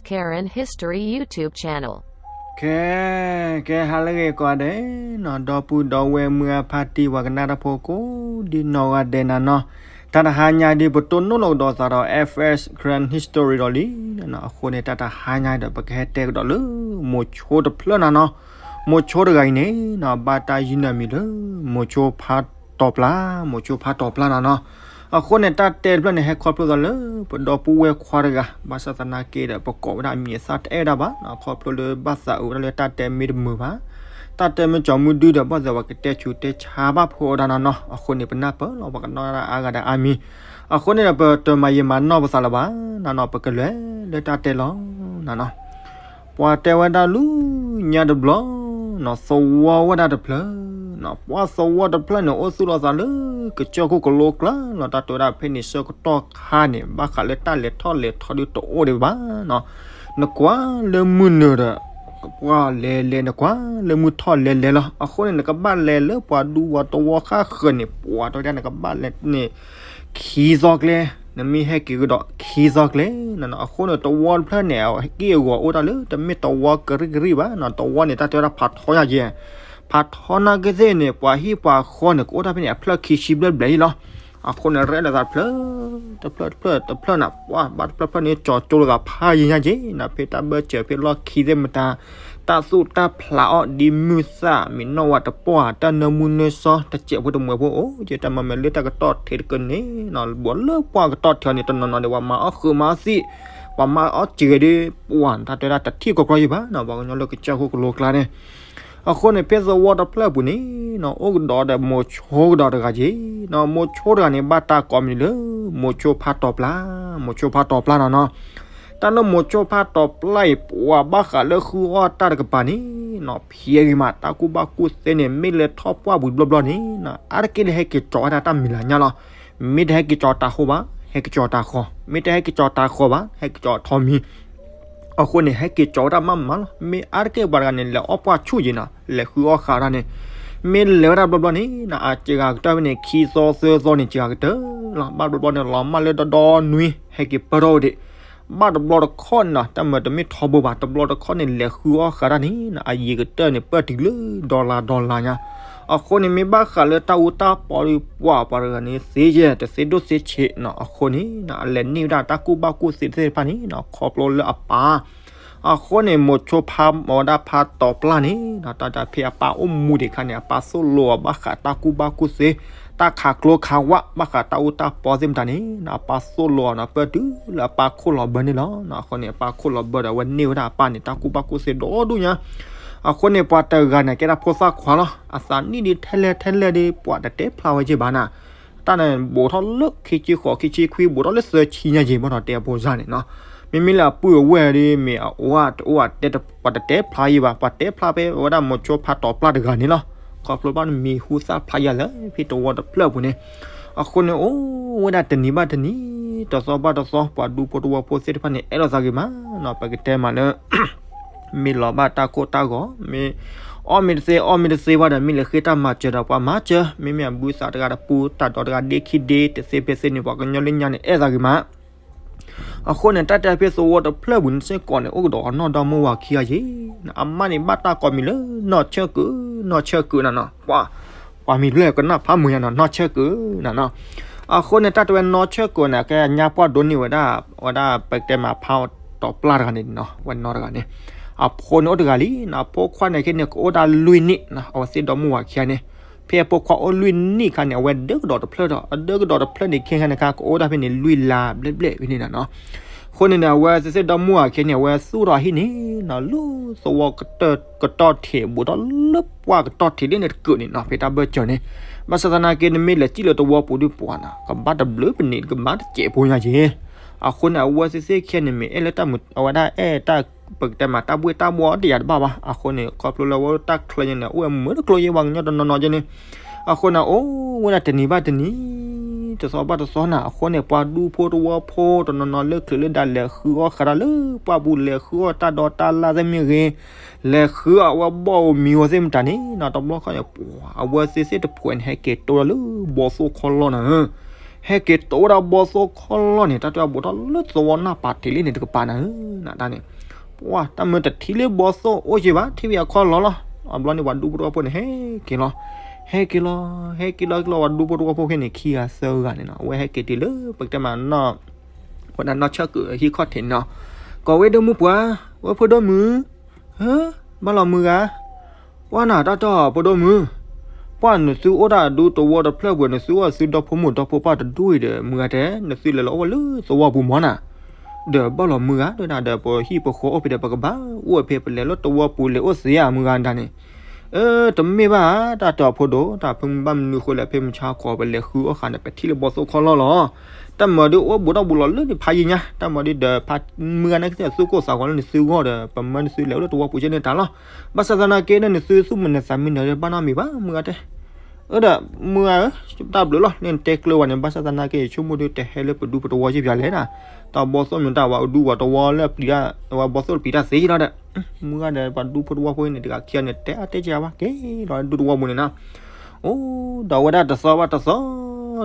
Karen History YouTube channel. ကဲ ကဲ ဟါလၢအဂ့ၤကိးဂၤဒဲးနီၤ, ဒီပုၢ်ဒီဝဲၢ်မုၢ်အဖါတံၢ်ပှၤကနၣ်တၢ်ဖိကိးဒ်နီၢ်ဂၤဒဲးနၤနီၤ, တၢ်တဟါညါဒ်ပတိၢ်နီၣ်လီၤကဒီးသးဒီး F S Karen History ဒီးလံနီၤ, အဃိန့ၣ် တၢ်တဟါညါဒီး ပကဟဲတဲကဒီးလၢ မိၤဆိတဖျၢၣ်နၤနီၤ, မိၤဆိတဂၤအံၤန့ၣ်နီၤ ဘၣ်တၢ်ယုၢ်နၢမံၤလၢ မိၤဆိဖါတီၤပျၢ်, မိၤဆိဖါတီၤပျၢ်နၤနီၤ. အဃိန့ၣ် တၢ်တဲတဖျၢၣ်န့ၣ် ဟဲခီဖျိသးလၢ ပဒီပုၢ်ဝဲၢ်ခွါတဂၤ, ဘၣ်ဆၣ်သနာ်က့ဒီး ပကိးဝဲဒၣ်အမံၤအသၣ်တအဲၣ်ဒၣ်ဘၣ်နီၤ, ခီဖျိလၢဘၣ်သးအုးဝဲဒၣ်လၢတၢ်တဲမ့ၢ်တမုာ်ဘၣ်, တၢ်တဲမ့ၢ်ကၠီၤမုၢ်ဒုဒီး ဘၣ်သးပှၤကတဲဆူးတဲဆါဘၣ်ဖိအီၤဒၣ်နၤနီၤ. အဃိန့ၣ် ပနၢ်ပၢၢ်လီၤ ပှၤကနီၣ်ဒၣ်အါဂၤဒီးအါမံၤ, အဃိန့ၣ်ဒီး ပတမၤယံာ်မၤနီၢ်ပသးလၢၤဘၣ်နၤနီၤ, ပကလဲၤလၢတၢ်တဲလီၤနၤနီၤ. ပှၤတဲဝဲဒၣ်လၢညါတဘျီ သဝီဝဲဒၣ်တဖျၢၣ်နီၤ, ပှၤသဝီတဖျၢၣ်န့ၣ် အိၣ်သူၣ်လီၤသးလၢ ကစၢၢ်ခိၣ်ကလိကျါလီၤ, တၢ်တဲဝဲဒၣ်ဖဲန့ၣ် ဆၢကတီၢ်ခါန့ၣ် ဘၣ်ဃးလၢတၢ်လဲၤထီၣ်လဲၤထီဒုးတအိၣ်ဒံးဘၣ်နီၤ. နကွၢ်လၢမုၢ်နုာ်ဒီး ပှၢ်လဲၤလဲၤ, နကွၢ်လၢမုၢ်ထီၣ်လဲၤလဲၤလီၤ. အဃိန့ၣ် နကဘၣ်လဲၤလၢပှၤဒူပှၤသဝီဃၣ်ဃၢၤန့ၣ် ပှၤတဲဝဲဒၣ်နကဘၣ်လဲၤန့ၣ် ခံသီကျဲ, နမ့ၢ်ဟဲက့ၤကဒီးခံသီကျဲနၤနီၤ. အဃိန့ၣ် သဝီတဖျၢၣ်န့ၣ် အက့ၢ်အဂီၤအိၣ်တၢ်လၢ တမ့ၢ်သဝီကရံၣ်ကရံၣ်ဘၣ်နီၤ, သဝီန့ၣ် တၢ်တဲဝဲဒၣ်ဖးထီညါက့ၤ, ဖးထီနာ်က့သ့ၣ်န့ၣ် ပှၤဟံၣ်ပှၤဃီန့ၣ် ကအိၣ်တၢ်ဖဲန့ၣ် အဖျၢၣ်ခံဆံဘျဲၣ်ဘျဲၣ်အံၤလီၤ. အဃိန့ၣ် ရဲၣ်လီၤသးတဖျၢၣ် တဖျၢၣ်တဖျၢၣ်တဖျၢၣ်နၤ, ပှၤဘၣ်တဖျၢၣ်ဖျၢၣ်န့ၣ် ကၠီၤကၠိလိာ်သးဖးယံာ်ညါက့ၤနၤ, ဖဲတၢ်ဘၢၣ်စၢၤဖဲလီၢ်ခံသ့ၣ်မတၤ တၢ်သူၣ်တၢ်ဖျးအီၤဒ်မုၢ်သၣ် မံၤနီၣ်ဝဲတပှၢ် တၢ်နၢမူနၢဆှီ တစဲးဖိတမှဲးဖိအိၣ်က့ၤ တၢ်မၤမၤလၢတၢ်ကတီၢ်ထံးတကန့ၣ်နီၤ, ဘၣ်လၢပှၤကတီၢ်ထံးအီၤန့ၣ် တနီၤနီၤဒီး ပှၤမၤအီၣ်ဃုာ်မၤအီၣ်သံး, ပှၤမၤအီၣ်စှၤဒီး ပှၤတၢ်တဲဒၣ်တထံၣ်ကီကီယံၤဘၣ်နီၤ, ပှၤကညီလၢကစၢၢ်ခိၣ်ကလိကျါန့ၣ်. အဃိန့ၣ် ဖဲသဝီတဖျၢၣ်အပူၤန့ၣ်နီၤ အိၣ်ကဒီးဒီးမိၤဆိကဒီးတဂၤက့ၤနီၤ, မိၤဆိတဂၤန့ၣ် ဘၣ်တၢ်ကိးမံၤလၢ မိၤဆိဖးတီၤပျၢ်, မိၤဆိဖးတီၤပျၢ်နီၤနီၤ. တၢ်လၢမိၤဆိဖးတီၤပျၢ်အံၤ ပှၤဘၣ်ဃးလၢဃုအီၣ်တၢ်တကပၤန့ၣ်နီၤ ဖံးအဂ့ၤမး တၢ်ကူၣ်ဘၣ်ကူၣ်သ့န့ၣ် မ့ၢ်လဲၤထီၣ်ပှၢ်ပူၤတဘျီဘျီန့ၣ်နီၤ အါတက့ၢ်လၢဟဲက့ၤကၠီၤဝဲဒၣ်တၢ်မံၤလၤညါလီၤ. မ့ၢ်တဟဲက့ၤကၠီၤတၤဟိဘၣ် ဟဲက့ၤကၠီၤတၤဃီၤ, မ့ၢ်တဟဲက့ၤကၠီၤတၤဃီၤဘၣ် ဟဲက့ၤကၠီၤထီးမံၤ. အဃိန့ၣ် ဟဲက့ၤကၠီၤဝဲဒၣ်မးမးလီၤ. မ့ၢ်အါတက့ၢ်ပှၤတဂၤန့ၣ် လဲၤအီၣ်ပှၢ်ဆူၣ်က့ၤနီၤ လဲၤဃုအီၣ်ဃာ်တၢ်န့ၣ် မ့ၢ်လဲၤဝဲဒၣ်တဘျီဘျီန့ၣ်နီၤ အစှၤကတၢၢ်ဖဲန့ၣ် ခံသီသၢသီန့ၣ် စှၤကတၢၢ်လီၤ. ဘၣ်တဘျီဘျီန့ၣ် လီၤမၢ်လၢဒီဒီနွံ ဟဲက့ၤပၢၢ်ထီၣ်ဝဲဒၣ် ဘၣ်တဘျီတခီၣ်နီၤ တၢ်မၤတမ့ၢ်ထီဘိဘၣ် တဘျီတခီၣ်န့ၣ် လဲၤဃုအီၣ်ဃာ်တၢ်န့ၣ်နီၤ အယံၤကတၢၢ်န့ၣ် ပၢၢ်တုၤလၢ dollar dollar ညါ. အဃိန့ၣ် မ့ၢ်ဘၣ်ဃးလၢတၢ်အူတၢ်ပီဒီး ပှၤပှၤတဂၤန့ၣ် သ့ယဲၢ် တသ့ဒိၣ်သ့ဆံးနီၤ. အဃိန့ၣ်နီၤ အလဲၤန့ၢ်ဝဲဒၣ်တၢ်ကူၣ်ဘၣ်ကူၣ်သ့သ့ၣ်တဖၣ်န့ၣ်နီၤ ခီဖျိလၢအပၢ် အဃိန့ၣ် မိၤဆိဖးမီၤဝဲဒၣ်ဖးတီၤပျၢ်န့ၣ်နီၤ တၢ်တၢ်ဖဲအပၢ်အိၣ်မူဒံးအခါန့ၣ် အပၢ်သိၣ်လိအီၤဘၣ်ဃးတၢ်ကူၣ်ဘၣ်ကူၣ်သ့ တၢ်ခးကျိခးဝး ဘၣ်ဃးတၢ်အူတၢ်ပီသ့ၣ်မတၤန့ၣ်နီၤ အပၢ်သိၣ်လိအီၤနီၤ ပၢၢ်တုၤလၢအပၢ်ခိၣ်လီၤဘၢန့ၣ်လီၤ. အဃိန့ၣ် အပၢ်ခိၣ်လီၤဘၢဒီး အဝဲန့ၢ်ဝဲဒၣ်အပၢ်န့ၣ် တၢ်ကူၣ်ဘၣ်ကူၣ်သ့ဒီဒူၣ်ညါ. အဃိန့ၣ် ပှၤတဂၤန့ၣ် ကဲဒၣ်ဖိသၣ်ခွါလီၤ. အသးနံၣ်ဒ်ထဲလဲၣ်ထဲလဲၣ်ဒီး ပှၤတတဲဖျါဝဲက့ၤဘၣ်နၤ တၢ်န့ၣ် ဘူးထီၣ်လၢခံဆံဃိး ခံဆံခွံ ဘူးထီၣ်လၢသၢဆံညါက့ၤ ဘၣ်ဒီးတဲအဖိစၢ်န့ၣ်နီၤ. မ့မ့ၢ်လၢအပုၢ်အဝဲၢ်ဒီး မ့ၢ်အအိၣ်အတအိၣ်အတဲ ပှၤတတဲဖျါယံၤဘၣ် ပှၤတဲဖျါဖဲဝဲဒၣ်မိၤဆိဖးတီၤပျၢ်တဂၤန့ၣ်လီၤ. ခီဖျိဘၣ်နမံၤဟူသၣ်ဖျါယၤလၢ ဖဲသဝီတဖျၢၣ်အပူၤန့ၣ် အဃိန့ၣ် အိၣ်ဝဲဒၣ်တနံၤဘၣ်တနံၤ တသီဘၣ်တသီ ပှၤဒူဖိသဝီဖိသ့ၣ်တဖၣ်န့ၣ် အဲၣ်လိာ်သးဂ့ၤမးနီၤ ပကတဲမးလၢ မ့ၢ်လီၤဘၣ်တၢ်ကိၢ်တၢ်ဂီၤ မ့ၢ်အီၣ်မ့ၢ်တသ့ အီၣ်မ့ၢ်တသ့ဘၣ်ဒီး မ့ၢ်လဲၤဃ့တၢ်မၤစၢၤဒီးပှၤမၤစၢၤ မ့မ့ၢ်အဘုသးတဂၤတပူၤ တၢ်ဒီးတဂၤဒ့ခံဒ့ တသ့ဖဲသ့န့ၣ် ပှၤကညီလၢညါန့ၣ် အဲၣ်သးဂ့ၤမး. အဃိန့ၣ် တၢ်တဲဖဲသဝီတဖျၢၣ်ပူၤန့ၣ်စ့ၢ်ကီးန့ၣ် အိၣ်ကဒီးအနီၢ်ဒီမါဝၤခံဂၤက့ၤ အမါန့ၣ်ဘၣ်တၢ်ကိးမံၤလၢ နီၢ်ဆၢၣ်ကုး နီၢ်ဆၢၣ်ကုးနၤနီၤ ပှၤ ပှၤမံၤဖျၢၣ်ကနၣ်ဖးမုာ်ညါနီၤ နီၢ်ဆၢၣ်ကုးနၤနီၤ. အဃိန့ၣ် တၢ်တဲဝဲနီၢ်ဆၢၣ်ကုးန့ၣ် ကဲညါပှၢ်ဒိးန့ၢ်ဝဲဒၣ် ဝဲဒၣ်ပကတဲမးဖးတီၤပျၢ်တဂၤန့ၣ်နီၤ ဝဲနီၢ်တဂၤန့ၣ် အဖိန့ၣ်အိၣ်တဂၤလံနီၤ အဖိခွါန့ၣ်ခဲန့ၣ် ကအိၣ်ဒၣ်လွံၢ်နံၣ်နီၤ အဝဲသ့ၣ်ဒီမါဝၤခံဂၤန့ၣ် ဖဲအဖိခွါအိၣ်လွံၢ်နံၣ်အခါန့ၣ် အဝဲဒၢကဒီးတဖျၢၣ်ဒီး အဒၢကဒီးတဖျၢၣ်န့ၣ် ခဲခါန့ၣ်ခါ ကအိၣ်ဒၣ်ဖဲန့ၣ် လွံၢ်လါဘျဲၣ်ဘျဲၣ်ဖဲန့ၣ်နၤနီၤ. အဃိန့ၣ်န့ၣ် အဝဲသ့ၣ်ဒီမါဝၤခံဂၤန့ၣ် အဝဲသူၣ်ထီၣ်ဟံၣ်န့ၣ်နီၤ လၢသဝီကတီၢ်ထံး ဘူးထီၣ်လၢပှၢ်ကတီၢ်ထံးလၢန့ၣ်တကုာ်န့ၣ်နီၤ ဖဲတၢ်ဘၢၣ်စၢၤန့ၣ်. ဘၣ်ဆၣ်သနာ်က့ နမ့ၢ်လဲၤစံၣ်လၢသဝီပူၤဒုးပှၤနီၤ ကဘၣ်တဘျုးပနံး ကဘၣ်တစဲးဖိညါက့ၤ. အဃိန့ၣ် အဝဲသ့ၣ်သ့ၣ်ခံဂၤန့ၣ် မ့ၢ်အဲၣ်လၢတၢ်မုာ် အဝဲဒၣ်အဲၣ်တၢ် ပကတဲမး တၢ်ဘှ့ၣ်တၢ်ဘှီတယာ်တဘၣ်ဘၣ်. အဃိန့ၣ် ခီဖျိလၢအဝဲတၢ်ချၢညါန့ၣ် အိၣ်ဝဲမုာ်တကျိၤယဲ ပှၤကညီတနီၤနီၤက့ၤန့ၣ်. အဃိန့ၣ် အိၣ်ဝဲဒၣ်တနံၤဘၣ်တနံၤ တသီဘၣ်တသီနၤ အဃိန့ၣ် ပှၤဒူဖိသဝီဖိတနီၤနီၤ လၢချုးလၢဒါ လဲၤဃုအီၣ်ဃာ်တၢ်လၢပှၢ်ပူၤ လဲၤဃုအီၣ်တၢ်ဒီတၢ်လၢ်သ့ၣ်မ့ၢ်ဂ့ၤ, လဲၤဃုအီၣ်အဝဲဘီၣ်ဧိၤမံၤဧိၤသ့ၣ်မတၤန့ၣ်နီၤ တဘျီခီန့ၣ် ပှၤအဝဲသ့ၣ်သ့ၣ်တဖှဲးန့ၣ် ဟဲက့ၤတိၢ်ဒီးလၢဘီသိၣ်ခီလီၢ်နၤဧၢ ဟဲက့ၤတိၤဝဲဒၣ်ဘီသိၣ်ခီၣ်လီၢ်န့ၣ် တၢ်တဲအဘူးထီၣ်လၢသဝီနၢ်ပၤထံးလံန့ၣ် တကပၤနၤဧၢ, နတၢ်န့ၣ်, ပှၢ် တၢ်မၢတထံၣ်လၢဘီသိၣ်အိၣ်က့ဘၣ် ထံၣ်ဘၣ်အခီၣ်လီၢ်လီၤ. အဘျီန့ၣ် ပှၤဒူဖိတဝီဖိန့ၣ် ဟဲက့ၤလီၤ, ဟဲက့ၤလီၤ, ဟဲက့ၤလီၤက့ၤလီၤ ပှၤဒူဖိတဝီဖိခဲန့ၣ် ခံဂၤသၢဂၤန့ၣ်နီၤ အဝဲဟဲက့ၤတုၤလၢ ပကတဲမး ဝဲဒၣ်နီၢ်ဆၢၣ်ကုာ်ဟံၣ်ခီၣ်ထံးန့ၣ်နီၤ, ကိးဝဲဒိၣ်မုၣ်ပှၢ်, ဝဲဖိဒိၣ်မုၣ်, ဟၢ, ဘၣ်လီၤမုၢ်ဂၤ, ပှၢ်နၤတၢ်တီၢ်ဖိဒိၣ်မုၣ်, ပှၢ်နသုအိၣ်တၢ်ဒူသဝီတဖျၢၣ်ပှဲၤ နသုအိၣ်သုဒီဖိမိၢ်ဒီဖိပၢ်တဒူအံၤဒီး မုၢ်ဂၤတဲ, နသုလဲၤလီၤအိၣ်ဝဲလၢသဝီပူၤမၢ်နၤ, ဒီးဘၣ်လီၤမုၢ်ဂၤ ဒ်နၤဒီးပဟံၣ်ပဃီအိၣ်ဖဲဒီး ပကဘၣ်အိၣ်ဖဲ ပလဲၤလၢသဝီပူၤလဲၤအိၣ်သ့ဧါ မုၢ်ဂၤဒၣ်န့ၣ် အၢ တမ့ၢ်ဘၣ်ဧါ တၢ်တီၢ်ဖိဒိၣ်, တၢ်ဖဲမုၢ်ဘၣ်မနုၤဃိလဲၣ် ဖဲမုၢ်ဆါခီပလဲၤဃုအီၣ်ဃာ်န့ၣ် ပထံၣ်လၢဘီသိၣ်ခီၣ်လီၢ်လီၤ. တၢ်မၤဒုးအိၣ်ဘူးဒီးဘူးလီၤလၢန့ၣ်ဖးယံၤညါ, တၢ်မၤဒုးဒီးဖး မုၢ်ဂၤန့ၣ်ကသ့ၣ်သူၣ်ကိၢ်သးဂီၤလၢနသုဂီၢ်ဒီး ပမၢနသုလဲၤအိၣ်လၢသဝီပူၤကဲန့ၣ်တၢ်လီၤ. ဘၣ်ဆၣ်သနာ်က့န့ၣ် နသုသူၣ်မုာ်နသးမုာ်နၤဒီး ဘၣ်နီတမံၤဘၣ် မုၢ်ဂၤတဲ အၢဒီး မုၢ်ဂၤဧၢ, တၢ်ဘျုးလီၤ လၢနတဲကျၢၤဝဲန့ၣ် ဘၣ်ဆၣ်သနာ်က့ ယဆိကမိၣ်ဒုးတဟဲလၢပဒူပတဝီက့ပျၢ်လဲၣ်နၤ, တၢ်ဘီသိၣ်မ့ၢ်တၢ်ဝဲဒူပှၤတဝီလၢပျံၤတၢ် ဝဲဘီသိၣ်တပျံၤတၢ်သ့လီၤဒီး မုၢ်ဂၤဒီးပှၤဒူဖိတဝီဖိန့ၣ် တဂၤခံဂၤန့ၣ် တဲအါတဲကဲဘၣ်က့ၤလီၤဒူတဝီပူၤန့ၣ်နီၤ, အိၣ်ဒီးဝဲဒၣ်တသီဘၣ်တသီ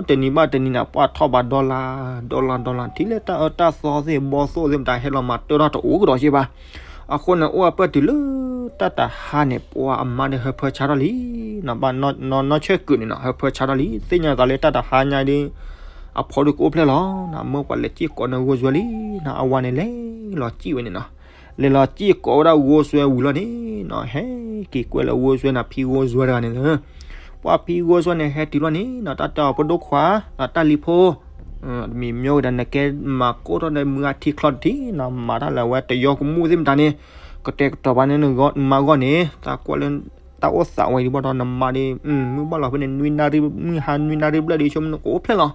တနံၤဘၣ်တနံၤန့ၣ် ပှၢ်ထီၣ်ဘၣ်ဒီလါ ဒီလါ ဒီလါ ထံၣ်လၢတၢ်အၢတၢ်သီသ့ၣ် ဘီသိၣ်သ့ၣ်မတၤ ဟဲလီၤမၤတၢထီၣ်တအိၣ်ကဒီးက့ဘၣ်. အဃိန့ၣ် အိၣ်အပၢၢ်တုၤလၢတၢ်တဟါန့ၣ် ပှၢ်အမါဒီးဟၢဖၢဆါထီၣ်လံ, ဘၣ်နီၢ်ဆၢၣ်ကုာ်န့ၣ်နီၤ ဟၢဖၢဆါထီၣ်လံ သ့ၣ်ညါသးလၢတၢ်တဟါညါဒီး အဖိဒုးကအိၣ်ဖျဲၣ်လီၤ, မၢပှၤလဲၤစံၣ်ကိးန့ၢ်ဂိၢ်စွဲလံ, အဝၤန့ၣ်လဲၤလီၤစံၣ်ဝဲန့ၣ်နီၤ, လဲၤလီၤစံၣ်ကိးဝဲဒၣ်ဂိၢ်စွဲဝံၤလီၤန့ၣ်နီၤ ဟဲက့ၤကွဲလၢဂိၢ်စွဲန့ၣ် ဖံဂိၢ်စွဲတဂၤန့ၣ်လၢ ပှၢ်ဖံဂိၢ်စွဲန့ၣ် ဟဲတုၤလီၤန့ၣ်နီၤ တၢ်တဲအီၤ ဖိဒိၣ်ခွါ တၢ်လံၤဖိ မ့ၢ်မ့ၢ်ဝဲဒၣ်နကဲမၤကိၢ်ထီၣ်န့ၣ် မုၢ်ဂၤထံချီတထံၣ်နီၤ မၤတၢ်လၢအဝဲတယီကမူၣ်သ့ၣ်မတၤန့ၣ် ကတဲာ်ကတီၤပာ်န့ၢ်နမါဂီၢ်န့ၣ် တၢ်ကွၢ်လၢ တၢ်အိၣ်သးဝဲဒ်ဘၣ်ဒီးနမါဒီး မုၢ်ဘၣ်လီၤဖဲန့ၣ် နွံနၣ်ရံၣ် မုၢ်ဟါနွံနၣ်ရံၣ်ဘျဲၣ်ဒီး ဆိကမိၣ်နကအိၣ်ဖျဲၣ်လီၤ.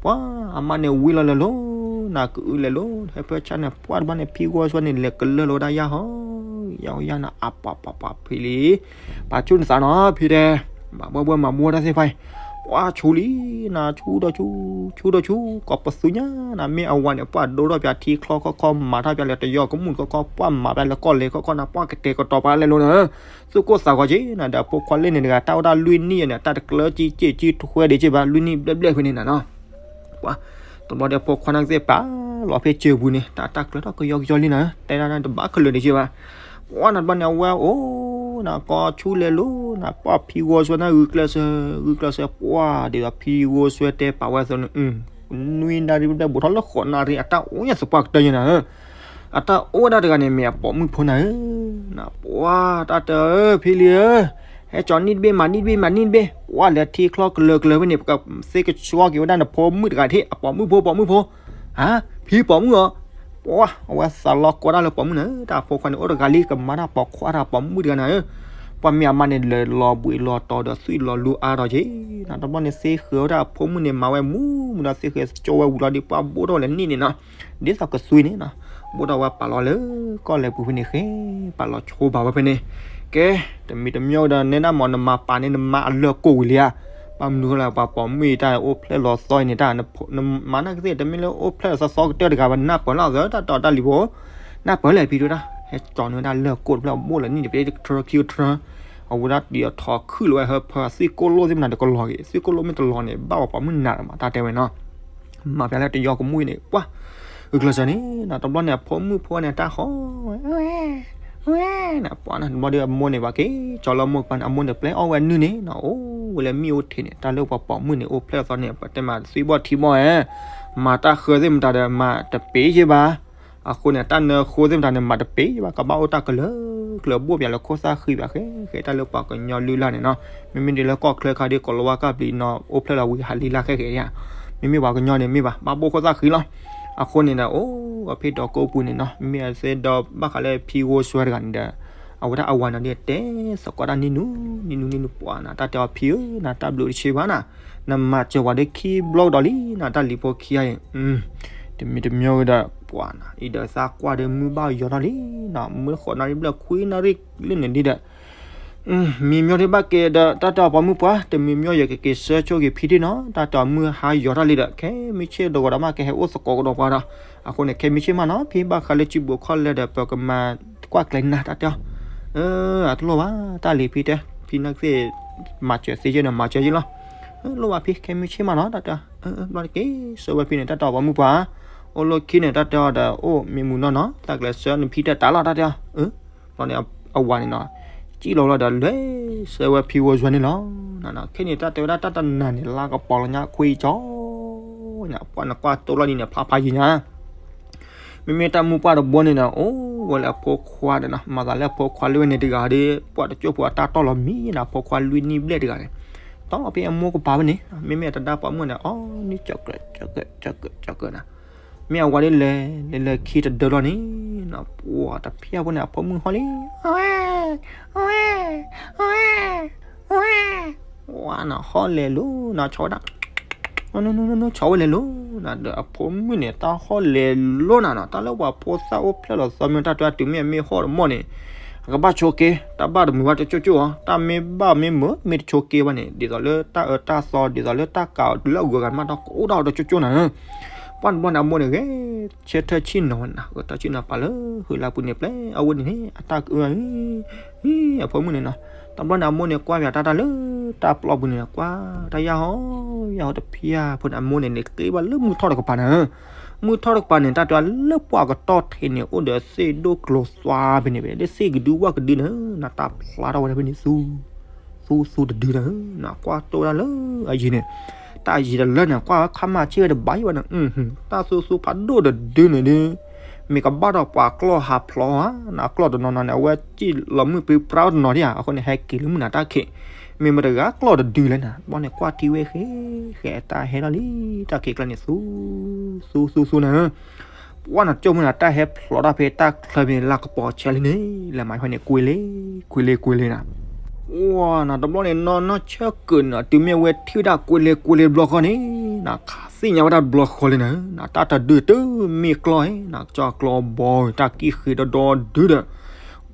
ပှၢ်အမါန့ၣ်ဝံၤလီၤလဲၤလိၤ နကအုလဲၤလိၤ ဟဲဖၢဆါန့ၣ် ပှၢ်တဘျီန့ၣ် ဖံဂီၢ်စွဲန့ၣ် လဲၤကလၢာ်လီၤဝဲဒၣ်ယၢ်ဟီ ယၢ်ဟီယၢ်နၤ အပှၤပှၤပှၤဖံလံ ပာ်ဆူၣ်နသးနီၤ ဖံတဲ မၤဘှီဘှီမၤဘှီတၢ်သ့ၣ်တဖၣ်အံၤ ပှၢ်ဆူလံ နဆူဒီးဆူ ဆူဒီးဆူ ကိးပသူညါ နမ့ၢ်အဝၤန့ၣ် ပှၢ်ဒိထီၣ်ပၠးထံချီခီခီ မၤထီၣ်ပၠးလၢတယီကမူၣ်ခီခီ ပှၢ်မၤပၠးလၢကီၢ်လဲၤခီခီနၤ ပှၢ်ကတဲာ်ကတီၤပာ်လဲၤလိၤနၤ သူၣ်ကိၢ်သးဂီၤက့ၤနၤဒီး အဖိခွါလၢန့ၣ်တဂၤ တၢ်အိၣ်ဒၣ်လွံၢ်နံၣ်န့ၣ် တၢ်တကျၢၤကံက့ၤကံထွဲဒံးက့ၤဘၣ် လွံၢ်နံၣ်ဘျဲၣ်ဘျဲၣ်ဖဲန့ၣ်နၤနီၤ ပှၤ တဘျီဒီးဖိခွါန့ၣ်ကသ့ၣ်ပာ်လီၤဖဲစၢၤပူၤန့ၣ် တၢ်တၢ်ကျၢၤထီၣ်ကယီကယီလံနၤ တဲဒၣ်တဘၣ်ခဲလၢာ်ဒံးက့ၤဘၣ် ပှၢ်နၤတဘျီန့ၣ် အဝဲအိၣ်နၤ ကိးဆူလဲၤလိၤနၤ ပှၢ်ဖံဂိၢ်စွဲန့ၣ် ဂုာ်ကျဲးစၢး ဂုာ်ကျဲးစၢး ပှၢ်ဒ်သိးဖံဂိၢ်စွဲတဲပာ်ဝဲအသိးန့ၣ် နွံနၣ်ရံၣ်ဘျဲၣ်ဘျဲၣ်ဘူးထီၣ်လၢဃိးနၣ်ရံၣ် အတၢ်အိၣ်ညါသပှၢ်ကတၢၢ်ညါနၤ အတၢ်အိၣ်ဝဲဒၣ်တဂၤန့ၣ် မ့ၢ်အပိာ်မုၣ်ဖိနၤဧၢ, နပှၢ်တၢ်တၢ်ဧၢ ဖံလံဧၢ, ဟဲကၠီၤနံၣ်တဘ့ၣ်မၤနံၣ်တဘ့ၣ်မၤနံၣ်တဘ့ၣ်, ပှၢ်လဲၤထံချီကလၢၤကလၢၤဖဲန့ၣ် ပကသ့ကဆှီက့ၤဝဲဒၣ်နဖိမုၣ်တဂၤထံၣ် အပိာ်မုၣ်ဖိပိာ်မုၣ်ဖိ, ဟါ, ဖံပိာ်မုၣ်ဧၢ, ပှၢ် အဝဲသးလီၤကိးတၢ်လၢပိာ်မုၣ်န့ၣ် တၢ်ဖိခွါန့ၣ် အိၣ်တဂၤလံ ကမၤတၢ်ပိာ်ခွါတၢ်ပိာ်မုၣ်တဂၤနၤဧၢ, ပှၢ်မ့ၢ်အမါန့ၣ် လဲၤလီၤဘှံးလီၤတီၤဒီးသွံၣ်လီၤလူအါထီၣ်က့ၤ, တဘျီန့ၣ်သ့ဃဲၤဝဲဒၣ်အဖိမုၣ်န့ၣ် မၤဝဲမူမူဒီးသ့ဃဲၤကၠီဝဲဝံၤလီၤဒီး ပှၢ်ဘိၣ်ထီၣ်ဝဲလၢနံၣ်န့ၣ်နီၤ, ဒ်သိးကသွံန့ၣ်နီၤ, ဘိၣ်ထီၣ်ဝဲပာ်လီၤလၢကီၢ်လဲၤပူၤဖဲန့ၣ်ဃဲ, ပာ်လီၤဆိဘၣ်ဝဲဖဲန့ၣ်, ကဲ, တမံၤတမံၤဒီး နဲဒၣ်မ့ၢ်နမၤပာ်န့ၣ် နမၤအလၢၢ်ကိၢ်ဝံၤလံဧါ, ဘၣ်မနုၤဃိလဲၣ် ပှၤပိာ်မုၣ်တၢ်အိၣ်ဖျဲၣ်လီၤသီအံၤန့ၣ် တၢ်နမၤနၢ်ကသ့ၣ် တမ့ၢ်လၢအိၣ်ဖျဲၣ်လီၤသီသီကတၢၢ်တဂၤဘၣ် နၢ်ပၢၢ်လၢအသးတၢ်တီၤတၢ်လံၤဖိ, နၢ်ပၢၢ်လၢဖံဒိၣ်တၢ် ဟဲကၠီၤန့ၢ်ဝဲဒၣ်လၢၢ်ကိၢ်တဖျၢၣ်ဘိၣ်လၢနံၣ်တဘ့ၣ်တထြၢခံထြၢ, အဝဲဒၣ်တံၤအထီခုၣ်လီၤဝဲဟၢဖၢ သွံၣ်ကိၢ်လိၣ်သ့ၣ်မနၤတကလီၤက့ၤ သွံၣ်ကိၢ်လိၣ်မ့ၢ်တလီၤန့ၣ် ဘၣ်ပှၤပိာ်မုၣ်နးမး တၢ်တဲဝဲနီၤ, မၤပၠးလၢတယီကမူၣ်အံၤန့ၣ် ပှၢ်, ဂုာ်ကျဲးစၢးန့ၣ် တဘျီန့ၣ် အဖိမုၣ်ဖိန့ၣ် တၢ်ဟီဝဲ ဝဲ, ဝဲ, နပှၢ်နၤ တဘျီဒီးအမိၢ်န့ၣ် ပှၤက့ၤကၠီၤလၢမိၢ်ကပၤန့ၣ် အမိၢ်န့ၣ် ပျဲအီၣ်ဝဲနုၢ်န့ၣ်နီၤ အိၣ်ဝဲလၢမ့ၣ်အူထံးန့ၣ် တၢ်လၢပှၤပိာ်မုၣ်န့ၣ် အိၣ်ဖျဲၣ်လီၤသီန့ၣ် ပတဲမးသွံၣ်ဘီၣ်ထံဘီၣ်ဧဲ, မၤတၢ်ဃၢသ့ၣ်မတၤဒီး မၤတပ့ၤယ့ၢ်ဘၣ် အဃိန့ၣ် တၢ်နၢဃိသ့ၣ်မတၤန့ၣ် မၤတပ့ၤယ့ၢ်ဘၣ် ကဘၣ်အိၣ်တၢ်ကလၢာ်ကလၢာ် ဘိၣ်ပၠးလၢခိၣ်သၣ်ဃံဘၣ်ဃဲဃဲ တၢ်လၢပှၤကညီလုၢ်လၢ်န့ၣ်နီၤ, မ့မ့ၢ်ဒ်လၢကီၢ်ချၢခါဒ် ကိၤလၤဝါကၢ်ပျံၤနီၤ အိၣ်ဖျဲၣ်လီၤဝံၤဟးလံလၢ်ဃဲဃဲဧါ, မ့မ့ၢ်ပှၤကညီန့ၣ်မ့ၢ်ဘၣ် ဘၣ်ဘိၣ်ခိၣ်သၣ်ဃံလီၤ, အဃိန့ၣ်ဒီး အိၣ်အဖဲဒီကိးပူၤန့ၣ်နီၤ မ့မ့ၢ်အသ့ဒီးဘၣ်ဃးလၢဖံဂိၢ်စွဲတဂၤန့ၣ်ဒီး အဝဲဒၣ်အဝၤန့ၣ်ဒီးတဲသကိးတၢ်နံၣ်နူ နံၣ်နူနံၣ်နူ ပှၢ်နၤ တၢ်တဲအီၤဖံဧၢ နတၢ်ဘျုးတဆံးဘၣ်နၤ, နမၤစၢၤပှၤဒီးခံဘျီကဒီးလံ နတၢ်လံၤဖိခံဂၤအံၤ, တမံၤတမံၤဒီး ပှၢ်နၤ အံၤဒီးသးကွၢ်ဒီးမုၢ်ဘၣ်ယီၤထီၣ်လံ, မုၢ်ဃိးနၣ်ရံၣ်ဘျဲၣ်ခွံနၣ်ရံၣ်လၢန့ၣ်ဒ်ဒီး မံၤမၠိတဘၣ်က့ၤဒီး တၢ်တဲအီၤပိာ်မုၣ်ပှၢ် တမံၤမၠိယကက့ၤဆၢဆိၣ်က့ၤဖံဒ်နီၤ တၢ်တဲအီၤမုၢ်ဟါယီၤထီၣ်လံဒီး ခဲမုၢ်ဆ့ၣ်ဒီးဂီၤဒီးမး ကဟဲအိၣ်သကိးကဒီးပှၤဒီး အဃိန့ၣ် ခဲမုၢ်ဆ့ၣ်မးနီၤ ဖံဘၣ်ဃးလၢစုပူၤခီၣ်လဲၢ်ဒီး ပကမၤကွၢ်ကျဲၤနၤ တၢ်တဲအီၤ, အတလိၣ်ဘၣ် တၢ်လံၤဖံတဲ ဖံနၢ်ကသ့ၣ် မၤစၢၤသ့ယဲၢ်န့ၣ် မၤစၢၤယဲၢ်လီၤ, လိၣ်ဘၣ်ဖံ ခဲမုၢ်ဆ့ၣ်မးနီၤ တၢ်တဲအီၤ ဘျီတက့ၢ် ဆှၢဝဲဖံန့ၣ် တၢ်တဲအီၤပှၤမုၢ်ပှၢ်, အိၣ်လၢခံန့ၣ် တၢ်တဲအီၤဒီး အိၣ်မ့ၢ်မုာ်နီၢ်နီၢ် တၢ်ကလဲၤဆှၢနဖံတဲတၢ်လီၤ တၢ်တဲအီၤ. ဘျီန့ၣ် အဝၤန့ၣ်နီၤ စံၣ်လီၤလီၤဒီး လဲၤဆှၢဝဲဖံဝဲယွၤန့ၣ်လီၤ. ခဲန့ၣ် တၢ်တဲဝဲဒၣ်တၢ်တနၤန့ၣ် လါကပီၤလီၤညါခွံကၠီ ပှၤနကွၢ်တိၢ်လီၤဒ်န့ၣ် ဖျါဖးယံၤညါ မ့မ့ၢ်တၢ်မုၢ်ပှၢ်တဘိန့ၣ်ဒီး အိၣ်ဝဲလၢအဖိခွါဒီးနီၤ မၤသးလၢအဖိခွါလွံၢ်န့ၣ်တဂၤဒီး ပှၤတကၠိၢ်ဖိအတၢ်တီၢ်လီၤမံၤနီၤ အဖိခွါလွံၢ်နံၣ်ဘျဲၣ်တဂၤန့ၣ် တီၢ်ဖဲအမိၢ်ကပၤဖဲန့ၣ် မ့မ့ၢ်အတဒါပှၤမုၣ်န့ၣ် အီၤန့ၣ် ကၠီကၢး ကၠီကၢး ကၠီကၢးနီၤ မ့ၢ်အဝၤဒ်လဲၣ် လဲၤလဲၤခံတဒၢလီၤန့ၣ်နီၤ ပှၤတဖျၢၣ်ဖိန့ၣ် အဖိမုၣ်ဟီၣ်လံ အဝဲ အဝဲ အဝဲ အဝဲ ဝါနီၤ ဟီၣ်လဲၤလိၤနီၤ ဆီဝဲဒၣ် ဆီဝဲလဲၤလိၤနီၤ ဒီးအဖိမုၣ်န့ၣ် တၢ်ဟီၣ်လဲၤလိၤနၤနီၤ တၢ်လၢပှၤဖိသၣ်အိၣ်ဖျဲၣ်လီၤသီမ့ၢ်တၢ်တဲတုၤမ့ၢ်အမ့ၢ်ဟီၣ်တမီၢ်န့ၣ် အကဘၣ်ဆိးက့ တၢ်ဘၣ်တမုာ်ဘၣ်တကၠိၢ်ကၠိၢ်အီၤ တၢ်မ့ၢ်ဘၣ်မ့ၢ်မုာ် မ့ၢ်တဆိးက့ဘၣ်န့ၣ် ဒ်သိးလၢတၢ်အၢတၢ်သီ ဒ်သိးလၢတၢ်ကးအီၤတုၤလၢအဂုၤအဂၤမး တၢ်ကအိၣ်ဒၣ်အီၤတကၠိၢ်ကၠိၢ်နၤဧၢ ပှၢ်တဘျီန့ၣ် အမိၢ်န့ၣ်ဂဲၤဆၢထၢၣ်ဆ့ၣ်နီၤဝဲနၤ ဂဲၤထၢၣ်ဆ့ၣ်နီၤပာ်လၢ ဟုးလၢပူၤန့ၣ် ပျဲအဝဲန့ၣ်န့ၣ် အတၢ်ကအၢ အဖိမုၣ်န့ၣ်နီၤ တဘျီန့ၣ် အမိၢ်န့ၣ် ကွၢ်ပၠးတၢ်တၢ်လၢတၢ်ပျီပူၤန့ၣ် ကွၢ်တၢ်ယၢ်ဟီၣ် ယၢ်ဟီၣ်တဖျၢၣ်ဖိန့ၣ် အမိၢ်န့ၣ် လဲၤကျ့ဘၣ်လၢမုၢ်ထီၣ်တကပၤနၤ မုၢ်ထီၣ်တကပၤန့ၣ် တၢ်တဲလၢပှၢ်ကတီၢ်ထံးန့ၣ် အိၣ်ဒီးသ့ၣ်ဒိၣ်ကျိၤသွါဖဲန့ၣ် လၢသ့ၣ်ကဒုဝၣ်ကဒုနၤ နတၢ်ဖျါထီၣ်ဝဲဒၣ်ဖဲန့ၣ် သူ သူသူတဒုနၤ နကွၢ်တိၢ်ဝဲဒၣ်လၢအယံၤန့ၣ် တၢ်ယံၤတလၢန့ၣ် ကွၢ်ခါမၤဆ့ၣ်ဝဲတဘၣ်ယံၤဘၣ်န့ၣ် တၢ်သူသူဖးဒိၣ်တဒုန့ၣ်ဒု မ့ၢ်ကဘၣ်ဒီးပှၤကျီၢ်ဟးဖျိးဧါ နကျီၢ်တနီၤနီၤန့ၣ် အဝဲစံၣ်လီၤမုၢ်ပှံၤပြါတနီၤဒံးဧါ အဃိန့ၣ် ဟဲက့ၤလၢမုၢ်နၤတၢ်ခံး မ့ၢ်မတၤတဂၤကျီၢ်တဒုလဲၣ်နၤ ဘီန့ၣ်ကွၢ်ထံဝဲဃဲ ဃဲအတၢ်ဟဲလီၤလံ တၢ်ခံးကျါန့ၣ် သူ သူသူသူနၤ ပှၢ်နၤကၠိၢ်မုၢ်နၤ တၢ်ဟဲဖျိးတၢ်ဖဲတၢ်ချၢဖဲန့ၣ် လါကပီၤဆဲးလံန့ၣ် လဲၤမၤဟဲန့ၣ် ကွ့လ့ ကွ့လ့ ကွ့လ့နၤ ပှၢ်နၤတဘျီန့ၣ် နီၢ်နီၢ်ဆၢၣ်ကုာ်န့ၣ် တုၤမ့ၢ်ဝဲထံၣ်ဝဲဒၣ်ကွ့လ့ကွ့လ့တဘျီဃီန့ၣ် နခးသ့ၣ်ညါဝဲဒၣ်တဘျီဃီလံနၤ နတၢ်တဒုတုၤမ့ၢ်ကျီၢ် နကၠီကျီၢ်ဘီ တၢ်ကံၣ်ဃ့ဒီဒီဒုဒီး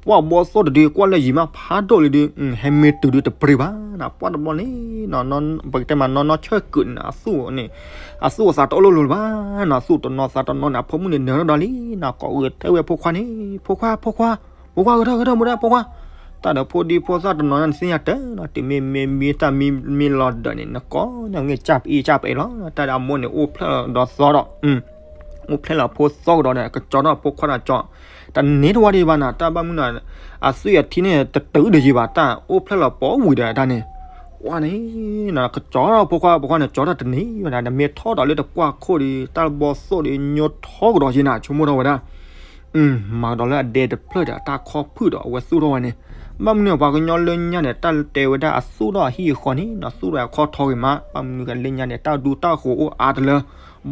ပှၢ်ဘီသိၣ်တဒု ကွၢ်လၢယံၤမးဖးဒိၣ်လံဒု ဟဲမ့ၢ်တုၤဒုတပြ့ဘၣ်နၤ ပှၢ်တဘျီန့ၣ် ပကတဲမးနီၢ်နီၢ်ဆၢၣ်ကုာ်န့ၣ် အသူၣ်န့ၣ် အသူၣ်အသးတအိၣ်လိၤလိၤလၢၤဘၣ်နၤ သူၣ်တနီၤသးတနီၤန့ၣ် အဖိမုၣ်န့ၣ်နၢၤထီၣ်ဒီးလံ နကိးဂဲၤထၢၣ်ဝဲဖိခွါန့ၣ် ဖိခွါ ဖိခွါ ဖိခွါဂဲၤထၢၣ်ဂဲၤထၢၣ်မူဒါဖိခွါ တၢ်ဒီးဖိဒံဖိသၣ်တနီၤန့ၣ်သ့ၣ်ညါတၢ်နီၤ တုၤမ့ၢ်မ့ၢ်မ့ၢ်တၢ်မံမ့ၢ်လီၤဒီးန့ၣ် နကိးန့ၢ်ကၢ်ပအံၣ်ကၢ်ပအဲၣ်လီၤ တၢ်ဒီးအမိၢ်န့ၣ် အိၣ်ဖျဲၣ်လီၤဒီးသီဒီး အိၣ်ဖျဲၣ်လီၤဖိသီကဒီးဒီး ကကၠီထီၣ်ဖိခွါဒီးကၠီ တန့ၢ်တဝီဒံးဘၣ်နၤ တၢ်ဘၣ်မနုၤ အသွံၣ်အထံန့ၣ် တတုၤဒံးယံၤဘၣ် တၢ်အိၣ်ဖျဲၣ်လီၤပိာ်ဝံၤဒီးတၢ်န့ၣ် ပှၢ်န့ၣ် ကကၠီထီၣ်ဖိခွါ ဖိခွါန့ၣ် ကၠီထီၣ်တန့ၢ်ဘၣ်နၤ နမ့ၢ်ထီၣ်ဒီးလၢတပှၢ်ခိၣ်ဒီး တၢ်ဘီသိၣ်ဒီး ညိထီကဒီးယံၤနၤ ဆိကမိၣ်ထီၣ်ဝဲဒၣ် မၤကဒီးလၢအဒဲတဖျၢၣ်ဒီး တၢ်ခီဖုၣ်ဒီး အဝဲသူၣ်ထီၣ်ဝဲန့ၣ် ဘၣ်မနုၤပှၤကညီလၢညါန့ၣ် တၢ်တဲဝဲဒၣ်အသူၣ်ထီၣ်အဟံၣ်အဃီန့ၣ် နသူၣ်ထီၣ်အခီထီဂ့ၤမး ဘၣ်မနုၤကလၢညါန့ၣ် တၢ်ဒူတၢ်ဃိၤအိၣ်အါတလၢ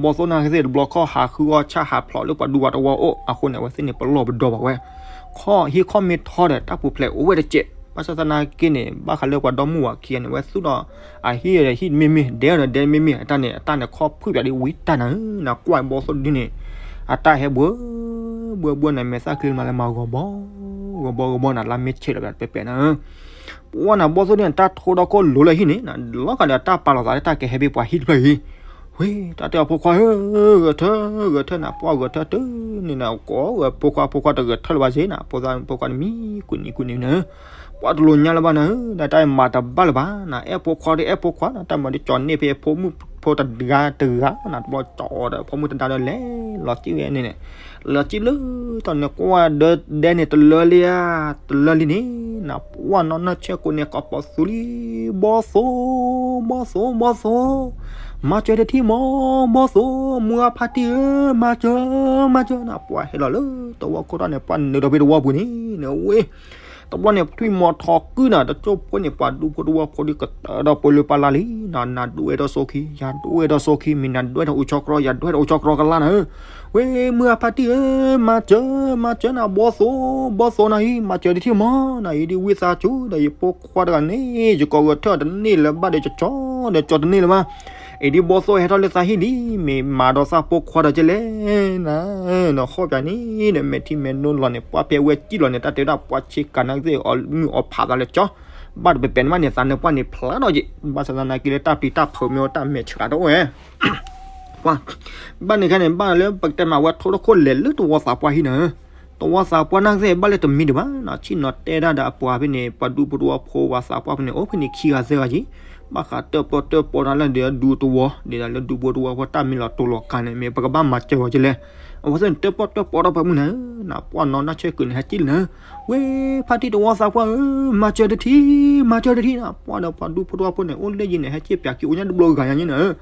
ဘီသိၣ်နာ်က့သ့ၣ်တဘျီခီၣ်ဟးဃုအီၣ်ဆၣ်ဟးဖျိးလၢပှၤဒူပှၤတဝီအိၣ် အဃိန့ၣ် အဝဲသ့ၣ်န့ၣ် ပလီၢ်ပဒီဘၣ်ဝဲ ခီၣ်ဟံၣ်ခီၣ်မ့ၢ်ထီဒီး တၢ်ပူၤဖျဲးအိၣ်ဝဲတစဲး ဘၣ်ဆၣ်သနာ်က့န့ၣ် ဘၣ်ဃးလၢပှၤဒီမုၣ်ဝၤခံဂၤန့ၣ် အဝဲသူၣ်ထီၣ် အဟံၣ်ဒီးဟံၣ်မ့မ့ၢ် ဒဲဒီးဒဲမ့မ့ၢ် အတၢ်န့ၣ် အတၢ်န့ၣ်ခီဖုၣ်ပၠးဒ်ဝံတၢ်နၤဧၢ နကွၢ်ဘီသိၣ်ဒုန့ၣ် အတၢ်ဟဲဘှၢ ဘှၢဘှၢနၤ မဲာ်သၣ်ချံမးလၢမၤဂီၤဘီ ဂီၤဘီဂီၤဘီနၤ လါမ့ၢ်ဆဲးလီၤပၠးတပဲပဲနၤဧၢ ပှၢ်နၤဘီသိၣ်ဒုန့ၣ် တၢ်ထိဒီခိၣ်လိၤလၢဟံၣ်န့ၣ် လီၤဂာ်ဒီးတၢ်ပာ်လီၤသးလၢတၢ်ကဟဲဖဲပှၤဟံၣ်တဖျၢၣ်အံၤ ဝ့ၢ် တၢ်တဲအီၤဖိခွါဧၢ ဂဲၤထၢၣ် ဂဲၤထၢၣ်နၤ ပှၢ်ဂဲၤထၢၣ်တုၤန့ၣ်နၤ ကိးဝဲဖိခွါ ဖိခွါတဂဲၤထၢၣ်လၢၤဘၣ်စ့ၢ်နၤ ဖိခွါ ဖိခွါန့ၣ်မံကွံာ်နံၤကွံာ်နံၤနၤ ပှၢ်တလိၤညါလၢၤဘၣ်နၤဧၢ နတၢ်မၤတဘၣ်လၢၤဘၣ်နၤ အဲၣ်ဖိခွါဒီးအဲၣ်ဖိခွါနၤ တၢ်မၤဒ်ကၠီန့ၢ်ဖဲဖိမုၣ်ဖိတဂၤတဂၤနၤ တဘျီကၠီဒီးဖိမုၣ်တဒါဒီးလဲၤလီၤတံၢ်ဝဲန့ၣ်န့ၣ် လီၤတံၢ်လၢတၢ်န့ၣ်ကွၢ်ဒၢဒဲန့ၣ်တလၢလံဧါ တလၢလံန့ၣ် နပှၢ်နီၢ်နီၢ်ဆၢၣ်ကိးန့ၣ် ကိးပိာ်သူလံ ဘီသိၣ် ဘီသိၣ် ဘီသိၣ် မၤစၢၤတထံၣ်မီၤ ဘီသိၣ် မုၢ်အါဖါတံၢ်ဧၢ မၤစၢၤ မၤစၢၤနၤ ပှၢ်ဟဲလီၤလၢတဝီခိၣ်ထီၣ်န့ၣ် ပှၢ်နုာ်ဒီးဖဲတဝီပူၤန့ၣ် နဝ့ၢ် တဘျီန့ၣ် ထွံၣ်မီၤထီကုၢ်နၤ တကၠိၢ်ဖိန့ၣ် ပှၤဒူဖိတဝီဖိဒုးကတၢၢ်ဒီးပှၤလၢပှၤလၢ်လံ နၤ နၤဒွဲၣ်ဒီးစိခံ ယၤဒွဲၣ်ဒီးစိခံ မ့ၢ်နၤဒွဲၣ်ဒီးအိၣ်ဆီကြီ ယၤဒွဲၣ်ဒီးအိၣ်ဆီကြီကလါနၤဧၢ ဝ့ၢ် မုၢ်အါဖါတံၢ်ဧၢ မၤစၢၤ မၤစၢၤနၤ ဘီသိၣ် ဘီသိၣ်နၤအံၤ မၤစၢၤတထံၣ်မီၤ နၤအံၤဒ်ဝံသးစူၤ ဒီးယဖိခွါတဂၤန့ၣ် ယကိးဂဲၤထၢၣ်တန့ၢ်လၢၤဘၣ်ဒီး ကၠီဒီးကၠီတန့ၢ်လၢၤဘၣ် အံၤဒ်ဘီသိၣ်ဟဲထီၣ်လၢသးဟံၣ်လံ မ့ၢ်မၤဒီးသးဖိခွါဒီးကဲလဲၣ် နၤ နဟီၣ်ပၠးန့ၣ် နမဲာ်ထံမဲာ်နိလီၤန့ၣ် ပှၢ်ဖဲဝဲစံၣ်လီၤန့ၣ် တၢ်တဲဝဲဒၣ်ပှၤဆ့ကၤနာ်က့သ့ၣ် အီၣ်မုၢ်အီၣ်ဖးသးလၢကၠီ ဘၣ်တပဲာ်ပဲာ်န့ၣ်ဘၣ်န့ၣ် သးနၢပှၢ်န့ၣ်ဖျါထီၣ်က့ၤ ဘၣ်ဆၣ်သနာ်က့လၢတၢ်ပျံၤတၢ်ဖုးမ့ၢ်အိၣ်တၢ်မဲာ်ဆှးတအိၣ်ဝဲ ပှၢ် ဘၣ်န့ၣ်ခဲန့ၣ် ဘၣ်လၢပကတဲမးဝဲထိၣ်တခိၣ်လဲၤလၢတဝီသးပှၢ်ဟံၣ်နၤဧၢ တဝီသးပှၢ်နာ်က့သ့ၣ် ဘၣ်လၢတမံၤဒံးဘၣ်နၤ ဆ့ၣ်နီၤတဲဒၣ်ဒီးအပှၤဖဲန့ၣ် ပှၤဒူဖိတဝီဖိဝဲသးပှၢ်ဖဲန့ၣ် အိၣ်ဖဲန့ၣ်ခံဂၤသၢဂၤက့ၤ ဘၣ်ဃးတၢၣ်ပီၣ်တၢၣ်ပီတၢ်လၢဒုးဒူသဝီ ဒ်သိးလၢဒူဖိသဝီဖိတၢ်မ့ၢ်လီၤတိၤလီၤကၤန့ၣ် မ့ၢ်ပကဘၣ်မၤစၢၤအီၤကလဲၣ်. အဝဲသ့ၣ်န့ၣ် တၢၣ်ပီၣ်တၢၣ်ပီထီၣ်ဖဲမုၢ်နၤဧၢ, နပှၢ်နီၢ်နီၢ်ဆၢၣ်ကုးန့ၣ် ဟဲက့ၣ်လီၤနၤဧၢ, ဝဲဖါတံၢ်သဝီသးပှၢ်ဧၢ, မၤစၢၤတထံၣ်, မၤစၢၤတထံၣ်နၤ, ပှၢ်ဒီးပှၤဒူဖိသဝီဖိန့ၣ် အိၣ်လၢယံၤန့ၣ် ဟဲက့ၣ်ပၠးက့ၤအိၣ်ညါတဘျီဂၤညါန့ၣ်နၤဧၢ,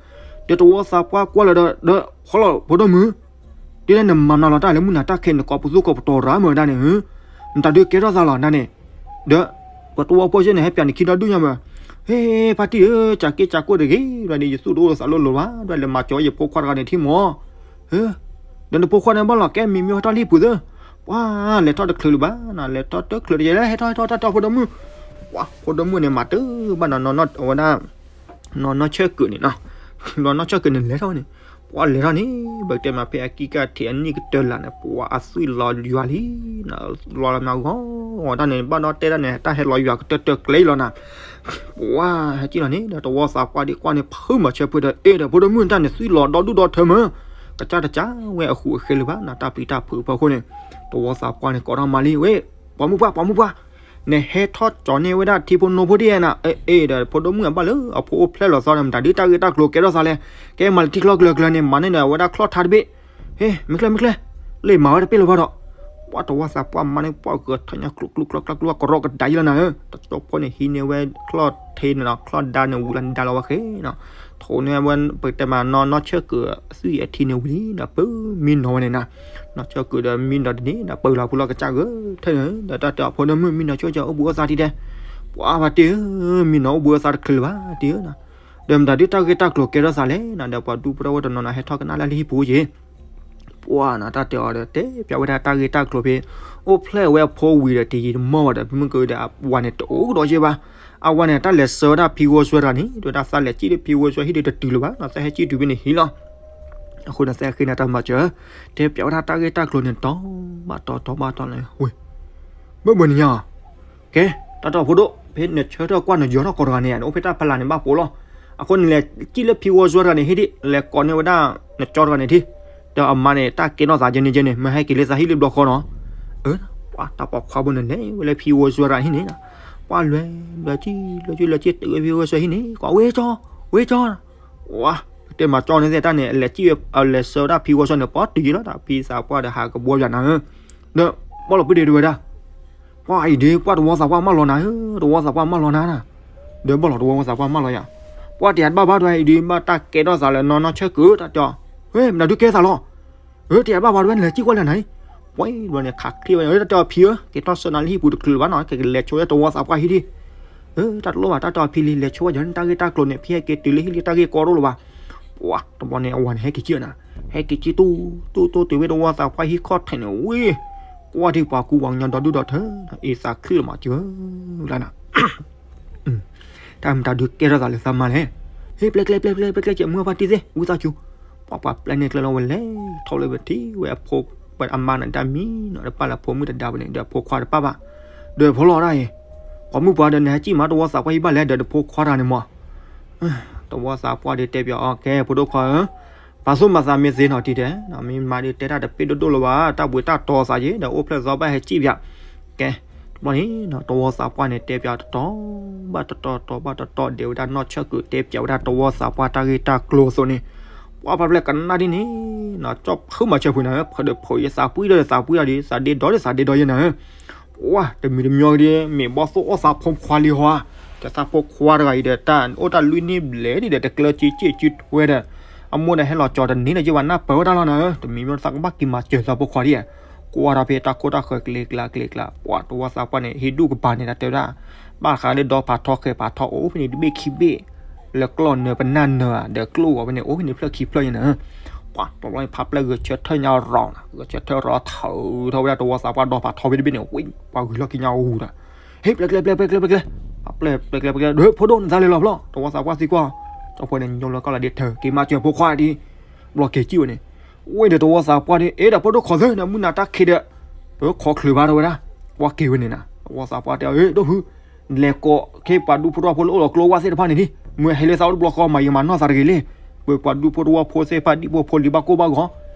ဒီးသဝီသးပှၢ်ကွၢ်လီၤဒီး ဒီးဖီလီၤဖိဒိၣ်မုၣ် ဒ်လဲၣ်နမၤနၤလီၤတၢ်လၢမုၢ်နၤတၢ်ခဲန့ၣ် ကိးပသူကိးပတီၤရၤမၢ်ဒၣ်န့ၣ်, နတၢ်ဒုးကဲထီၣ်သးလီၤဒၣ်န့ၣ်, ဒီး ပှၤသဝီဖိစ့ၢ်န့ၣ် ဟဲပၠးန့ၣ်ခံဒီဒူၣ်ညါမၢ်, ဟ့ ဖါတံၢ်ဧၢ, ကးက့ၢ်ကးကိၢ်တဂ့ၤ, ဒ်န့ၣ် ယသူၣ်တအိၣ်သးလိၣ်လိၤဘၣ်, ဒ်လဲၤမၤစၢၤဝဲယဖိခွါတဂၤန့ၣ်ထံၣ်မၢ်, ဟ့ ဒီးနဖိခွါန့ၣ်ဘၣ်လီၤ ကဲမံၤမံၤဟီၣ်တၢ်လံၣ်ပူၤသၢ, ပှၢ်လဲၤထီၣ်တချုးလၢၤဘၣ်, နလဲၤထီၣ်တချုးတယဲလၢ ဟဲထီၣ်ဟဲထီၣ်တၢ်တဲအီၤဖိဒိၣ်မုၣ်, ပှၢ်ဖိဒိၣ်မုၣ်န့ၣ် မၤတၢ်ဘၣ်နီၤ အဝဲဒၣ် နီၢ်နီၢ်ဆၢၣ်ကုးန့ၣ်နီၤ, နီၢ်နီၢ်ဆၢၣ်ကုးန့ၣ်လဲၤထီၣ်န့ၣ်, ပှၢ်လဲၤထီၣ်န့ၣ် ပကတဲမးဖဲအကံၢ်ကထံးအနံၣ်ကတၢၢ်လၢ်န့ၣ် ပှၢ်အသွံၣ်လီၤယွၤလံ, လီၤလီၤမးဂီၤဂီၤတၢ်န့ၣ် ဘၣ်ဒီးတဲတၢ်န့ၣ် တၢ်ဟဲလီၤယွၤကတၢၢ်တၢၢ်ကျဲလီၤနၤ, ပှၢ်ဟဲက့ၣ်လီၤန့ၣ် ဒီးသဝီသးပှၢ်ဒ်ကွၢ်န့ၣ် ဖုးမၤဆၢဖုးဒီး အ့ၣ်ဒီးဖိဒိၣ်မုၣ်တၢ်န့ၣ် သွံၣ်လီၤဒီဒူၣ်ဒီထၢမၢ်, ကစၢ်တကးဝဲအဃူအဃဲလၢၤဘၣ်နၤ တၢ်ပျံၤတၢ်ဖုးဖီခိၣ်န့ၣ်, သဝီသးပှၢ်န့ၣ် ကိးထီၣ်မၤလံ ဝဲ ပိာ်မုၣ်ပှၢ် ပိာ်မုၣ်ပှၢ်, နဟဲထီၣ်ကၠီၤန့ၢ်ဝဲဒၣ်ထံဖိနိဖိဒ်နၤ, အ့ၣ်ဒီးဖိဒိၣ်မုၣ်အဘၣ်လၢအဖိအိၣ်ဖျဲၣ်လီၤသီန့ၣ် မတၤဒုးတၢ်ဂ့ၢ်တၢ်ကျိၤကဲထီၣ်သးလဲၣ်, ကဲမၤလၢထံချီကျၢၤကျၢၤန့ၣ် မၤန့ၢ်ဒီးဝဲဒၣ်ချီၣ်ထါတဘ့ၣ်, ဟ့ မ့ၢ်ကျဲ မ့ၢ်ကျဲ, လၢမၤဝဲတပ့ၣ်လၢၤဘၣ်ဒီး, ပှၢ်သဝီသးပှၢ်မၤန့ၢ်ပှၢ်ဂဲၤထၢၣ်ညါကျိကျိကျိကျိကျိကရီကဒါယံလီၤနၤဧၢ, တကၠီဖိန့ၣ်ဟံးန့ၢ်ဝဲချီၣ်ထ့န့ၣ်ဒီး ချီၣ်ဒါန့ၣ်ဝံၤလီၤန့ၣ် ဒါလီၤဝဲဃဲနီၤ, ထိးန့ၢ်ဝဲ ပကတဲမးနီၢ်နီၢ်ဆၢၣ်ကုးသွံၣ်အထံန့ၣ်ဝံၤလံဒီး ပၢမံနီၤဝဲန့ၣ်နၤ, နီၢ်ဆၢၣ်ကုးဒီးမံနီၤတန့ၣ်ဒီး ပၢလီၤဖိလီၤကစၢ်ဂဲၤထၢၣ်န့ၣ် ဒီးတၢ်တဲအီၤဖိဒိၣ်မုၣ် မံနီၤဆိကၢ်အိၣ်ဘှံးအိၣ်သါတံၢ်တဲ, ပှၢ်ဖါတံၢ်ဧၢ, မံနီၤအိၣ်ဘှံးအိၣ်သါတချုးလၢၤဘၣ်တံၢ်ဧၢနၤ, ဒီးမတၤဒုးတၢ်ဂ့ၢ်တၢ်ကျိၤကဲထီၣ်သးလဲၣ်နၤ, ဒီးပှၤဒူဖိသဝီဖိတနီၤနီၤဟဲထီၣ်ကနၣ်လၢလၢဟံၣ်ပူၤက့ၤ ပှၢ်နၤတၢ်တဲအီၤဒီး တဲပၠးဝဲဒၣ်တၢ်ဂ့ၢ်တၢ်ကျိၤဖဲ အိၣ်ဖျဲၣ်ဝဲအဖိဝံၤဒီးတယံာ်တမီၢ်ဘၣ်ဒီး မုၢ်ကဝဲဒီးအဝၤန့ၣ်တအိၣ်ကဒီးက့ၤဘၣ်, အဝၤန့ၣ် တၢ်လဲၤဆှၢဝဲဒၣ်ဖံဝီဆွဲတဂၤန့ၣ် ဒီးတၢ်သးလဲၤစံၣ်လၢဖံဝီဆွဲဟံၣ်ဒီးတတုၤလၢၤဘၣ်နီၤ, သးဟဲစံၣ်တုၤဖဲန့ၣ်ဟံၣ်လီၤ, အဃိန့ၣ်သးဟဲဃ့နၤတၢ်မၤစၢၤ, တဲပၠးဝဲဒၣ်တၢ်ဂ့ၢ်တၢ်ကျိၤန့ၣ် တီၤဘၣ်တီၤတီၤဘၣ်တီၤလၢဝဲ ဘၣ်ဘၣ်န့ၣ်ညါ, ကဲ တၢ်တဲအီၤဖိဒိၣ် ဖဲနဆၢထၢၣ်ကွၢ်နယီၤထီၣ်ကီးတဂၤန့ၣ် နအိၣ်ဖဲတၢ်ဖီလာ်န့ၣ်ဘၣ်ပိာ်လီၤ, အဃိန့ၣ်လဲၤစံၣ်လၢဖံဝီဆွဲတဂၤန့ၣ်ဟံၣ်ဒံး လဲၤကိးန့ၢ်ဝဲဒၣ်နကၠီတဂၤန့ၣ်ထံၣ်, ဒီးအမါန့ၣ် တၢ်ကဲထီၣ်သးကဲန့ၣ်ကဲန့ၣ် မ့ၢ်ဟဲက့ၤလၢသးဟံၣ်လၢဘျီဃီနီၤ, အၢ ပှၤတၢ်ပိာ်ခွါဖိန့ၣ်လဲၤဝဲလၢဖံဝီဆွဲတဂၤဟံၣ်န့ၣ်, ပှၤလဲၤ လဲၤစံၣ် လဲၤစံၣ် လဲၤစံၣ်တုၤဝဲဖံဝီဆွဲဟံၣ်န့ၣ် ကွၢ်ဝဲကၠီ ဝဲကၠီ ဝါ ပတဲမၤကၠီန့ၣ်သ့ၣ်တၢ်န့ၣ် အလဲၤစံၣ်ဝဲ အလဲၤဆှၢဝဲဒၣ်ဖံဝီဆွဲန့ၣ် ပီတယံာ်လီၤ တၢ်ဖံသးပှၢ်ဒီးဟးကဘှီယၤနၤဧၢ, ဒီး ဘၣ်လီၤပှၤဒ့ဒဝဲဒၣ်, ပှၤအံၤဒုး ပှၤသဝီသးပှၢ်မၢလီၤနၤဧၢ, သဝီသးပှၢ်မၢလီၤနၤနၤ, ဒီးဘၣ်လီၤသဝီသးပှၢ်မၢလီၤယၤ, ပှၤတယၤတဘၣ်ဘၣ်ဒွဲအံၤဒုး ဘၣ်တၢ်ကဲထီၣ်သးလၢနီၢ်နီၢ်ဆၢၣ်ကုး တၢ်တဲအီၤ, ဝဲ မတၤဒုးကဲသးလီၤ အၢ တယၤဘၣ်ဝဲဒၣ် လဲၤစံၣ်ကွၢ်လၢနၤအံၤ, ပှၤဘျီန့ၣ် ခးချ့ဝဲ တၢ်တဲအီၤဖံဧၢ, က့ၤထီၣ်ဆၢနၤလၢဟံၣ်ပူၤတချုးလၢၤဘၣ်နီၤ, ကလဲၤဆိဝဲသဝီသးပှၢ်ဟံၣ်ဒံး, အၢ တၢ်တလိၣ်ဘၣ် တၢ်တဲအီၤဖံလံ လဲၤဆိဝဲယၤန့ၣ် တၢ်ဂ့ၢ်တၢ်ကျိၤန့ၣ် ဖံဟဲက့ၤတုၤလၢဟံၣ်လံ တၢ်ဂ့ၢ်ကီတအိၣ်လၢၤဘၣ်, ပှၤတဘျီန့ၣ် အဝၤန့ၣ် ဟဲက့ၤစံၣ်နၤ, ဟဲက့ၤစံၣ်တူၢ်တူၢ်တူၢ်တုၤဝဲသဝီသးပှၢ်ဟံၣ်ခီၣ်ထံးန့ၣ် ဝ့ၢ်, ကွၢ်ထံပှၤကူပှၤကညီဒီဒူၣ်ဒီထၢ, အ့ၣ်သးခုလၢမၤစၢၤ, လၢနၤ တၢ်မတၤဒုးကဲထီၣ်သးလၢသးမါလဲၣ်, ဟ့ၣ် ပျဲကျဲ ပျဲကျဲ ပျဲကျဲ ကဲမုၢ်ဖါတံၢ်သ့ၣ် ဝံသးစူၤ, ပှၤပှၤပျဲန့ၢ်ကျဲလီၤဝဲလဲၤထီၣ်လၢဝဲထံၣ်ဝဲအဖိ, ဝဲအမါန့ၣ် တၢ်မံနီၤ တပာ်လၢဖိမုၣ်တဒါပူၤန့ၣ် ဒီးဖိခွါတပာ်ဘၣ်, ဒီးဖိလီၤဒၣ်အံၤ, ပှၤမုၣ်ပှၤဒီးန့ၣ် ဟဲစံၣ်မးသဝီသးပှၢ်ဟံၣ်ဘၣ်လဲၣ် ဒီးတဖိခွါတဂၤန့ၣ်မး သဝီသးပှၢ်ဒုးတဲပၠးအီၤ ကဲ ဖိဒိၣ်ခွါဧၢ, ပာ်သူၣ်မၤသးမ့ၢ်သ့နီၤတံၢ်တဲ, မ့ၢ်မၤဒုးတဲတၢ်တပ့ၢ်ဒိၣ်ဒိၣ်လၢၤဘၣ်, တၢ်ဘှံးတၢ်တီၤသးက့ၤ ဒီးအိၣ်ဖျဲၣ်သီဘၣ်ဟဲစံၣ်ပၠး, ကဲ, တဘျီန့ၣ် သဝီသးပှၢ်န့ၣ် တဲပၠးတတီၤဘၣ်တတီၤ တီၤဘၣ်တတီၤ ဒဲးဝဲဒၣ်နီၢ်ဆၢၣ်ကုး တဲပၠးဝဲဒၣ်သဝီသးပှၢ်တၢ်ဂ့ၢ်တၢ်ကျိၤအသိးန့ၣ်, ပှၤပှၤပျဲကနၣ်ဒ်န့ၣ်, ကၠီဖုမၤဆၢဖုနၤဧၢ, ဖုဒီးဖုယဲ သးပှၢ်ဒီးသးပှၢ်ဒီး သးဒ့ဒီးဒီးသးဒ့ဒီးယဲနၤဧၢ ပှၤတမံၤတမံၤဒီး မ့ၢ်ဘီၣ်သိၣ်အီၣ်သးဖိခွါလံဟီဧါ, ဒီးသးဖိခွါတဂၤအံၤဒီး တၢ်အိၣ်တၢ်လွံၢ်နံၣ်ဘျဲၣ်ဒံးဒီး တကျၢၤစ့စ့ၢ်ကီးထွဲဒီး အမိၢ်ဒီးဟဲလီၤကၠီၤတန့ၢ်ဒီး ယဲဘၣ်နၢ်ပၢၢ်ဝဲတၢ်လီၤနၤဧၢ, တမံၤမ့ၢ်သးကဘၣ်က့ၤမၤစၢၤသးဖိခွါဒံးဧါ, ကွၢ်ဒီးဖဲတၢ်ခိၣ်တၢ်ဃၢၤကျ့ကျါကျ့ကျါ, ပှၤသဝီသးပှၢ်န့ၣ် ဟံးဒူၣ်ကပၤန့ၣ် တၢ်တဲဝဲဒၣ်, ဘၣ်ဃးလၢဒီဖးထီဃဲၤဖးထီအိၣ်ဖဲန့ၣ်တဘ့ၣ်ခံဘ့ၣ်, လၢကျီၢ်နၢၤပနၢ်နၢၤဧါ, ဒီးကျိၣ်ဂီၤဖဲန့ၣ် အိၣ်ဖဲန့ၣ်ဖျၢၣ်ခံဖျၢၣ်ယဲနၤဧၢ, ပှၤတဘျီန့ၣ် ဖးပျဲၢ်ဂဲၤဆၢထၢၣ်ညါရီၤနၤ, ဂဲၤဆၢထၢၣ်ရီၤထုးထီၣ်ဝဲဒၣ်သဝီသးပှၢ်ဒီဖးထီဖဲတဘ့ၣ်န့ၣ်, ဝံၤ ပှၤဂုၤလီၢ်ခံညါအူဒီး ဟ့ၣ် ပျဲကျဲ ပျဲ ပျဲ ပျဲ ပျဲကျဲ, ပျဲ ပျဲကျဲ ပျဲကျဲ, ဒီး ဖိဒိၣ် နသးလဲၤလီၤဖျီ သဝီသးပှၢ်သံကွၢ်, ကၠီဖုန့ၣ် ညိလီၤကီၢ်လီၤဒ့ထၢ က့ၤမၤစၢၤဖိခွါဒံး, ဘျီက့ၤစံၣ်ဝဲန့ၣ်, ဝံၤဒီးသဝီသးပှၢ်ဒံး အ့ ဒီးဖိဒိၣ်ခိးသၢ နမုၢ်နၤတၢ်ခံးဒီး, ဒီးခိးချုးဘၣ်ထီၣ်ဝဲဒၣ်, ပှၤက့ၤဝဲန့ၣ်နၤ, သဝီသးပှၢ်တဲ အ့ ဒိၣ်ဖု, လဲၤကိးခဲပှၤဒူဖိတဝီဖိလၢအိၣ်ဒီးကျိဝါသ့ၣ်တဖၣ်န့ၣ်ဒံး, မ့ၢ်ဟဲလၢသးအိၣ်တဘျီဃီ မၤယံာ်မၤနီၢ်သးတဂ့ၤလံ, ပပှၤဒူဖိတဝီဖိသ့ၣ်တဖၣ် ဒံၣ်ဖိဖိလံၤဘၣ်ကိၢ်ဘၣ်ဂီၤ,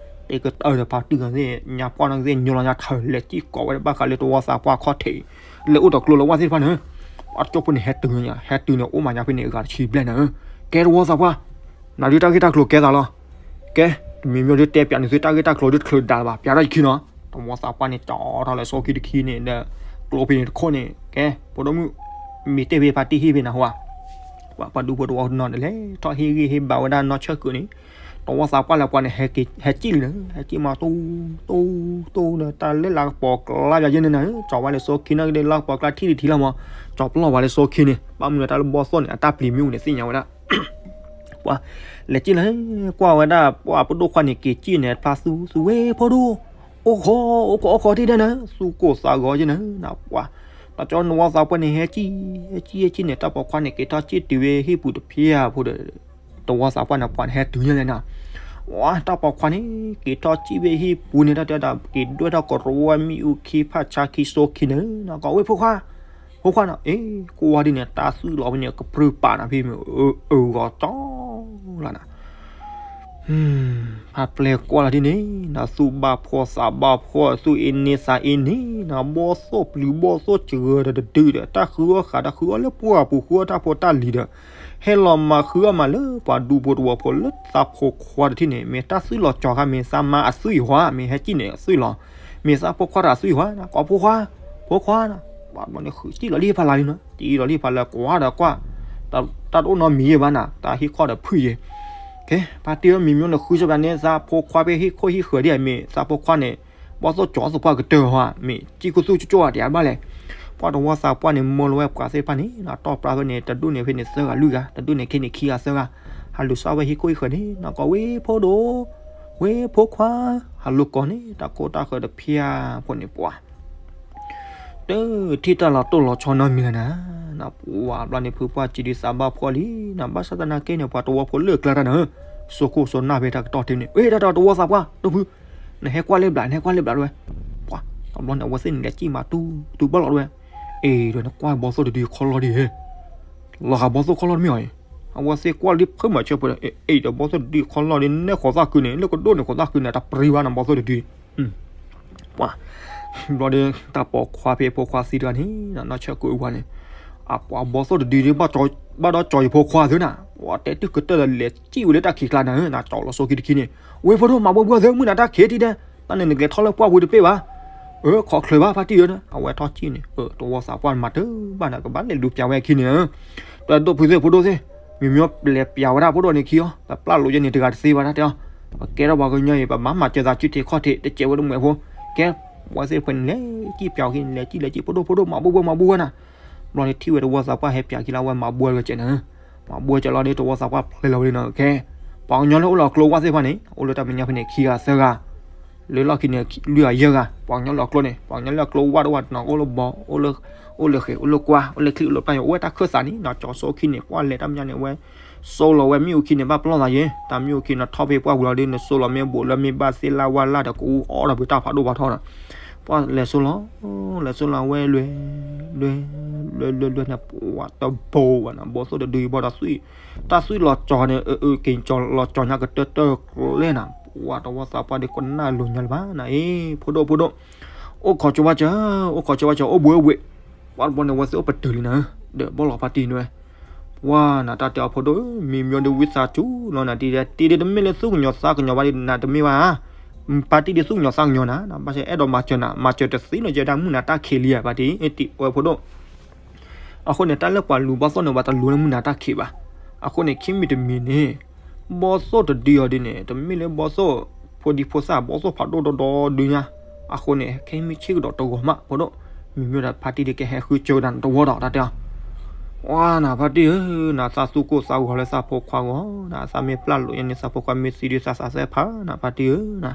တကတၢၢ်ဒီးဖါတံၢ်သ့ၣ် ညါပှၢ်နီၢ်သ့ၣ် ညိလီၤညါထုး လဲၤစံၣ်ကိးဝဲဒၣ်ဘၣ်ဃးလၢသဝီသးပှၢ်ခီၣ်ထံး, လဲၤအိၣ်ဒီးကျိလၢဝါသ့ၣ်တဖၣ်န့ၣ်, အကၠိဖိန့ၣ်ဟဲတုၤညါ, ဟဲတုၤန့ၣ် အိၣ်မၤညါဖဲန့ၣ် အဂၤတဆံဘျဲၣ်န့ၣ်, ကဲတဝီသးပှၢ်, နၤဒုးတၢ်ဂ့ၢ်တၢ်ကျိၤကဲသးလီၤ. ကဲ, မ့မ့ၢ်ဒုးတဲပၠးန့ၣ်သုတၢ်ဂ့ၢ်တၢ်ကျိၤဒုးတချုးဒၣ်လၢၤဘၣ်, ပၠးထီၣ်ယခံနီၤ. တဝီသးပှၢ်န့ၣ် ကၠီထီၣ်လၢစိခံတခံန့ၣ်ဒီး ကျိဖဲန့ၣ်တခိၣ်န့ၣ်, ကဲ, ဖိဒိၣ်မုၣ်, မ့ၢ်တဲဖဲဖါတံၢ်ဟံၣ်ဖဲနၤဟိဧါ. ပှၤ ပှၤဒူဖိတဝီနီၤန့ၣ် လဲၤထီၣ်ဟ့ၣ်ဂံၢ်ဟ့ၣ်ဘါဝဲဒၣ်နီၢ်ဆၢၣ်ကုာ်န့ၣ်, တဝီသးပှၢ်လၢပှၤန့ၣ် ဟဲစံၣ်လံန့ၣ်, ဟဲစံၣ်မး တူတူတူဒီး တၢ်လၢလၢကပီၤကျါပၠးယဲန့ၣ်နၤ, ကၠီဝဲလၢစိခံနီၤကဒီး လၢကပီၤကျါထံၣ်တထံၣ်လီၤမး, ကၠီပလီၢ်ဝဲလၢစိခံန့ၣ်, ဘၣ်မနုၤတၢ်လၢဘီၣ်သိၣ်န့ၣ် အတၢ်ပျံၤမ့ၣ်အူန့ၣ်သ့ၣ်ညါဝဲဒၣ် ပှၤ လဲၤစံၣ်လၢ ကွၢ်ဝဲဒၣ် ပှၤဖိဒိၣ်ခွါန့ၣ် က့ၤစံၣ်န့ၣ် ဖျါသူသူဝဲဖိဒိၣ်, အိၣ်ခိး အိၣ်ခိး အိၣ်ခိးထံၣ်ဒဲးနၤ, သူၣ်ကိၢ်သးဂီၤယဲနၤ, ပှၤ တၢ်ကၠီတဝီသးပှၢ်န့ၣ် ဟဲစံၣ် ဟဲစံၣ် ဟဲစံၣ်န့ၣ် တၢ်ပိာ်ခွါန့ၣ် က့ၤထီၣ်စံၣ်တုၤဝဲဟံၣ်ပူၤတဖျၢၣ်ဖိဒီး တဝီသးပှၢ်န့ၣ် ပှၤန့ၣ်ဟဲတုၤညါလဲၣ်နၤ, ပှၤ တၢ်ပိာ်ခွါန့ၣ် က့ၤထီၣ်စံၣ်ဝဲဟံၣ်ပူၤန့ၣ် တၢ်တဲဒၣ် က့ၤဒွဲၣ်ထီၣ်ကရီဝဲမ့ၣ်အူခံဖၣ်ဆါခံစိခံန့ၣ် နကီးဝဲဖိခွါ ဖိခွါနီၤ, အ့ ကွၢ်ဒ်န့ၣ် တၢ်သွံၣ်လီၤဖဲန့ၣ် ကပြုၢ်ပာ်နၤဖဲမ့ၢ် အဂီၤကၠီလီၤနၤ, ဖါပျဲၢ်ကွၢ်လီၤဒ်န့ၣ် နသူၣ်ဘၣ်ဖှီၣ်သးဘၣ်ဖှီၣ် သူၣ်အ့န့သးအ့န့နီၤ, ဘီၣ်သိၣ်ပျုၤဘီၣ်သိၣ်စှၤဒီးတဒုဒီး တၢ်ဃုအီၣ်ဃာ် တၢ်ဃုအီၣ်လၢပှၢ်ပူၤ ဃုအီၣ်တၢ်ဖိတၢ်လံၤဒီး ဟဲလီၤမၤဃုအီၣ်မးလၢပှၤဒူဖိတဝီဖိလၢသးဖိခွါတထံၣ်န့ၣ် မ့ၢ်တၢ်သွံၣ်လီၤကၠီခါ မ့ၢ်သးမါအသွံၣ်ဟါ မ့ၢ်ဟဲစံၣ်န့ၣ်အသွံၣ်လီၤ, မ့ၢ်သးဖိခွါတဂၤအသွံၣ်ဟါ ကိးဖိခွါ, ဖိခွါနီၤ, ဘၣ်ဘျီန့ၣ်ဃုစံၣ်လီၤလံဖးလၢ်လံနီၤ, စံၣ်လီၤလံဖးလၢ်ကွၢ်ဒီးကွၢ်, တၢ်တအိၣ်နီတမံၤဘၣ်နၤ, တၢ်ဟ့ၣ်ခီၣ်ဒီးဖုၣ်ယဲ, ကဲ ဖါတံၢ်ဧၢ မ့မ့ၢ်နဃုစၢၤဘၣ်န့ၣ် သးဖိခွါဖဲဟံၣ်ခိၣ်ဟံၣ်ဃၢၤဒ်အံၤ မ့ၢ်သးဖိခွါန့ၣ် ဘီၣ်သိၣ်ကၠီသပှၢ်ကတၢၢ်ဟါ မ့ၢ်စံၣ်ခိၣ်သူၣ်ကၠိကၠိဧါ တယၤဘၣ်လဲၣ်, ပှၤတဝီသးပှၢ်န့ၣ် မၢလီၤဝဲပှၤသ့ၣ်တဖၣ်န့ၣ် တီၢ်ပြါဖဲန့ၣ် တဒူၣ်န့ၣ်ဖဲန့ၣ်သၢဂၤလွံၢ်ဂၤ တဒူၣ်န့ၣ်ခဲန့ၣ်ခံဂၤသၢဂၤ, ဟးလူၤစၢ်ဝဲဟံၣ်ခိၣ်ဟံၣ်ဃၢၤန့ၣ် နကီးဝဲဖိဒိၣ်, ဝဲဖိခွါ, ဟးလူၤကိးန့ၣ် တၢ်ကိၢ်တၢ်ဃၢၤတဖၠၣ်ဖိန့ၣ်ပှၤ တထံၣ်တၢ်လီၤတိၢ်လီၤဆီနီတမံၤလၢၤနၤ, နပှၤဘျီန့ၣ် ဖုပှၢ်စံးဒုးသးဘၣ်ဖှီၣ်လံ, နဘၣ်ဆၣ်သနာ်က့န့ၣ် ပှၤတဝီဖိလၢကျါတၢ်နၤ, စိခိၣ်စိနၢ်ဖဲတၢ်ကတီၢ်တ့ၢ်န့ၣ် အ့ တၢ်တဝီသးပှၢ် ဒိၣ်ဖု, နဟဲကွၢ်လၢဘျး နဟဲကွၢ်လၢဘျးတဝဲ, ပှၤ တဘျီန့ၣ် အဝဲသ့ၣ်န့ၣ် လဲၤစံၣ်မးတူတူဘၣ်လီၤတဝဲ, အ့ ဒီးနကွၢ်ဘီၣ်သိၣ်တဒုခီလီၢ်ဒ်ဟဲ လီၤဃာ်ဘီၣ်သိၣ်ခီလီၢ်တမ့ၢ်အီၤအံၤ, အဝဲသ့ၣ်ကွၢ်လီၤဒ်ဖုမၤဆၢဖိဒီး အ့ ဒီးဘီၣ်သိၣ်တဒုခီလီၢ်ဒ်နဲၣ်ဃီၤသၣ်ခုန့ၣ် လၢကဒိၣ်န့ၣ်ဃီၤသၣ်ခုန့ၣ် တပြံဘၣ်နီၤ ဘီၣ်သိၣ်တဒု ပှၤ ဘျီဒီး တၢ်ပိာ်ခွါဖဲဖိခွါသံတဂၤန့ၣ် နီၢ်ဆၢၣ်ကိၣ်အဝၤန့ၣ် အပှၤဘီၣ်သိၣ်တဒုဒ် ဘၣ်ဒီးကၠီၤယဖိခွါသုနၤ, ပှၤတဲတုၤကတၢၢ်ဒီးလဲၤစံၣ်ဝဲလၢတၢ်ခံးကျါနၤဧၢ, နကၠီၤလီၤစိခံတခံန့ၣ်, ဝဲဖိဒိၣ်မၤဘှီဘှီသု မုၢ်နၤတၢ်ခံးထံၣ်ဒဲး, တၢ်န့ၣ်နကလဲၤထီၣ်လၢပှၢ်ပူၤတပ့ၢ်ဘၣ်, အၢ ခီချၢဘၣ်ဖါတံၢ်ဧၢ, အဝဲထီၣ်စံၣ်န့ၣ် တဝီသးပှၢ်မၤတၢ်ဘၣ်နၤ ကဘၣ်လဲၤလူၤပျးဝဲအခံန့ၣ် တဒိၣ်ဖုသ့ၣ်ဖိဒိၣ်သ့ၣ်, မ့မ့ၢ်ပျဲပျးဝဲဒၣ်ဖိဒိၣ်န့ၣ်ခံအီၤ ပပျၢ်လိာ်ယဲန့ၣ်တဂၤတသ့ဘၣ်တၢ်တဲအီၤ, ပကဲထီၣ်ပှၤကညီအံၤ ပမၤမၤစၢၤသးစုထံခီၣ်ထံး တစဲးဝဲတမှဲးဖိ, ကဲ ဝဲသ့ၣ်တဖၣ်န့ၣ် လဲၤစံၣ်ပျးအီၤခံန့ၣ် လဲၤစံၣ်လဲၤစံၣ်ဖိဒိၣ်ဖိဒိၣ်မၤဘှီဘှီမၤဘှီဘှီနၤ, ဘျီန့ၣ်ထံၣ်ဝဲတဝီသးပှၢ်ဟဲပျးခံလၢဝဲမၤဘှီဝဲကဲနၤ, မၤဘှီကဲလီၤဒီးတဝီသးပှၢ်ဖျဲလီၤဝဲလံနီၤ, ခဲ ပှၤကညီလၢအိၣ်လီၤကျိဝဲသ့ၣ်တဖၣ်န့ၣ် အိၣ်လၢတၢ်မဲာ်ညါဖဲန့ၣ် ခံဂၤသၢဂၤ လၢလီၢ်ခံန့ၣ် လွံၢ်ဂၤယဲၢ်ဂၤ ပှၤကညီလီၤကျိန့ၣ် ပှၤကညီလၢအကျိဝဲတဝဲနီၤ အိၣ်လၢဘီ အိၣ်လၢဃဲၤ အိၣ်လၢကွၢ် အိၣ်လၢချံ အိၣ်လၢပျၢ်ယိၤ အိၣ်ဝဲတၢ်ခၢၣ်သးန့ၣ်နီၤ ကၠီၤစိခံန့ၣ် ပှၤလဲၤတၢ်မဲာ်ညါန့ၣ် အဝဲ စိလီၤဝဲမ့ၣ်အူခံန့ၣ် ဘၣ်ပလီၢ်သးယဲ တၢ်မ့ၣ်အူခံန့ၣ် ထီၣ်ဖဲပှၢ်ပူၤလီၤဒီး နစိလီၤမ့ၢ်ဘူးလၢမ့ၢ်ဘၣ်သ့ၣ်လၢဝါလၢ်ဒီး ကအူအီၣ်ဒီးဖုတၢ်ဖးဒိၣ်ဖးထီနီၤ ပှၤလဲၤစိလီၤ လဲၤစိလီၤဝဲလွဲ လွဲ လွဲလွဲလွဲန့ၣ် ပှၤတဘိဘၣ်နီၤ ဘီသိၣ်တဒုဘၣ်ဒီး တၢ်သွံၣ်လီၤကၠီၤန့ၣ် အၢ အၢ က့ၤကၠီၤလီၤကၠီၤညါကတၢၢ်တၢၢ်ကျဲနၤ ပှၤတဝီသးပှၢ်ဒီး ကနၣ်လိၤညါလၢၤဘၣ်နၤ အ့ ဖိဒိၣ်ဖိဒိၣ် အိၣ်ခိးကၠိဝါစၢၤ အိၣ်ခိးကၠိဝါစၢၤ အိၣ်ဘှံးအိၣ်ဘှံး ပှၤတဘျီန့ၣ် ဝဲသ့ၣ်အိၣ်ပတုာ်လံနၤ ဒီးဘီၣ်လီၤဖါတံၢ်န့ၣ်ဝဲ ပှၤနၤတၢ်တဲအီၤဖိဒိၣ် မံၤမၠိဒုးဝံသးစူၤလီၤနၤတံၢ်ဒဲး တံၢ်ဒဲးတမ့ၢ်လၢသူၣ်ကညီၤသးကညီၤဘၣ်ဒံးနၤတမ့ၢ်ဘၣ် ဖါတံၢ်ဒုးသူၣ်ကညီၤသးကညီၤနၤ ဘၣ်ဆၣ်အဲၣ်ဒိးမၤစၢၤနၤ မၤစၢၤတသ့နီၤ ယဲဒၣ်မုၢ်နၤတၢ်ခံးလံဧါ ဖါတံၢ် တံၢ်ဝဲဖိဒိၣ် အဃိန့ၣ် တၢ်လၢပှၤလူၤဘီၣ်သိၣ်န့ၣ် ပှၤတလူၤလၢမုၢ်နၤတၢ်ခံးဘၣ်. အဃိန့ၣ် ခံမံၤတမံၤန့ၣ် ဘီၣ်သိၣ်တဒုအီၤဒ်န့ၣ် တမ့ၢ်လၢဘီၣ်သိၣ်ဖိဒံဖိသၣ် ဘီၣ်သိၣ်ဖးဒိၣ်ဒီဒီဒုညါ. အဃိန့ၣ် ခဲမုၢ်ဆ့ၣ်ကဒီးတဂီၤမး ဖိဒိၣ် မံၤမ့ၢ်ဒီးဖါတံၢ်ဒ်ကဟဲဃုကၢနၤတဝီဒီးတၢ်တဲအီၤ ဝါနၤဖါတံၢ်ဧၢ, နသးသူၣ်ကိၢ်သးဂီၤလၢသးဖိခွါဂီၢ်, နသးမ့ၢ်ပျၢ်လိာ်ယဲန့ၣ် သးဖိခွါမ့ၢ်သံဒုးသးသးသဲဖးနၤဖါတံၢ်ဧၢနၤ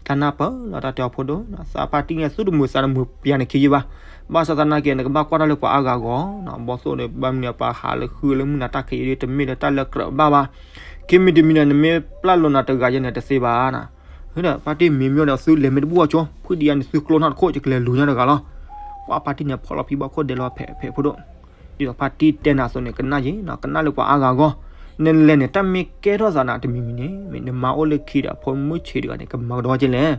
တၢ်နၢ်ပၢၢ်လီၤတၢ်တဲအီၤဖိဒိၣ်, သးဖါတံၢ်န့ၣ် သူၣ်တမုာ်သးတမုာ်ပျၢၤန့ၣ်ခံယဲဘၣ်. ဘၣ်ဆၣ်သနာ်က့ နကဘၣ်ကွၢ်တၢ်လၢပှၤအါဂၤဂီၢ်, ဘီၣ်သိၣ်န့ၣ် ဘၣ်မနုၤပှၤဟးလၢဃုလၢမုၢ်နၤတၢ်ခံးအံၤ တမ့ၢ်လၢတၢ်လၢကြၢးဘၣ်ဘၣ်. ခံမံၤတမံၤန့ၣ် နမ့ၢ်ပျၢ်လိာ်နၤတဂၤယဲန့ၣ်တသ့ဘၣ်နၤ. ဟဒီး ဖါတံၢ်မံၤမ့ၢ်ဒီး သုလဲၤမ့ၢ်တဘူၣ်အီၤဆိ, ဖုဒံယါန့ၣ် သုကျိနီၢ်တခိၣ် ယကလဲၤလူၤညါတဂၤလီၤ. ပှၤဖါတံၢ်န့ၣ် ဖီၣ်လီၤဖံဘၣ်ခိၣ်ဒဲးလီၤဖဲးဖဲးဖိဒိၣ် ဒ်သိးဖါတံၢ်တဲနၤအသိးန့ၣ် ကနၣ်ယဲနီၤ, ကနၣ်လၢပှၤအါဂၤအဂီၢ်, နလဲၤန့ၣ် တၢ်မ့ၢ်ကဲထီၣ်သးနၤတမံၤမံၤန့ၣ် မ့ၢ်နမါအိၣ်လၢခံဒီး အဖိမုၣ်ဆံးတဂၤန့ၣ် ကမၤကဒီးကလဲၣ်,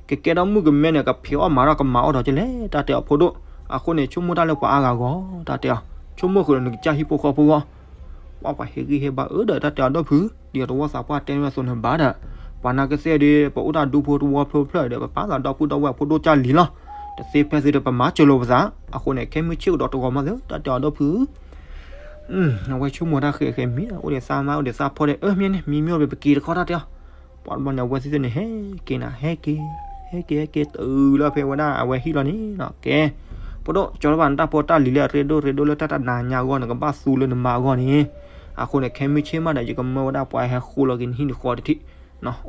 ကကဲထီၣ်မုၣ်ကမဲန့ၣ် ကဖံးအီၣ်မၤထီၣ်ကမၤအီၣ်ဒီးကလဲၣ်, တၢ်တဲအီၤဖိဒိၣ်, အဃိန့ၣ် ဆိကမိၣ်တၢ်လၢပှၤအါဂၤဂီၢ် တၢ်တဲအီၤ, ဆိကမိၣ်ဃုာ်ဒီးနကစၢ်ဟံၣ်ဖိဃီဖိဂီၢ်, ပှၤပှၤဟ့ၣ်ဂံၢ်ဟ့ၣ်ဘါအၢဒီးတၢ်တဲအီၤဒီဖု, ဒ်အီၤတဝီသးပှၢ်တဲမ့ၢ်အသိးန့ၣ်ဘၣ်ဒီး, ပှၤနာ်ကစဲဒီး ပအိၣ်တၢ်ဒူဖိတဝီဖိတဖျၢၣ်ဒီး ပပာ်သးဒီပုၢ်ဒီဝဲၢ်ဖိဒိၣ်ကၢ်လံၤလီၤ, တသ့ဖဲသ့ဒီးပမၤစၢၤလိာ်ပသး, အဃိန့ၣ် ခဲမုၢ်ဆ့ၣ်ကဒီးတဂီၤမးသ့ တၢ်တဲအီၤဒီဖု အဝဲဆိကမိၣ်တၢ်ဃဲးဃဲးမံၤ အိၣ်ဒံးသးမါ အိၣ်ဒံးသးဖီဒီး အၢ မ့ၢ်န့ၣ် မံမ့ၢ်အိၣ်ပက့ၤတခီတၢ်တဲအီၤ, ပှၤတဘျီန့ၣ် အဝဲသ့ၣ်သ့ၣ်န့ၣ် ဟဲက့ၤနၤ ဟဲက့ၤ, ဟဲက့ၤ ဟဲက့ၤ တုၤလၢဖဲဝဲဒၣ်အဝဲဟံၣ်လီၤန့ၣ်နီၤ ကဲ, ဖိဒိၣ် ကၠီလၢဘၣ်နတၢ်ဖိတၢ်လံၤလၢအရ့ဒိၣ်ရ့ဒိၣ်လၢတၢ်တနၤညါအဂီၢ် နကဘၣ်သူလၢနမါအဂီၢ်န့ၣ်, အဃိန့ၣ် ခဲမုၢ်ဆ့ၣ်မးဒီး ယကမၢဝဲဒၣ်ပှၤဟဲဃိလီၤက့ၤနဟံၣ်နဃီတထံၣ်,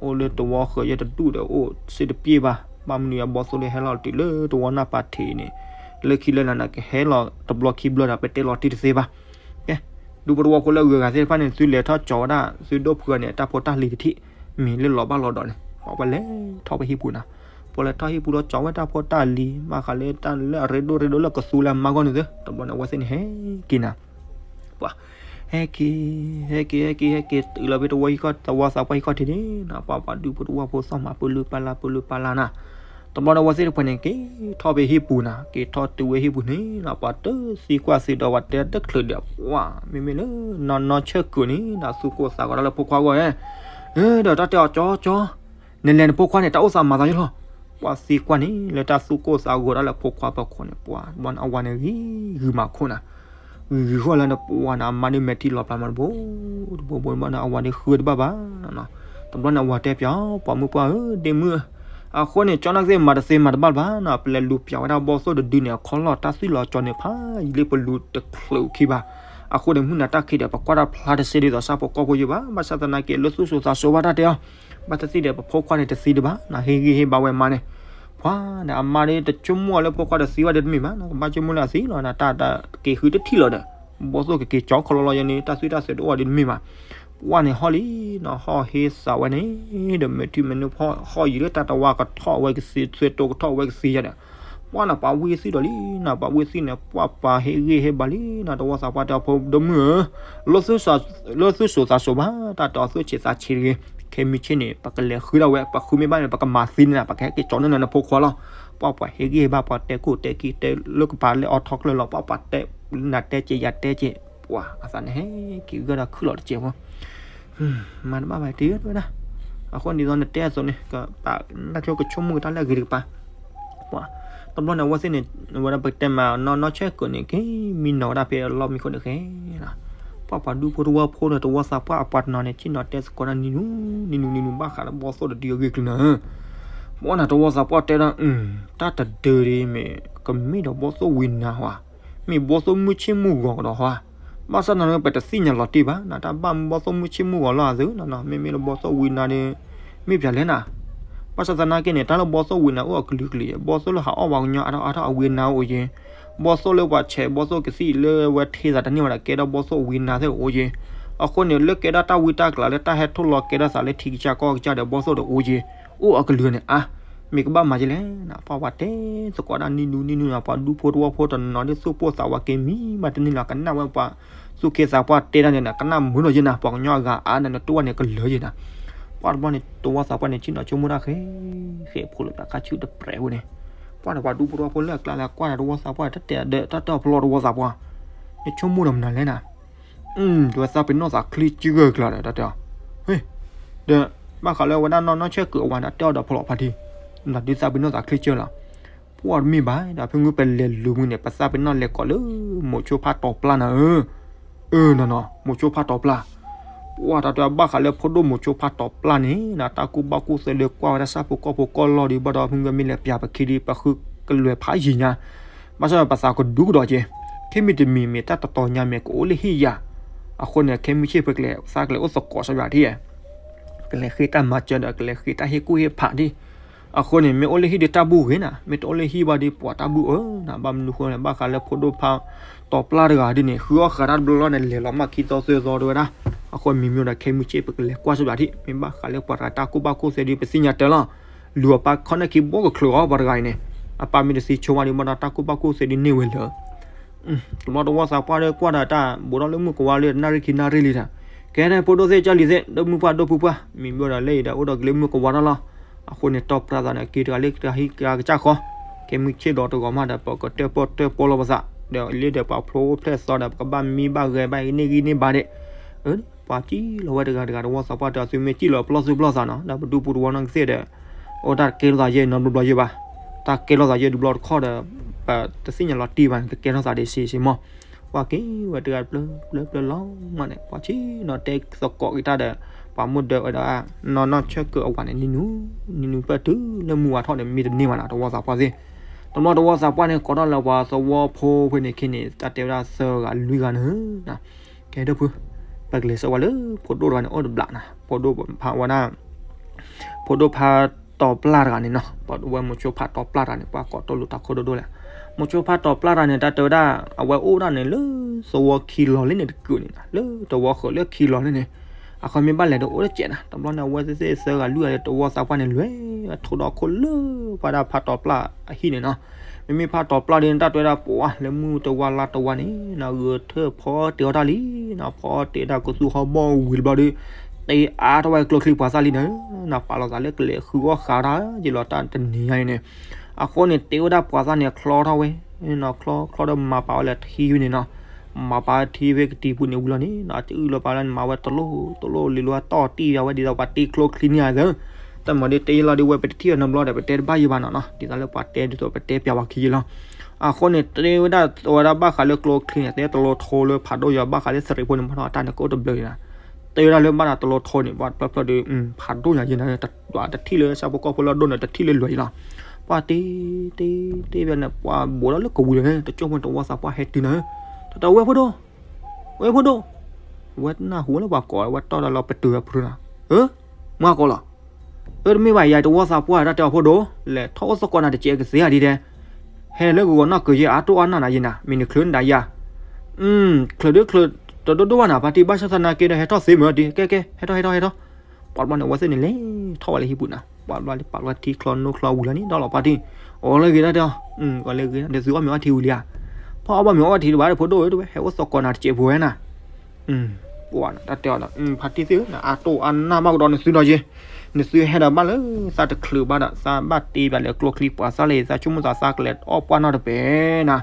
အိၣ်လၢတဝီဃၢၤယဲတဒူၣ်ဒီးအိၣ်စ့တပျ့ၢ်ဘၣ်, ဘၣ်မနုၤအဘီသိၣ်လၢဟဲလီၤတုၤလၢတဝီနၢ်ပၤထံးန့ၣ်, လၢခံလၢနၤနကဟဲလီၤတဘျီခံဘျီဒီး ပတဲလီၤတံၢ်တသ့ဘၣ် ကဲ, ဒူဖိတဝီဖိလၢအဂုၤအဂၤသ့ၣ်တဖၣ်န့ၣ် သုလဲၤထီၣ်ကၠီဝဲဒၣ် သုဒိၣ်ဖုန့ၣ် တၢ်ဖိတၢ်လံၤတထံၣ်, မ့ၢ်လၢလီၤဘၣ်လီၤဒီးန့ၣ် ပှၤလဲၤထီၣ်ဖဲဟံၣ်ပူၤနၤ, ပှၤလဲၤထီၣ်ဟံၣ်ပူၤလီၤကၠီဝဲတၢ်ဖိတၢ်လံၤ ဘၣ်ဃးလၢတၢ်လၢအရ့ဒိၣ်ရ့ဒိၣ်လၢကသူလၢအမါဂီၢ်န့ၣ်သ့, တဘျီန့ၣ် အဝဲသ့ၣ်န့ၣ်ဟဲက့ၤနၤ ပှၤ ဟဲက့ၤ ဟဲက့ၤ ဟဲက့ၤ ဟဲက့ၤ တုၤလီၤဖဲတဝီဟံၣ်ခီၣ် တဝီသးပှၢ်ဟံၣ်ခီၣ်ထံးန့ၣ်နီၤ, ပှၤပှၤဒူဖိတဝီဖိသီၣ်မၤပလုၢ်ပလၢ်ပလုၢ်ပလၢ်နၤ, တဘျီန့ၣ် အဝဲသ့ၣ်တဖၣ်န့ၣ် က့ၤထီၣ်ဖဲဟံၣ်ပူၤနၤ, က့ၤထီၣ်တုၤဝဲဟံၣ်ပူၤန့ၣ်နီၤ, ပှၤတသံကွၢ်သံဒီးပှၤတဲတချုးဒီး ပှၤ မ့မ့ၢ်လၢနီၢ်နီၢ်ဆဲၣ်ကုာ်န့ၣ်နီၤ သူၣ်ကိၢ်သးဂီၤတၢ်လၢဖိခွါဂီၢ်, ဒီးတၢ်တဲအီၤ ကၠီ ကၠီ နလဲၤနဖိခွါန့ၣ် တၢ်အိၣ်သးမၤသးယလီၤ, ပှၤသံကွၢ်န့ၣ် လၢတၢ်သူၣ်ကိၢ်သးဂီၤတၢ်လၢဖိခွါပၢၤခိၣ်န့ၣ် ပှၤ တဘျီန့ၣ် အဝၤန့ၣ်ဂံၤဂုာ်မၤခိၣ်နၤ, ဂံၤဂုာ်ဃီလၢနပှၤန့ၣ် အမါဒုးမဲာ်ထံလီၤပျၢၤမးတဘိ တဘိဘိဘၣ်န့ၣ် အဝၤဒုးဃုတဘၣ်ဘၣ်နီၤ, တဘျီန့ၣ် အဝၤတဲပၠး ပှၤမုၣ်ပှၢ်ဧၢ ဒ့မုၣ်ဧၢ, အဃိန့ၣ် ကၠီနာ်ကသ့ၣ်မၤတသ့မၤတဘၣ်လၢၤဘၣ်နီၤ, ပလဲၤလူၤပၠးဝဲဒၣ်ဘီသိၣ်တဒုန့ၣ် အခီၣ်လီၢ်တၢ်သွံၣ်လီၤကၠီန့ၣ် ဖးယံာ်လံ ပလူၤတချုးခံဘၣ်, အဃိန့ၣ် မုၢ်နၤတၢ်ခံးဒီး ပကွၢ်တၢ်ဖျါတစဲးဒ်သိးဆၣ်ဖိကီၢ်ဖိယိာ်ဘၣ်, ဘၣ်ဆၣ်သနာ်က့ လၢသူၣ်စိၤသးစိၤဘၣ်တၢ်တဲအီၤ, ဘၣ်တသ့ဒီး ပဖိခွါန့ၣ်တသံတဘၣ်နီၤ, ဟ့ၣ်ဂံၢ်ဟ့ၣ်ဘါဝဲမါန့ၣ်, ပှၤဒီးအမါဒီး တဆိကမိၣ်လၢဖိခွါတသံဘၣ်ဒီးတမ့ၢ်ဘၣ်နီၤ, ကဘၣ်ဆိကမိၣ်လၢအသံလီၤနီၤ, တၢ်တက့ၤဃုတထံၣ်လီၤဒီး ဘီသိၣ်ကက့ၤကၠီခီလီလီၤယဲန့ၣ် တၢ်သွံၣ်တၢ်စိၤတအိၣ်ဒီးတမ့ၢ်ဘၣ်, ပှၤန့ၣ်ဟီၣ်လံနီၤ, ဟီၣ်ဟ့သးဝဲန့ၣ်ဒီး မဲာ်ထံမဲာ်နိဖီၣ်ဟီၣ်ယံာ်လၢတၢ်တဝါကထီၣ်ဝဲကသ့ သွဲတိကထီၣ်ဝဲကသ့ယဲဒီး ပှၤန့ၣ် ပှၤဝံသံဒီးလံနီၤ, ပှၤဝံသံန့ၣ် ပှၤပှၤဟ့ၣ်ဂံၢ်ဟ့ၣ်ဘါလံနီၤ, တဝီသးပှၢ်တဲအဖိဒိၣ်မုၣ်ဧၢ, လၢသူၣ်စိၤသးစိၤဘၣ်, တၢ်တဲအီၤသူၣ်ဆံးသးဆံးတဂ့ၤ, ခဲမုၢ်ဆ့ၣ်န့ၣ် ပကလဲၤဃုဒၣ်ဝဲ, ပဃုမ့ၢ်ဘၣ်န့ၣ် ပကမၤသံန့ၣ်နီၤ, ပကဟဲက့ၤကၠီန့ၢ်နၤနဖိခွါလီၤ, ပှၤပှၤဟ့ၣ်ဂံၢ်ဟ့ၣ်ဘါ ပှၤတဲကိၣ်တဲက့ၤတဲလၢကပၤလၢအီထီၣ်ကျၢၢ်လီၤ, ပှၤပှၤတဲနၤတဲက့ၤယၤတဲက့ၤ, ပှၤအသးန့ၣ်ဟဲက့ၤဂၢၢ်ဒီးခုၣ်လီၤတစဲးဖိ မၤတဘၣ်ဘၣ်တ့ၢ်ဝဲဒၣ်, အဃိန့ၣ်ဒ်သိးနတဲအသိးန့ၣ် ကဘၣ်နၢ်ဆိကဆိကမိၣ်တၢ်လၢအဂ့ၤတကပၤ, ပှၤ တဘျီန့ၣ် အဝဲသ့ၣ်န့ၣ် ဝဲဒၣ်ပတဲမးနီၢ်နီၢ်ဆဲၣ်ကုာ်န့ၣ် က့ၤမံနီၤဝဲဒၣ်ဖဲအလီၢ်မံခိၣ်န့ၣ်ဃဲနီၤ, ပှၤပှၤဒူဖိတဝီဖိန့ၣ် တဝီသးပှၢ်အပှၤတနီၤန့ၣ် ဆ့ၣ်နီၤတဲသကိးတၢ်နံၤနူၤ နံၤနူၤနံၤနူၤ ဘၣ်ဃးဒီးဘီသိၣ်တဒုအဂ့ၢ်ကလုာ်နၤ, ပှၤန့ၣ် တဝီသးပှၢ်တဲဒၣ် တၢ်တဒုန့ၣ်မ့ၢ် ကမ့ၢ်ဒီးဘီသိၣ်ဝံနၤဧါ, မ့ၢ်ဘီသိၣ်မုၢ်ဆ့ၣ်မုၢ်ဂီၤကဒီးဧါ, ဘၣ်ဆၣ်သနာ်က့ ပတသ့ၣ်ညါလီၤတံၢ်ဘၣ်နီၤ, တၢ်ဘၣ်မူဘီသိၣ်မုၢ်ဆ့ၣ်မုၢ်ဂီၤလီၤအသုနီၤ, မ့မ့ၢ်လၢဘီသိၣ်ဝံနၤဒီး မ့ၢ်ပၠးလဲၣ်နၤ, ဘၣ်ဆၣ်သနာ်က့န့ၣ် တၢ်လၢဘီသိၣ်ဝံနၤအိၣ်အကလုာ်ကလုာ်, ဘီသိၣ်လၢဟးအီၣ်ပှၤကညီအါထီၣ်အါထီၣ်အဝံနၤအိၣ်က့ၤ, ဘီသိၣ်လၢပှၤဆဲးဘီသိၣ်ကသံၣ်လၢဝဲထဲသးတန့ၢ်ဝဲဒၣ် ကဲထီၣ်ဘီသိၣ်ဝံနၤသ့ၣ်အိၣ်က့ၤ, အဃိန့ၣ် လၢကဲဒၣ်တၢ်ဝံတၢ်ကျးလၢတၢ်ဟဲထီၣ်လီၤကဲထီၣ်သးလၢထံကစၢ်ကီၢ်ကစၢ်ဒီးဘီသိၣ်ဒီးအိၣ်က့ၤ, အိၣ်အကလုာ်န့ၣ်အါ, မ့ၢ်ကဘၣ်မၤက့ၤလဲၣ်နၤ, ပှၤပှၤတဲသကိးဒၣ်နံၤနူၤနံၤနူၤနၤ, ပှၤဒူဖိတဝီဖိတနီၤဒ်သိးပိၢ်သးဝးက့ၤမံဘၣ်တန့ၢ်လီၤ, ကနၣ်ဝဲပှၤသူၣ်က့သးပှၢ်တဲဒၣ်န့ၣ် ကနၣ်မုာ်နီၤယဲနၤ, ပှၤကညီအဂၤအါနၤ နတိၢ်ဝဲန့ၣ်ကလၢာ်ယဲနၤ, ပှၤတဘျီန့ၣ် တဝီသးပှၢ်န့ၣ် ဆ့ၣ်နီၤဆိကမိၣ်တၢ်ဃဲ ဃဲဖိလၢတၢ်ခါဆူၣ်တပြဲးဝဲန့ၣ်, ပှၤန့ၣ် ပှၤဒူဖိတဝီဖိလၢအကျါလၢအကွၢ်ဒီးတဝီသးပှၢ် တတဲဒီးတၢ်တီၢ်ဖျီတဝီသးပှၢ်, နဆိကမိၣ်ဒီးမနုၤလဲၣ်နၤ တဝဲသးပ့ၤနီၣ်သးချ့ကၢၢ်ကျါဒီး တၢ်တဲအီၤ, ဒီး ဘၣ်ဃးလၢဝဲဒၣ်နီၢ်နီၢ်ဆဲၣ်ကုာ်အဝၤန့ၣ် တဲအီၤဒီးဖျိးဖးထံ, နဒုးသးပ့ၤနီၣ်သးချ့ကၢၢ်လီၤ, ပှၤတမ့ၢ်ဘၣ် ဒီးဖဲမုၢ်ပလဲၤလူၤမုၢ်န့ၣ် ပသးပ့ၤနီၣ်လဲၤကိးလၢ မိၤဆိဖးတီၤပျၢ်နၤဧၢ, အၢနီၢ်နီၢ် မိၤဆိဖးတီၤပျၢ် ပှၤတၢ်တဲဘၣ်ဃးလၢဖိဒိၣ်မိၤဆိဖးတီၤပျၢ်န့ၣ် တၢ်ကူၣ်ဘၣ်ကူၣ်သ့လၢကွၢ်ဝဲဒၣ်ဆၣ်ဖိကီၢ်ဖိကီၢ်လီၢ်ဒီး ဘၣ်ဒီးဖဲမုၢ်မ့ၢ်လဲၤပၠးပခံဒီး ပဃုကလွဲၤဖးယံၤညါ ဘၣ်ဆၣ်ပသးကဒူကဒီးက့ၤ, ခဲမံၤတမံၤမ့ၢ်တၢ်တတီၤညါမ့ၢ်ကအိၣ်လၢဟံၣ်ယၤ, အဃိန့ၣ် ခဲမုၢ်ဆ့ၣ်ပကလဲၤ သးကလဲၤအိၣ်သကိးစၢ်ယွၤထံၣ်, ကလဲၤဃ့တၢ်မၤစၢၤဒီး ကလဲၤဃ့တၢ်ဟ့ၣ်ကူၣ်ဟ့ၣ်ဖးဒ်, အဃိန့ၣ် မ့ၢ်အိၣ်လၢဟံၣ်ဒီးတၢ်ဘူၣ်ဂ့ၤနၤ, မ့ၢ်တအိၣ်လၢဟံၣ်ဘၣ်ဒီး ပှၤတၢ်ဘူၣ်အၢနၤ, ဘၣ်မနုၤဃိန့ၣ် ဘၣ်ဃးလၢဖိဒိၣ်ဖးတီၤပျၢ်တဂၤဒ်န့ၣ် ဃုအီၣ်ဃာ်တၢ်တဘျီလီၤန့ၣ် လဲၤလီၤမၢ်ခံသီသၢသီတဝဲဒၣ်, အဃိမံၤမ့ၢ်ဒီး ခဲမုၢ်ဆ့ၣ်ပကလဲၤကွၢ်စၢ်ယွၤထံၣ်, မ့ၢ်ဘၣ်ဃးလၢပှၤတဂၤတၢ်ကူၣ်ဘၣ်ကူၣ်သ့ဒီး ပသ့ၣ်ညါတၢ်လီၤ, လူၤအပၢ်ခီၣ်နၢၣ်ခံဘိကချၢးအီၤ ပှၤတဂၤအံၤန့ၣ်, အပၢ်မ့ၢ်တသံဆိဝဲဒီး ဘၣ်ဒီးတၢ်ကူၣ်ဘၣ်ကူၣ်သ့ဒ်န့ၣ်ဝဲလၢ တဘျီတဝီသးပှၢ်ဒီးကွၢ်ဒီးတၢ် ဘူးထီၣ်လၢမုၢ်ကဝါလၢနၣ်ရံၣ်ခံနၣ်ရံၣ်လံဒီး, ကဲဒၣ်ဖိဒိၣ်သ့ၣ်ကၢ်လံၤသ့ၣ် ဒီးမုၢ်ပှၢ်ဒိၣ်ဖုပှၢ် မံၤဘျီဒီးလၢအံၤဒီး အိၣ်ဒီးက့ၤလၢမုၢ်ကဝါထီၣ်လီၤ, အဃိန့ၣ် တီၢ်ပြးသးန့ၣ် က့ၤတဂၤလၢတဂၤဟံၣ်ကစၢ်ဃီ, ကဲမုၢ်ဆ့ၣ်ဒီးတဂီၤမးဒီး ပကတၢၣ်ပီၣ်တၢၣ်ပီၣ်လီၤပသး, ဒီးလၢဒီးပှၤဖျိအိၣ်ဖျဲၣ်သီဒီး ပကဘၣ်မံဘၣ်ဂဲၤဘၣ်အံၤန့ၣ်ဂံၢ်န့ၢ်ဘါဒဲး, အၢ ပှၤစံၣ်လီၤဝဲတဂၤတဂၤ တဝီသးပှၢ်တဲအီၤ သုမ့ၢ်စံၣ်လီၤပလီၢ်သူၣ်ပလီၢ်သးနီၤ ဒီးပဒူပတဝီနီၢ်ကသ့ၣ်ဒီး အိၣ်တၢ်ကဲထီၣ်သးယဲၢ်နီတဘျီဘျီယဲၢ်ဘၣ်, တၢ်ကဲထီၣ်သးယဲၢ်တဘျီတခီၣ်ဒီး ပတသ့ၣ်ညါလီၤတံၢ်ဘၣ်န့ၣ် ကကဲထီၣ်သးဒံးစ့စ့မီၢ်, ပှၤက့ၤဝဲတဂၤပျၢပျၢပျၢလီၤမးန့ၣ် ပှၤဆံၣ်နီၤတဲသကိးက့ၤတၢ်ဒီး ပှၤမုၢ်ဒၢဝဲဒၣ် နီၢ်နီၢ်ဆၢၣ်ကုးအဝၤန့ၣ် နံၤနူၤ နံၤနူၤပၢၢ်တုၤလၢမုၢ်ဝါထီၣ်ဒီး မ့ၢ်တန့ၢ်ဘၣ်နီၤ တဝီသးပှၢ်သ့ၣ်, တဘျီတဝီသးပှၢ်န့ၣ် ကိးထီၣ်လၢပှၤသဝီဖိဖဲန့ၣ်ခဲန့ၣ် တၢ်တဲဝဲဒၣ်သၢဂၤလွံၢ်ဂၤန့ၣ် ကဲဒိၣ်ဖု ပကလဲၤဆှၢဝဲလၢဖိဒိၣ်တဂၤန့ၣ် အိၣ်တဘျးနီၤ ဖိဒိၣ်ဖးဝဲဒၣ် ဖိဒိၣ်ဖးတီၤပျၢ်တဂၤန့ၣ်နီၤ ပှၤဝဲမိၤဆိဖးတီၤပျၢ်တဂၤန့ၣ် ပှၤကိးတိၢ်လိာ်တၢ်ခိၣ်ဒိၣ်ဒိၣ်လဲၣ်, မိၤဆိဖးတီၤပျၢ်တဂၤန့ၣ် တၢ်တဲဝဲဒၣ် အဝဲအိၣ်ဒၣ်န့ၣ်လၢသဝီခံလီၤလၢန့ၣ်တကုာ်န့ၣ်နီၤ လၢသဝီဃၢၤလၢခံလီၤလၢန့ၣ်, အဃိမ့ၢ်ဘၣ်လဲၤဒီးအိၣ်တစဲးနီၤ တဘျီန့ၣ် အဝဲသ့ၣ်သၢဂၤလွံၢ်ဂၤဒီး တဝီသးပှၢ်န့ၣ် လဲၤထိၣ်ဒီးခိၣ်လၢပှၤဒၣ်ဖးတီၤပျၢ်အဟံၣ်န့ၣ်နီၤ, မ့မ့ၢ်ဖးတီၤပျၢ်ဒ်န့ၣ် တၢ်တဲဝဲဒၣ်ပှၤလၢမုၢ်တဝါလါတဝါန့ၣ်နီၤ ဂဲၤထၢၣ်ဖီတ့ၢ်အီၣ်တၢ်လံနီၤ ဖီတ့ၢ်တၢ်ကသူဟီၣ်ဘီၣ်ဝံၤတဘျီဒီး တ့အါထီၣ်ဝဲကျိချံပှၤသၣ်လံန့ၣ်နီၤ ပာ်လီၤသးလၢကလဲၤဃုအီၣ်ဃးတၢ်ယ့ၢ်လီၤတၢ်တနံၤညါအံၤန့ၣ်, အဃိန့ၣ် တ့ဝဲဒၣ်ပှၤသၣ်န့ၣ် ချီထီၣ်ဝဲနီၤ ချီချီဒီးမၤပာ်ဝဲလၢထံဝဲန့ၣ်နီၤ, မၤပာ်ဝဲထံဝဲကတံၤပူၤန့ၣ်ဝံၤလီၤန့ၣ်နီၤ အကအုၣ်လီၤပာ်လၢန့ၣ် မၤဝဲတလိၣ်တလိၣ်လံၤလီၤ တီၢ်တံၢ်ယၤဝဲဒ်သိးပှၤတ့ကျိချံန့ၣ်ဧါသၢ တၢ်မၤဒ်တ့လီၤဒ်ဝဲ ပတထံၣ်အီၤနီတဘျီဒီး ပတဲတဘၣ်ယံၤဘၣ်နီၤနီၤ ဒ်သိးလၢပှၤတဲဒ်သိးပတဲပျးဝဲခံယံၤလီၤ, အဃိန့ၣ် တ့ဝဲဒၣ်ဝဲဒၣ်ဘၣ်ဃးလၢကျိချံန့ၣ် တဲတလိၤထိလၢဖးဒိၣ်ယီၤ ဘၣ်ဃးလၢသရံးဖိန့ၣ် မ့ၢ်ထီၣ်အတၢ်န့ၣ် ကအိၣ်တဘျုးန့ၣ်နီၤ, တ့ဝဲဒၣ်လၢဘၣ်ဒီးတလိၤထိန့ၣ် ပှၤတဖျၢၣ်ဖျၢၣ်ဒီး ဖးဒိၣ်ယၤယံၤနီၤ တထံၣ်လၢဆၣ်ဖိကီၢ်ဖိလၢအဒိၣ်န့ၣ် တထံၣ်လၢလွဲၤယံၤလီၤ, ပှၤတ့ တ့ တ့ဝဲန့ၣ် ပှၤဘိးထီၣ်လၢကဝံၤလီၤန့ၣ် တကၠိၢ်ဖိန့ၣ် တဝီသးပှၢ်ဟဲတုၤနီၤ, တၢ်တဲဝဲဖိဒိၣ် ဝဲဖိဒိၣ်, ဝဲနၢ်ဟူလၢပှၤကိးဝဲတီၢ်တၢ်လီၤပတုာ်ဝဲဖုနီၤ, မ့ၢ်ကိးလီၤ, အၢ တမ့ၢ်ဘၣ်ယၤတဝီသးပှၢ်တၢ်တဲအီၤဖိဒိၣ်, လဲၤထီၣ်အိၣ်သကိးနၤတစဲးကသ့ဧါဒ်တဲ, ဟဲလၢဂီၤဂီၤနီၢ်ကယဲၢ်အါတိၢ်အါနၢ်နၤယံၤနၤ မ့ၢ်နချုးနဒၣ်ယၤ, ချုးဒုချုး တဒိၣ်ဒိၣ်ဘၣ်နၤ ဖါတံၢ် ဘၣ်ဆၣ်သနာ်က့ဒီး ဟဲထီၣ်သ့မုၢ်အီထံ ကဲကဲ ဟဲထီၣ်ဟဲထီၣ်ဟဲထီၣ်, ပှၤတဘျီန့ၣ် အဝဲသ့ၣ်န့ၣ်လဲၤထီၣ်ဝဲလၢဟံၣ်ပူၤနၤ ပှၤတဘျီန့ၣ် ပာ်လီၤထံချီနိချီဝံၤလီၤန့ၣ် ဒီးလီၤဖါတံၢ်, အိၣ်လၢဂ့ၤဒၣ်တဲအီၤ, အိၣ်လၢဂ့ၤဒၣ် သုအီၣ်မ့ၤအီထံဝံၤလံဧါ, ပှၤအီၣ်ဘၣ်မ့ၤအီဘၣ်ထံတဘၣ်ဒီးဖိဒိၣ်ဧၢ တဝဲ ဟဲအိၣ်သကိးနၤတစဲးဖိဝဲနၤ ပှၤတၢ်တဲအီၤဒီး ဖါတံၢ်သ့ၣ်ဧၢ အါတိၢ်အါနၢ်ဘၣ်ကဒီးနသုဒီးယ့ၤ, နသုဟဲဒီးဘၣ်လၢသးတချုးဘၣ်ဒီး သးဘၣ်တ့ပၠးလၢကျိချံပှၤသၣ်လၢ သးဆိကမိၣ်သးသးကလဲၤအီၣ်ပှၢ်နီၣ်တပဲနၤ,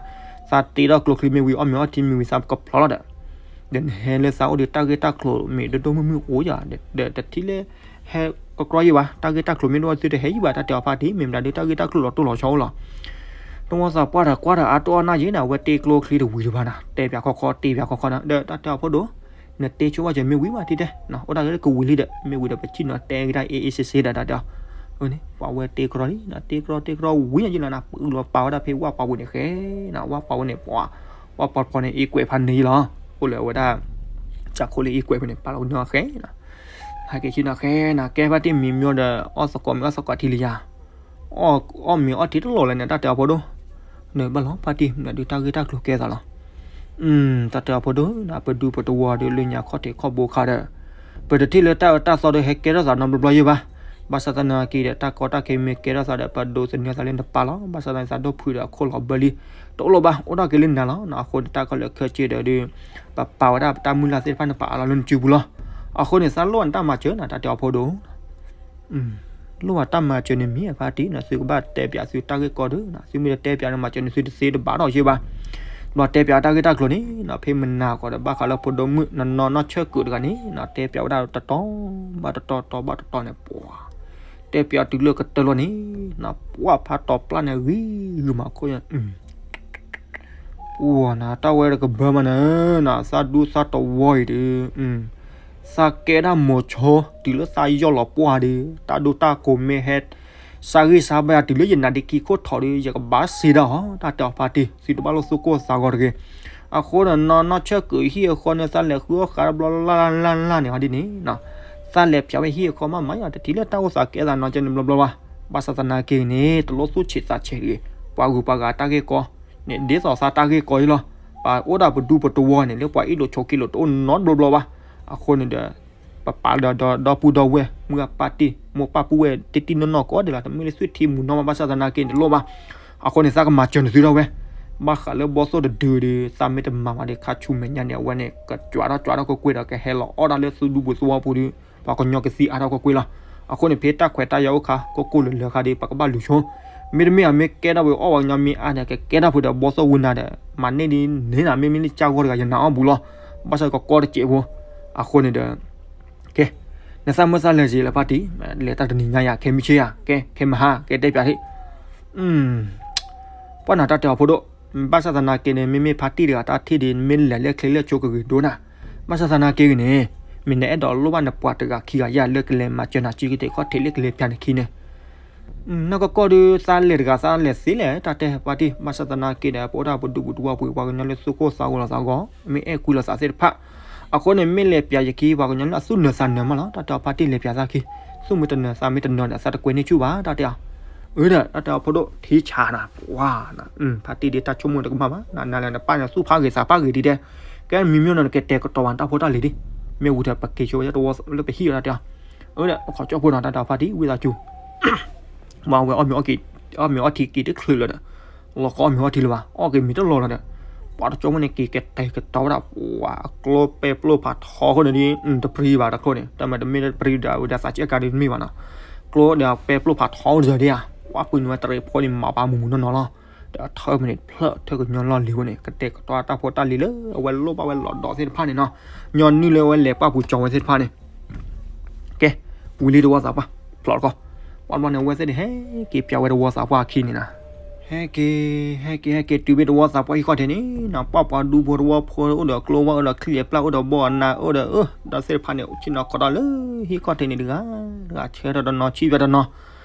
သးတ့ထီၣ်ကျိချံမ့ၢ်ဝံၤ အီၣ်မ့ၤအီထံမ့ၢ်ဝံၤ သးကဖျီလီၤဒီး, ဒီးနဟဲလၢသးအိၣ်ဒီးတၢ်ဂ့ၢ်တၢ်ကျိၤမ့ၢ်ဒိၣ်ဒိၣ်မုၢ်မုၢ်အိၣ်ယၤ, ဒီးတထံၣ်လၢ ဟဲကကြီယံၤဘၣ်, တၢ်ဂ့ၢ်တၢ်ကျိၤမ့ၢ်ဒိၣ်သုတဟဲယံၤဘၣ် တၢ်တဲအီၤဖါတံၢ် မ့ၢ်မတၤဒုးတၢ်ဂ့ၢ်တၢ်ကျိၤလီၤတိၢ်လီၤဆီအိၣ်လီၤ တဝီသးပှၢ်တၢ်ကွၢ်တၢ်အါတိၢ်အါနၢ်ယ့ၤန့ၣ် အဝဲတ့ကျိချံတဝံၤတဘၣ်နၤ တဲပၠးခီခီ တ့ပၠးခီခီနၤ ဒီးတၢ်တဲအီၤဖိဒိၣ်, နတ့ဆိဝဲယမ့ၢ်ဝံၤဘၣ်ထံတဲ, အိၣ်ဒၣ်လၢကဝံၤလံဒီး မ့ၢ်ဝံၤဒီးပထံၣ်နီၤတဲကဒါအ့ၣ်အ့ၣ်စ့စ့ဒၣ်တၢ်တဲအီၤ, န့ၣ် ပှၤဝဲတ့ကြီလံနၤ တ့ကြီတ့ကြီဝံၤန့ၣ်ယ့ၤလီၤ နၤ ပအုၣ်လီၤပာ်ဝဲဒၣ်ဖဲဝၣ်ပှၤဝဲန့ၣ်ဃဲနၤ ဝၣ်ပှၤဝဲန့ၣ် ပှၤ ဝၣ်ပှၤဖီန့ၣ် အ့ၣ်ကွဲးဖးန့ၣ်ယ့ၤလီၤ, အိၣ်လၢအဝဲဒၣ် ကၢ်ခိၣ်လၢအ့ၣ်ကွဲးဖဲန့ၣ် ပာ်လီၤဝဲန့ၣ်ဃဲနၤ ဟဲက့ၤဆ့နၤဃဲနၤ ကဲဖါတံၢ်မံၤမံၤဒီး အီၣ်သကိးမ့ၤအီၣ်သကိးထံလံယၤ, အီၣ်မ့ၤအီထံတလီၢ်လၢန့ၣ် တၢ်တဲအီၤဖိဒိၣ်, နဘၣ်လီၤဖါတံၢ် မတၤဒုးတၢ်ဂ့ၢ်တၢ်ကျိၤကဲသးလီၤ, တၢ်တဲအီၤဖိဒိၣ် ပဒူပတဝီၤဒီးလၢညါခီၣ်ထံးခီၣ်ဘိခါဒီး, ပတထံၣ်လၢတၢ်အၢတၢ်သီဒီးဟဲကဲထီၣ်သးနီတဘျီဘျီယ့ၤဘၣ်, ဘၣ်ဆၣ်သနာ်က့ဒီး တၢ်ကီတၢ်ခဲမ့ၢ်ကဲထီၣ်သးဒီး ပဒိးသန့ၤသးလၢနပၢ်လီၤ, ဘၣ်ဆၣ်သနာ်က့သးဒိၣ်ဖုးဒီးအခိၣ်လီၤဘၢလံ, တအိၣ်လီၤဘၣ် အိၣ်ဒၣ်က့ၤလၢနၤလီၤ, အဃိန့ၣ် တၢ်ကီလၢခဲက့ဒီး ပပာ်ဝဲဒၣ်ပတၢ်မုၢ်လၢ်သ့ၣ်တဖၣ်န့ၣ် ပာ်အါလီၤလၢနစုပူၤလီၤ, အဃိန့ၣ် သးလိၣ်နတၢ်မၤစၢၤနၤ တၢ်တဲအီၤဖိဒိၣ် လိၣ်ဘၣ်တၢ်မၤစၢၤန့ၣ်မ့ၢ်ဖါတံၢ်နၤ သုကဘၣ်တဲပၠးသုတၢ်ဂ့ၢ်ကီဒုးနၤ သုမ့ၢ်တတဲပၠးန့ၣ် မၤစၢၤန့ၣ်သုတသ့တဘၣ်ဒီးယ့ၤဘၣ်, ဘျီတဲပၠးတၢ်ဂ့ၢ်တၢ်ကျိၤန့ၣ်နၤ ဖဲမနၤကီးဒီး ဘၣ်ဃးလၢဖိဒိၣ်မုၣ် နီၢ်နီၢ်ဆၢၣ်ကုးတဂၤန့ၣ်နၤ တဲပၠးဝဲဒၣ်တတီၤဘၣ်တတီၤ တီၤဘၣ်တတီၤန့ၣ် ပှၤ တဲပၠးတုၤလၢကတၢၢ်လီၤန့ၣ်နၤ ပှၤဖးတီၤပျၢ်န့ၣ်ဂံၤဂုာ်မးခိၣ် ပှၤနၤ တၢ်ဝဲတကဘၢမးနၤ နၤ သးဒူသးတဝီအံၤဒီး သးကဲဒၣ်မိၤဆိ တုၤလၢသးယီၢ်လီၤပှၢ်ဒီး တၢ်ဒိတၢ်ကိးမ့ၢ်ဟဲ စးဂ့ၢ်စးဘၣ်ယၤတုၤလၢယနါဒ့ခံခိၣ်ထီးဒီး ယကဘၣ်စံးဒၣ်အီၤ တၢ်တဲအီၤဖါတံၢ် သုတဘၣ်လိၣ်သူၣ်ကိၢ်သးဂီၤတဂ့ၤ. အဃိဒီး နီၢ်နီၢ်ဆၢၣ်ကုးဟံၣ်အဃီန့ၣ် သးလဲၤဃုအီၣ်ဃးတဘျီလၢ်လၢ်လၢ်လၢ်န့ၣ် ဟီဒ်န့ၣ် သးလဲၤဖျါဝဲဟံၣ်အဃီမးမးယၤ တထံၣ်လၢတၢ်အိၣ်သးကဲသးနီၤကဲန့ၣ်ဘျီဘျီဘၣ်. ဘၣ်ဆၣ်သနာ်က့န့ၣ် တလိၣ်သူၣ်ဆံးသးဆံးတဂ့ၤ. ပှၤဂုၤပှၤဂၤတၢ်ဂ့ၢ်ကီန့ၣ် ဒ်သိးသးတၢ်ဂ့ၢ်ကီအံၤလီၤ. ပှၤအိၣ်ဒၣ်ပဒူပတဝီန့ၣ် လၢပှၤအ့ၣ်လိာ်ဆိးက့လိာ်တအိၣ်နီတဘျီဘျီဘၣ်. အဃိန့ၣ်ဒီး ပပာ်ဒီးဒီပုၢ်ဒီဝဲၢ် မုၢ်အပၢ်တံၢ် မိၢ်ပၢ်ပုၢ်ဝဲၢ် တံၢ်တံၢ်နီၢ်နီၢ်ကိးဒဲးလီၤ. တမ့ၢ်လၢသွံၣ်ထံမုၢ်နီၢ်ဘၣ် ဘၣ်ဆၣ်သနာ်က့န့ၣ်တလိၣ်ဘၣ်. အဃိန့ၣ် သးကမၤစၢၤနသုဒၣ်ဝဲ ဘၣ်ဃးလၢဘီသိၣ်တဒုဒီး သးမ့ၢ်တမၤဘၣ်ဒီး ခါဆူမဲာ်ညါန့ၣ် အဝဲန့ၣ် ကကွၢ်ထီၣ်ကွၢ်ထီၣ်ကွ့ၢ်ကွ့ၢ်ဒီး ကဟဲလီၤအီၣ်ဒၣ်လၢသုဒူပူၤသဝီပူၤဒီး ပှၤကညီကသံအါထီၣ်ကွ့ၢ်ကွ့ၢ်လီၤ. အဃိန့ၣ် ဖဲတၢ်ခွဲးတၢ်ယာ်အိၣ်ခါ ကိၢ်ကိၢ်လၢလၢခါဒီး ပကဘၣ်လူၤဆိ မ့ၢ် မ့တမ့ၢ်အမ့ၢ်ကဲထီၣ်ပှၤအီၣ်ပှၤကညီမ့ၢ်အါန့ၣ် ကကဲထီၣ်ပှၤဒီးဘီၣ်သိၣ်ဝံနၤဒီး မၤန့ၢ်ဒ်န့ၣ်နၤ မ့မ့ၢ်လၢကၠၢ်ဂီၢ်တဂၤ ယနၤအီၣ်ဘူးလီၤ. ဘၣ်ဆၣ်ကကီတစဲးဖိ အဃိန့ၣ်ဒီး ကဲ နသးမုာ်သးလဲၤက့ၤလၢဖါတံၢ်, လဲၤတၢ်တနံၤညါယၤ ခဲမုၢ်ဆ့ၣ်ယၤ ကဲ ခဲမုၢ်ဟါ ကဲတဲပၠးထံၣ် ပှၤနၤတၢ်တဲအီၤဖိဒိၣ်, ဘၣ်ဆၣ်သနာ်က့န့ၣ် မ့မ့ၢ်ဖါတံၢ်တဂၤတၢ်ထံၣ်ဒ် မ့ၢ်လဲၤလၢချ့လၢဆိကဂ့ၤဒိၣ်နၤ, ဘၣ်ဆၣ်သနာ်က့ဂ့ၤန့ၣ် မ့ၢ်နအဲၣ်ဒိးလိၣ်ဘၣ်နပှၤတဂၤခံဂၤယၤလၢကလဲၤမၤစၢၤနၤစုကတ့ၢ်ခီၣ်ထံးလၢကလဲၤပၠးနခံန့ၣ် နီၢ်ကီၢ်ကီၢ်ဒုးသးလဲၤတဂၤသးလဲၤသ့လဲၣ် တၢ်တဲပှၤတံၢ် ဘၣ်ဆၣ်သနာ်က့ဒီး ပအိၣ်ဒၣ်ပဒူပဒူပှၤပှ့ၤပှၤကညီလၢသူၣ်ကိၢ်သးဂီၤလီၤသးဂီၤ မ့ၢ်အဲၣ်ကွံလိာ်သးသ့ၣ်တဖၣ်, အဃိန့ၣ် မ့ၢ်လဲၤပၠးယခံပှၤကညီလၢအသူၣ်နၢၤသးနၢၤမးလီၤ တၢ်တဲအီၤဖါတံၢ်လဲၤပၠးသးခံ, သူၣ်မ့ၢ်တနၢၤသးမ့ၢ်တနၢၤဒီးသးတကွဲးန့ၢ်ဆူၣ်ဘၣ် တၢ်တဲအီၤ, အၢဒီး တၢ်တဲအီၤဖိဒိၣ်ထံဆးနၤ ပှၤနၤ ဖါတံၢ်ဒ်တၢ်ဆိကမိၣ်တကမၣ်ဘၣ် နၤနၤလၢနပၢ်န့ၣ်သူၣ်ဖးဂ့ၤသးဖးဂ့ၤဒ်တဲ, ကဲမံၤမံၤနီၤ နကတဲာ်ကတီၤဘၣ်နတၢ်ဖိတၢ်လံၤဒ်, မ့ၢ်ဝံၤဒီးပက့ၤဆိဝဲတဝီလၢပဟံၣ်ဝဲဒၣ်တဲအီၤ, အၢဒီး ပခီကၠီၣ်ဖိနီၤ တၢ်တဲအီၤဖါတံၢ် ဝံသးစူၤ မ့ၢ်ဝဲအီၣ်မ့ၤအီၣ်က့ၤ အီၣ်မ့ၤအီထံက့ၤတချုးလၢၤဒီး, လီၤကအီၣ်မ့ၤအီထံလၢၤဘၣ် အီၣ်က့ၤမ့ၤတလီၤလၢၤဒီး, ပှၤတကၠိဖိန့ၣ်က့ၤကတဲာ်ကတီၤဝဲဒၣ် ပှၤအကျိပဲပျိၢ်ဖးထီအဃိန့ၣ်ဒ် တပျံၤဘၣ်တချုးန့ၣ် တၢ်မၤတမ့ၢ်တပျံၤဒီးဝဲဒၣ်သးစဲကၤဒ်တမ့ၢ်ဘၣ်နီၤ, ကျိဒီးပဲပျိၢ်ဖးထီဒ်ဒ်ဧါ, ပှၤကွံာ်နုာ်ဝဲတရံးဖိန့ၣ် မၤပာ်မုာ်မုာ်နီၢ်နီၢ်လီၤ, ဒီးထၢဖဲန့ၣ်ဖျၢၣ်ထၢကညီလီၢ်လံၤဝဲန့ၣ် ကတဲာ်ကတီၤတၢ်ဖိတၢ်လံၤလၢအဝဲလိၣ်ဘၣ်ဝဲလီၤဒီးသ့ၣ်တဖၣ်န့ၣ်နီၤ, ညီနုၢ်လၢအဝဲလဲၤပှၢ်ပူၤကၠီဝဲသ့ၣ်တဖၣ်န့ၣ် ကဲ, ဝံၤလံတဝီသးပှၢ် ဖျိးတကီၢ်, ပှၤတဘျီန့ၣ် အဝဲသ့ၣ်န့ၣ်ဟဲက့ၤပၠးဝဲတဝီသးပှၢ်အခံန့ၣ်နီၤ, ဟဲက့ၤ ဟဲက့ၤ ဟဲက့ၤ တုၤဘၣ်တဝီသးပှၢ်ဟံၣ်ခီၣ်ထံးန့ၣ်နီၤ, ပှၤပှၤဒူဖိတဝီဖိအိၣ်ဒီးကျိဝဲအိၣ်ဒီးချံအပျၢ်အိၣ်ဒီးဘီအနါအိၣ်ဒီးအၢ ဒီးသ့ၣ်တဖၣ်န့ၣ် ဆ့ၣ်နီၤခီတၢ်လၢဟံၣ်ခီၣ်ထံးန့ၣ်တဂၤ တဂၤဆၢထၢၣ်တနီၤ ဆံၣ်ပၠးတနီၤ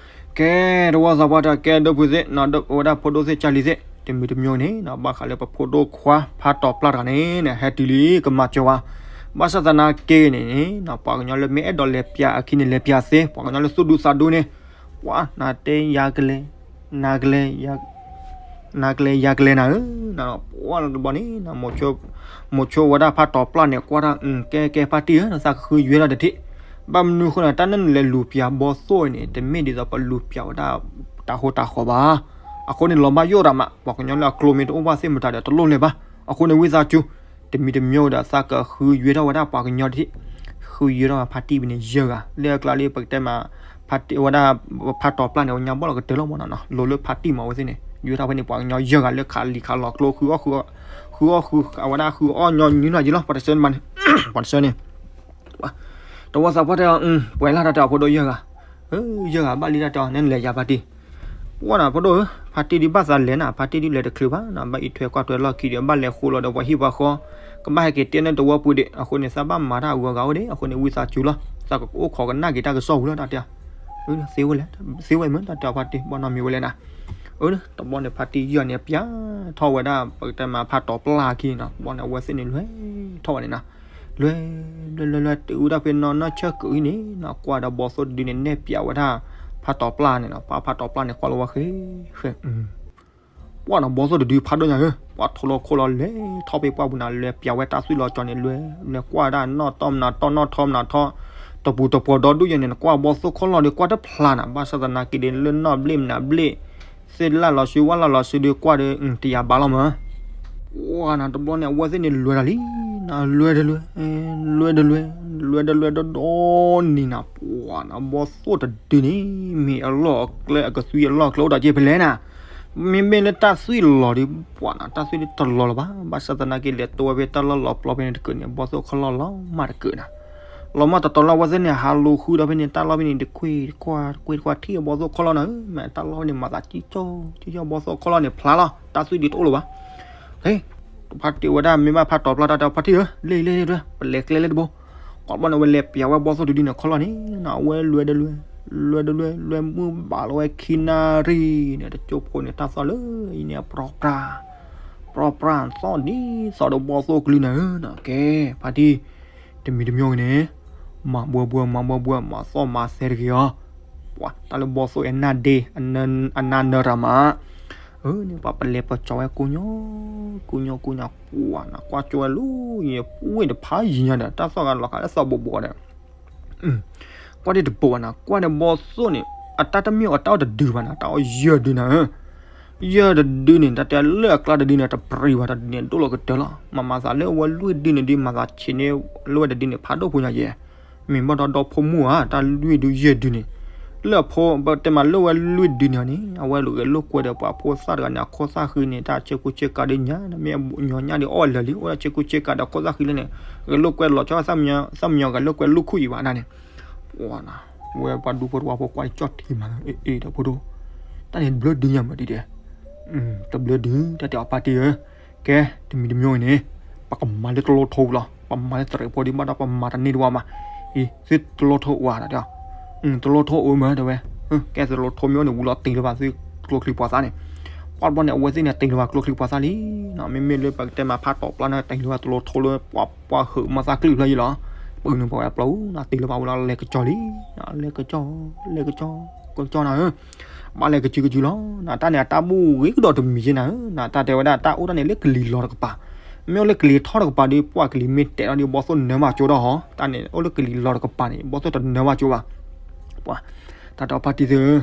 ကဲ တဝီသးပှၢ်တၢ်ကဲဒိၣ်ဖုးသ့ၣ်နီၤ ဝဲဒၣ်ဖိဒိၣ်သ့ၣ်ကၢ်လံၤသ့ၣ် တမံၤတမံၤန့ၣ်နီၤ ဘၣ်ဃးလၢပဖိဒိၣ်ခွါဖးတီၤပျၢ်တဂၤန့ၣ်နီၤ ဟဲတုၤလံကမၤစၢၤဝဲ, ဘၣ်ဆၣ်သနာ်က့န့ၣ်နီၤ ပှၤကညီလၢမ့ၢ်အဲၣ်ဒိးလဲၤပၠးအခံန့ၣ် လဲၤပၠးသ့ ပှၤကညီလၢသူၣ်ဒူသးဒူန့ၣ် ပှၤနၤတဲယၤကလဲၤ နၤကလဲၤ နၤကလဲၤယၤကလဲၤနၤဧၢ, ပှၤတဘျီန့ၣ် မိၤဆိဝဲဒၣ်ဖးတီၤပျၢ်န့ၣ် ကွၢ်တၢ် ကဲကဲဖါတံၢ်ဧၢ နသးကဃုယွဲထီၣ်တထံၣ်, ဘၣ်မနုၤအဃိန့ၣ် တၢ်န့ၣ်နလဲၤလူၤပၠးဘီသိၣ်အံၤန့ၣ် တမ့ၢ်ဒ်သိးပလူၤပၠးဝဲဒၣ်တၢ်ဟိတၢ်ဃီဘၣ်, အဃိန့ၣ်လီၤဘၣ်ယိၣ်တၢ်မး ပှၤကညီလၢအကျိမ့ၢ်တအိၣ်ဘၣ်သ့ၣ်မတၤဒီးတလိၣ်လဲၤဘၣ်, အဃိန့ၣ် ဝံသးစူၤ တမံၤတမံၤဒီးသးကဃုယွဲထီၣ်ဝဲဒၣ်ပှၤကညီတထံၣ်, ဃုယွဲထီၣ်ဖါတံၢ်ဘၣ်န့ၣ်ယဲၢ်ဂၤ လၢအကျါလၢပကတဲမး ဖါတံၢ်ဝဲဒၣ် ဖးတီၤပျၢ်န့ၣ် အညါဘီၣ်လီၤကတၢၢ်လီၤမးနီၤနီၤ လိၤလၢဖါတံၢ်မးဝဲသ့ၣ်န့ၣ် ယွဲထီၣ်ဖဲန့ၣ် ပှၤကညီယဲၢ်ဂၤလၢခးလံာ်ခးလီၤကျိ ဃုအီၣ်ဃု ဃုအီၣ်ဃု အဝဲဒၣ်ဃုအီၣ်ညီနုၢ်နီၤယံၤလီၤ ပှၤတဆၢန့ၣ် ပှၤတဆၢန့ၣ် တဝီသးပှၢ်တဲအီၤ ပှဲၤလၢတၢ်တဲအီၤဖိဒိၣ်ယဲၢ်ဂၤ, ယဲၢ်ဂၤဘၣ်လံတၢ်တဲအီၤ နဲနလဲၤယၤဖါတံၢ်, ပှၤနၤဖိဒိၣ်ဧၢ, ဖါတံၢ်ဒ်ဘၣ်သးလဲၤနၤ ဖါတံၢ်ဒ်လဲၤတချုးဘၣ်နီၤ ဘၣ်အံးထွဲကွၢ်ထွဲလီၢ်ခံဒီး ဘၣ်လဲၤဃိလီၤဒီးပှၤဟံၣ်ပှၤဃီ, ကဘၣ်ဟဲက့ၤတဲန့ၢ်တဝီပူၤဒံး အဃိန့ၣ် သးဘၣ်မၤတၢ်အဂုၤအဂၤအိၣ်ဒံး အဃိန့ၣ် ဝံသးစူၤလီၤ သးကအိၣ်ခိးကနၣ်က့ၤတၢ်ကစီၣ်ပူၤလီၤ တၢ်တဲအီၤ, သ့ဝဲလဲၣ်, သ့ဝဲမ့ၢ်တၢ်တဲအီၤဖါတံၢ် ဘီၣ်နီတမံၤဝဲလဲၣ်နၤ, တဘျီန့ၣ် ဖါတံၢ်ယဲၢ်ဂၤန့ၣ် ပၠးထီၣ်ဝဲဒၣ် ပကတဲမး ဖးတီၤပျၢ်အခံန့ၣ်နီၤ တဘျီန့ၣ် အဝဲသ့ၣ်န့ၣ် လွဲထီၣ်ဝဲန့ၣ်နီၤ လွဲ လွဲ လွဲ လွဲ တုၤဝဲဒၣ်ဖဲနီၢ်နီၢ်ဆၢကုၤအံၤန့ၣ်နီၤ ကွၢ်ဒီးဘီသိၣ်တဒုန့ၣ် နဲၣ်ပၠးဝဲဒၣ် ဖးတီၤပျၢ်န့ၣ်နီၤ ပှၤဖးတီၤပျၢ်န့ၣ် ကွၢ်လီၤဝဲဃဲ ဃဲ ပှၤနီၤ ဘီသိၣ်တဒုဖးဒိၣ်ညါဧၢ, ပှၤထိးလီၤခိၣ်လီၤ လဲၤထီၣ်ဖဲပှၢ်ပူၤနၤ လဲၤပၠးဝဲတၢ်သွံၣ်လီၤကၠီၤန့ၣ် လွဲ လဲၤကွၢ်ဒၣ်နီၣ်တီၢ်မနုၤတီၢ် နီၣ်ထီမနုၤထီ တပူၤတပှီၤဒီဒူၣ်ယဲၢ်န့ၣ် နကွၢ်ဘီသိၣ်ခီၣ်လီၢ်ဒီး ကွၢ်တဖျါနၤ ဘၣ်ဆၣ်သနာ်က့ဒီး လၢနီၣ်ဘျ့ၣ်မနုၤဘျ့ၣ် သ့ၣ်လၣ်လီၤစု ဝၣ်လၣ်လီၤစုဒီး ကွၢ်ဒီး တယာ်ဘၣ်လီၤမး ပှၤနၤ တဘျီန့ၣ် အဝဲသ့ၣ်န့ၣ် လွဲတၢ်လံ နလွဲတလွဲ လွဲတလွဲ လွဲတလွဲဒီဒီနံၤနၤ ပှၤနၤ ဘီသိၣ်တဒုန့ၣ် မ့ၢ်အလီၢ်အကျဲ အကသွံအလီၢ်အကျဲ အိၣ်ဒီးက့ဖဲလဲၣ်နၤ မ့မ့ၢ်လၢတၢ်သွံၣ်လီၤဒီး ပှၤနၤ တၢ်သွံၣ်ဒီးတလီၤလၢၤဘၣ် ဘၣ်ဆၣ်သနာ်က့ လဲၤတိဝဲဖဲတၢ်လီၢ်လီၤပျီဖဲန့ၣ်တကၢၢ်န့ၣ် ဘီသိၣ်ခီၣ်လီၢ်လီၤမၢ်တကၢၢ်နၤ လီၤမၢ်တတီၤလၢ် အဝဲသ့ၣ်န့ၣ် ဟးလိာ်ဃုဒီးဖဲန့ၣ် တၢ်လီၢ်ဖဲန့ၣ် တကွ့ၢ်တကွၢ် တကွ့ၢ်တကွၢ် ထံၣ်အဘီသိၣ်ခီၣ်လီၢ်နၤဧၢ မ့ၢ်တၢ်လီၢ်ဖဲန့ၣ် မၤသးကံၢ်ကၠီ ကံၢ်ကၠီ ဘီသိၣ်ခီၣ်လီၢ်န့ၣ် ဖျါလီၤ တၢ်သွံၣ်ဒုးတအိၣ်လၢၤဘၣ် ဖါတံၢ်ဝဲဒၣ် မ့ၢ်ဘၣ်ဖးတီၤပျၢ်တၢ်တဲ ဖါတံၢ်ဧၢ လ့လ့လ့ ပလဲၤကျဲလၢတဘိ ကိးဘျီန့ၣ် အဝဲလဲၤပၠးဝဲဘီသိၣ်တဒုန့ၣ်ခီၣ်လီၢ်န့ၣ် အဝဲလွဲတလွဲ လွဲတလွဲ လွဲမုၢ်ဘၣ်လီၤဝဲခံနၣ်ရံၣ်န့ၣ် တကၠိဖိန့ၣ် တၢ်သီၣ်လၢအံၤန့ၣ် ပြီပြါ ပြီပြါ သီၣ်ဒ်သီၣ်ဒီးဘီသိၣ်ကလုၢ်နၤဧၢ ကဲ ဖါတံၢ် တမံၤတမံၤဂ့ၤန့ၣ် မၤဘှဲဘှဲ မၤဘှဲဘှဲ မၤသီၣ်မၤသဲတဂ့ၤအီၤ ပှၤတၢ်လၢဘီသိၣ်အနၢ်ဒ့ အနၢ်နၢ်ရၤမး အၢ န့ၣ်ပှၤပလဲၤပကၠီဝဲကိးညီ ကိးညီကိးညီ ပှၤနၤ ကွၢ်ကၠီဝဲလၢ ယပှ့ၤတဖးယံၤညါဒီး တၢ်သီၣ်ဂၤလီၤဃာ်လၢသီၣ်ဘိးဘိးဒီး ကွၢ်ဒ်တဘိးဘၣ်နၤ ကွၢ်ဒီးဘီသိၣ်န့ၣ် အတၢ်တမ့ၢ်အီၤတၢ်အီၣ်တဒုဘၣ်နၤ တၢ်အီၣ်ယဲၢ်ဒုနၤဧၢ ယဲၢ်တဒုန့ၣ် တၢ်တဲလၢအကျါတဒုန့ၣ် တပြံၤဘၣ်တဒုန့ၣ် ဒိၣ်လီၤကတၢၢ်လီၤ မၤမၤသးလၢအဝဲလွံၢ်ဒုန့ၣ်ဒုး မၤသးဆံးန့ၢ်လၢဝဲတဒုန့ၣ် ဖးဒိၣ်ဖိညါယဲၢ် မ့ၢ်ဘၣ်ဒီးဒီဖိမုၣ်ဧါ တၢ်လွံၢ်ဒုယဲၢ်ဒုန့ၣ် လၢအဖိ ပတဲမးလၢဝဲလွံၢ်ဒုန့ၣ်န့ၣ် အဝဲဂဲၤလိာ်ကွဲဒီးပှၤဖိသၣ်တဂၤန့ၣ် အခိၣ်သၣ်ဃံန့ၣ် တၢ်ဆ့ကူဆ့ကၤဒီးညါ မ့ၢ်အညီညါဒီးအီၣ်လၢာ်လံ အိၣ်ဒၣ်ဆ့ကူဆ့ကၤဒီးခိၣ်သၣ်ဃံလၢန့ၣ် ဂဲၤလိာ်ကွဲလီၤဆီ သၣ်မညီဂဲၤလိာ်ကွဲလူၢ်ခူၣ်အံၤဘၣ်ဒၣ်န့ၣ် ဝဲပှၤဒူဖိတဝါဖိကွၢ်ကၠီၣ်ထံမး အ့ၣ်ဒီးဖိဒိၣ် တၢ်န့ၣ်ဘျၢဒုညါမးဒ်ဒဲး တဘျၢဒု တၢ်တဲအီၤပၢ်တံၢ်ဧၢ ကဲ တမံၤတမံၤအံၤန့ၣ် ပကမၤလၢတလိထိလီၤ ပမၤလၢတရံးဖိဒံးဘၣ်ဒီး ပမၤတန့ၢ်တဝါမး အံၤ သုတလိထိအိၣ်ဧါ တၢ်တဲအီၤ တလိထိအိၣ်မး တဲဝဲ ကဲတလိထိမ့ၢ်အိၣ်န့ၣ် ဝံၤလီၤတ့ၢ်လၢၤဘၣ်သုကျိချံပှၤသၣ်န့ၣ် ကွၢ်တဘျီန့ၣ် အဝဲသ့ၣ်န့ၣ် တ့ၢ်လၢၤဘၣ်ကျိချံပှၤသၣ်လံနီၤ မ့မ့ၢ်လၢပကတဲမးဖးတီၤပျၢ်န့ၣ် တ့ၢ်လၢၤဘၣ်တလိထိလၢ ပှၤဟုးမၤသးကလုၢ်ဖျၢၣ်ယံလီၤ ပှၤနုာ်ပှၤဝဲပျီနၤ တ့ၢ်လၢၤဘၣ်ဝံၤလီၤ လဲၤကစီၤလံ လဲၤကစီၤ လဲၤကစီၤ ကစီၤနၤဧၢ ဘၣ်လဲၤကစုကစုလီၤ နတၢ်န့ၣ် အတၢ်ဘူၣ်ဂ့ၤကဒီးတမံၤက့နၤဧၢ နတၢ်တဲဝဲဒၣ် တၢ်အိၣ်တၢ်န့ၣ်လၢကလံၤလီၤတကပၤ မ့ၢ်အိၣ်လၢကလံၤထီၣ်တကပၤဒီး ပှၤကလံၤမ့ၢ်တဲာ်ထီၣ်ဒီး ဘီသိၣ်နၢမးကၠိဒီးဟီ တၢ်န့ၣ် အိၣ်လၢကလံၤလီၤတကပၤန့ၣ် ဘီသိၣ်တနၢမးကၠိဘၣ် ပှၤ တၢ်တဲအီၤဖါတံၢ်သု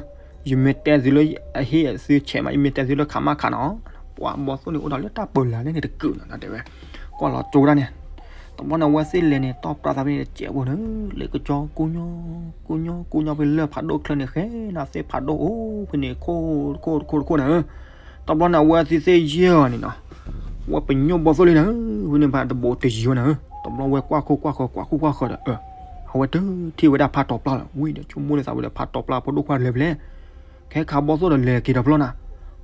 ယမ့ၢ်တဲသုလၢအဟ့ၣ်သုဆဲးမး ယမ့ၢ်တဲသုလၢခးမးခးနီၤ ပှၤဘီသိၣ်န့ၣ်အိၣ်ဒီးလၢတၢ်ပၢၤလၢ်န့ၣ်တကုာ်နီၤ နတဲဝဲ ကွၢ်လီၤကၠိဒၣ်န့ၣ် တဘျီန့ၣ် အဝဲသ့ၣ်လဲၤန့ၣ် တီၢ်ပြးသးဖဲန့ၣ်တစဲးဖိန့ၣ် လဲၤကစီၤ ကူညီ ကူညီ ကူညီဖဲလၢဖးဒိၣ်ချၢန့ၣ် ဃဲနၤသ့ၣ်ဖးဒိၣ်အိၣ်ဖဲန့ၣ် ခိၣ်တခိၣ်တခိၣ်တခိၣ်န့ၣ် တဘျီန့ၣ် အဝဲသ့ၣ်သ့ၣ်ယဲၢ်ဂၤန့ၣ်နီၤ ဝဲပညိၣ်ဘီသိၣ်လံနၤ ဝဲန့ၣ်ဖးတဘိးတယံၤဝဲနၤ တဘျီဝဲကွၢ်ခိၣ်ကွၢ်ဃၢၤ ကွၢ်ခိၣ်ကွၢ်ဃၢၤဒီး အဝဲတထံၣ်ဝဲဒၣ်ဖးတီၤပျၢ်လီၤ ဝံၤဒီးဆိကမိၣ်လၢသးဝဲဒီးဖးတီၤပျၢ်ဖိဒိၣ်ခွါလဲၤဖဲလဲၣ် ခဲခးဘီသိၣ်ဒီးလဲၤက့ၤဒီးဖျီနၤ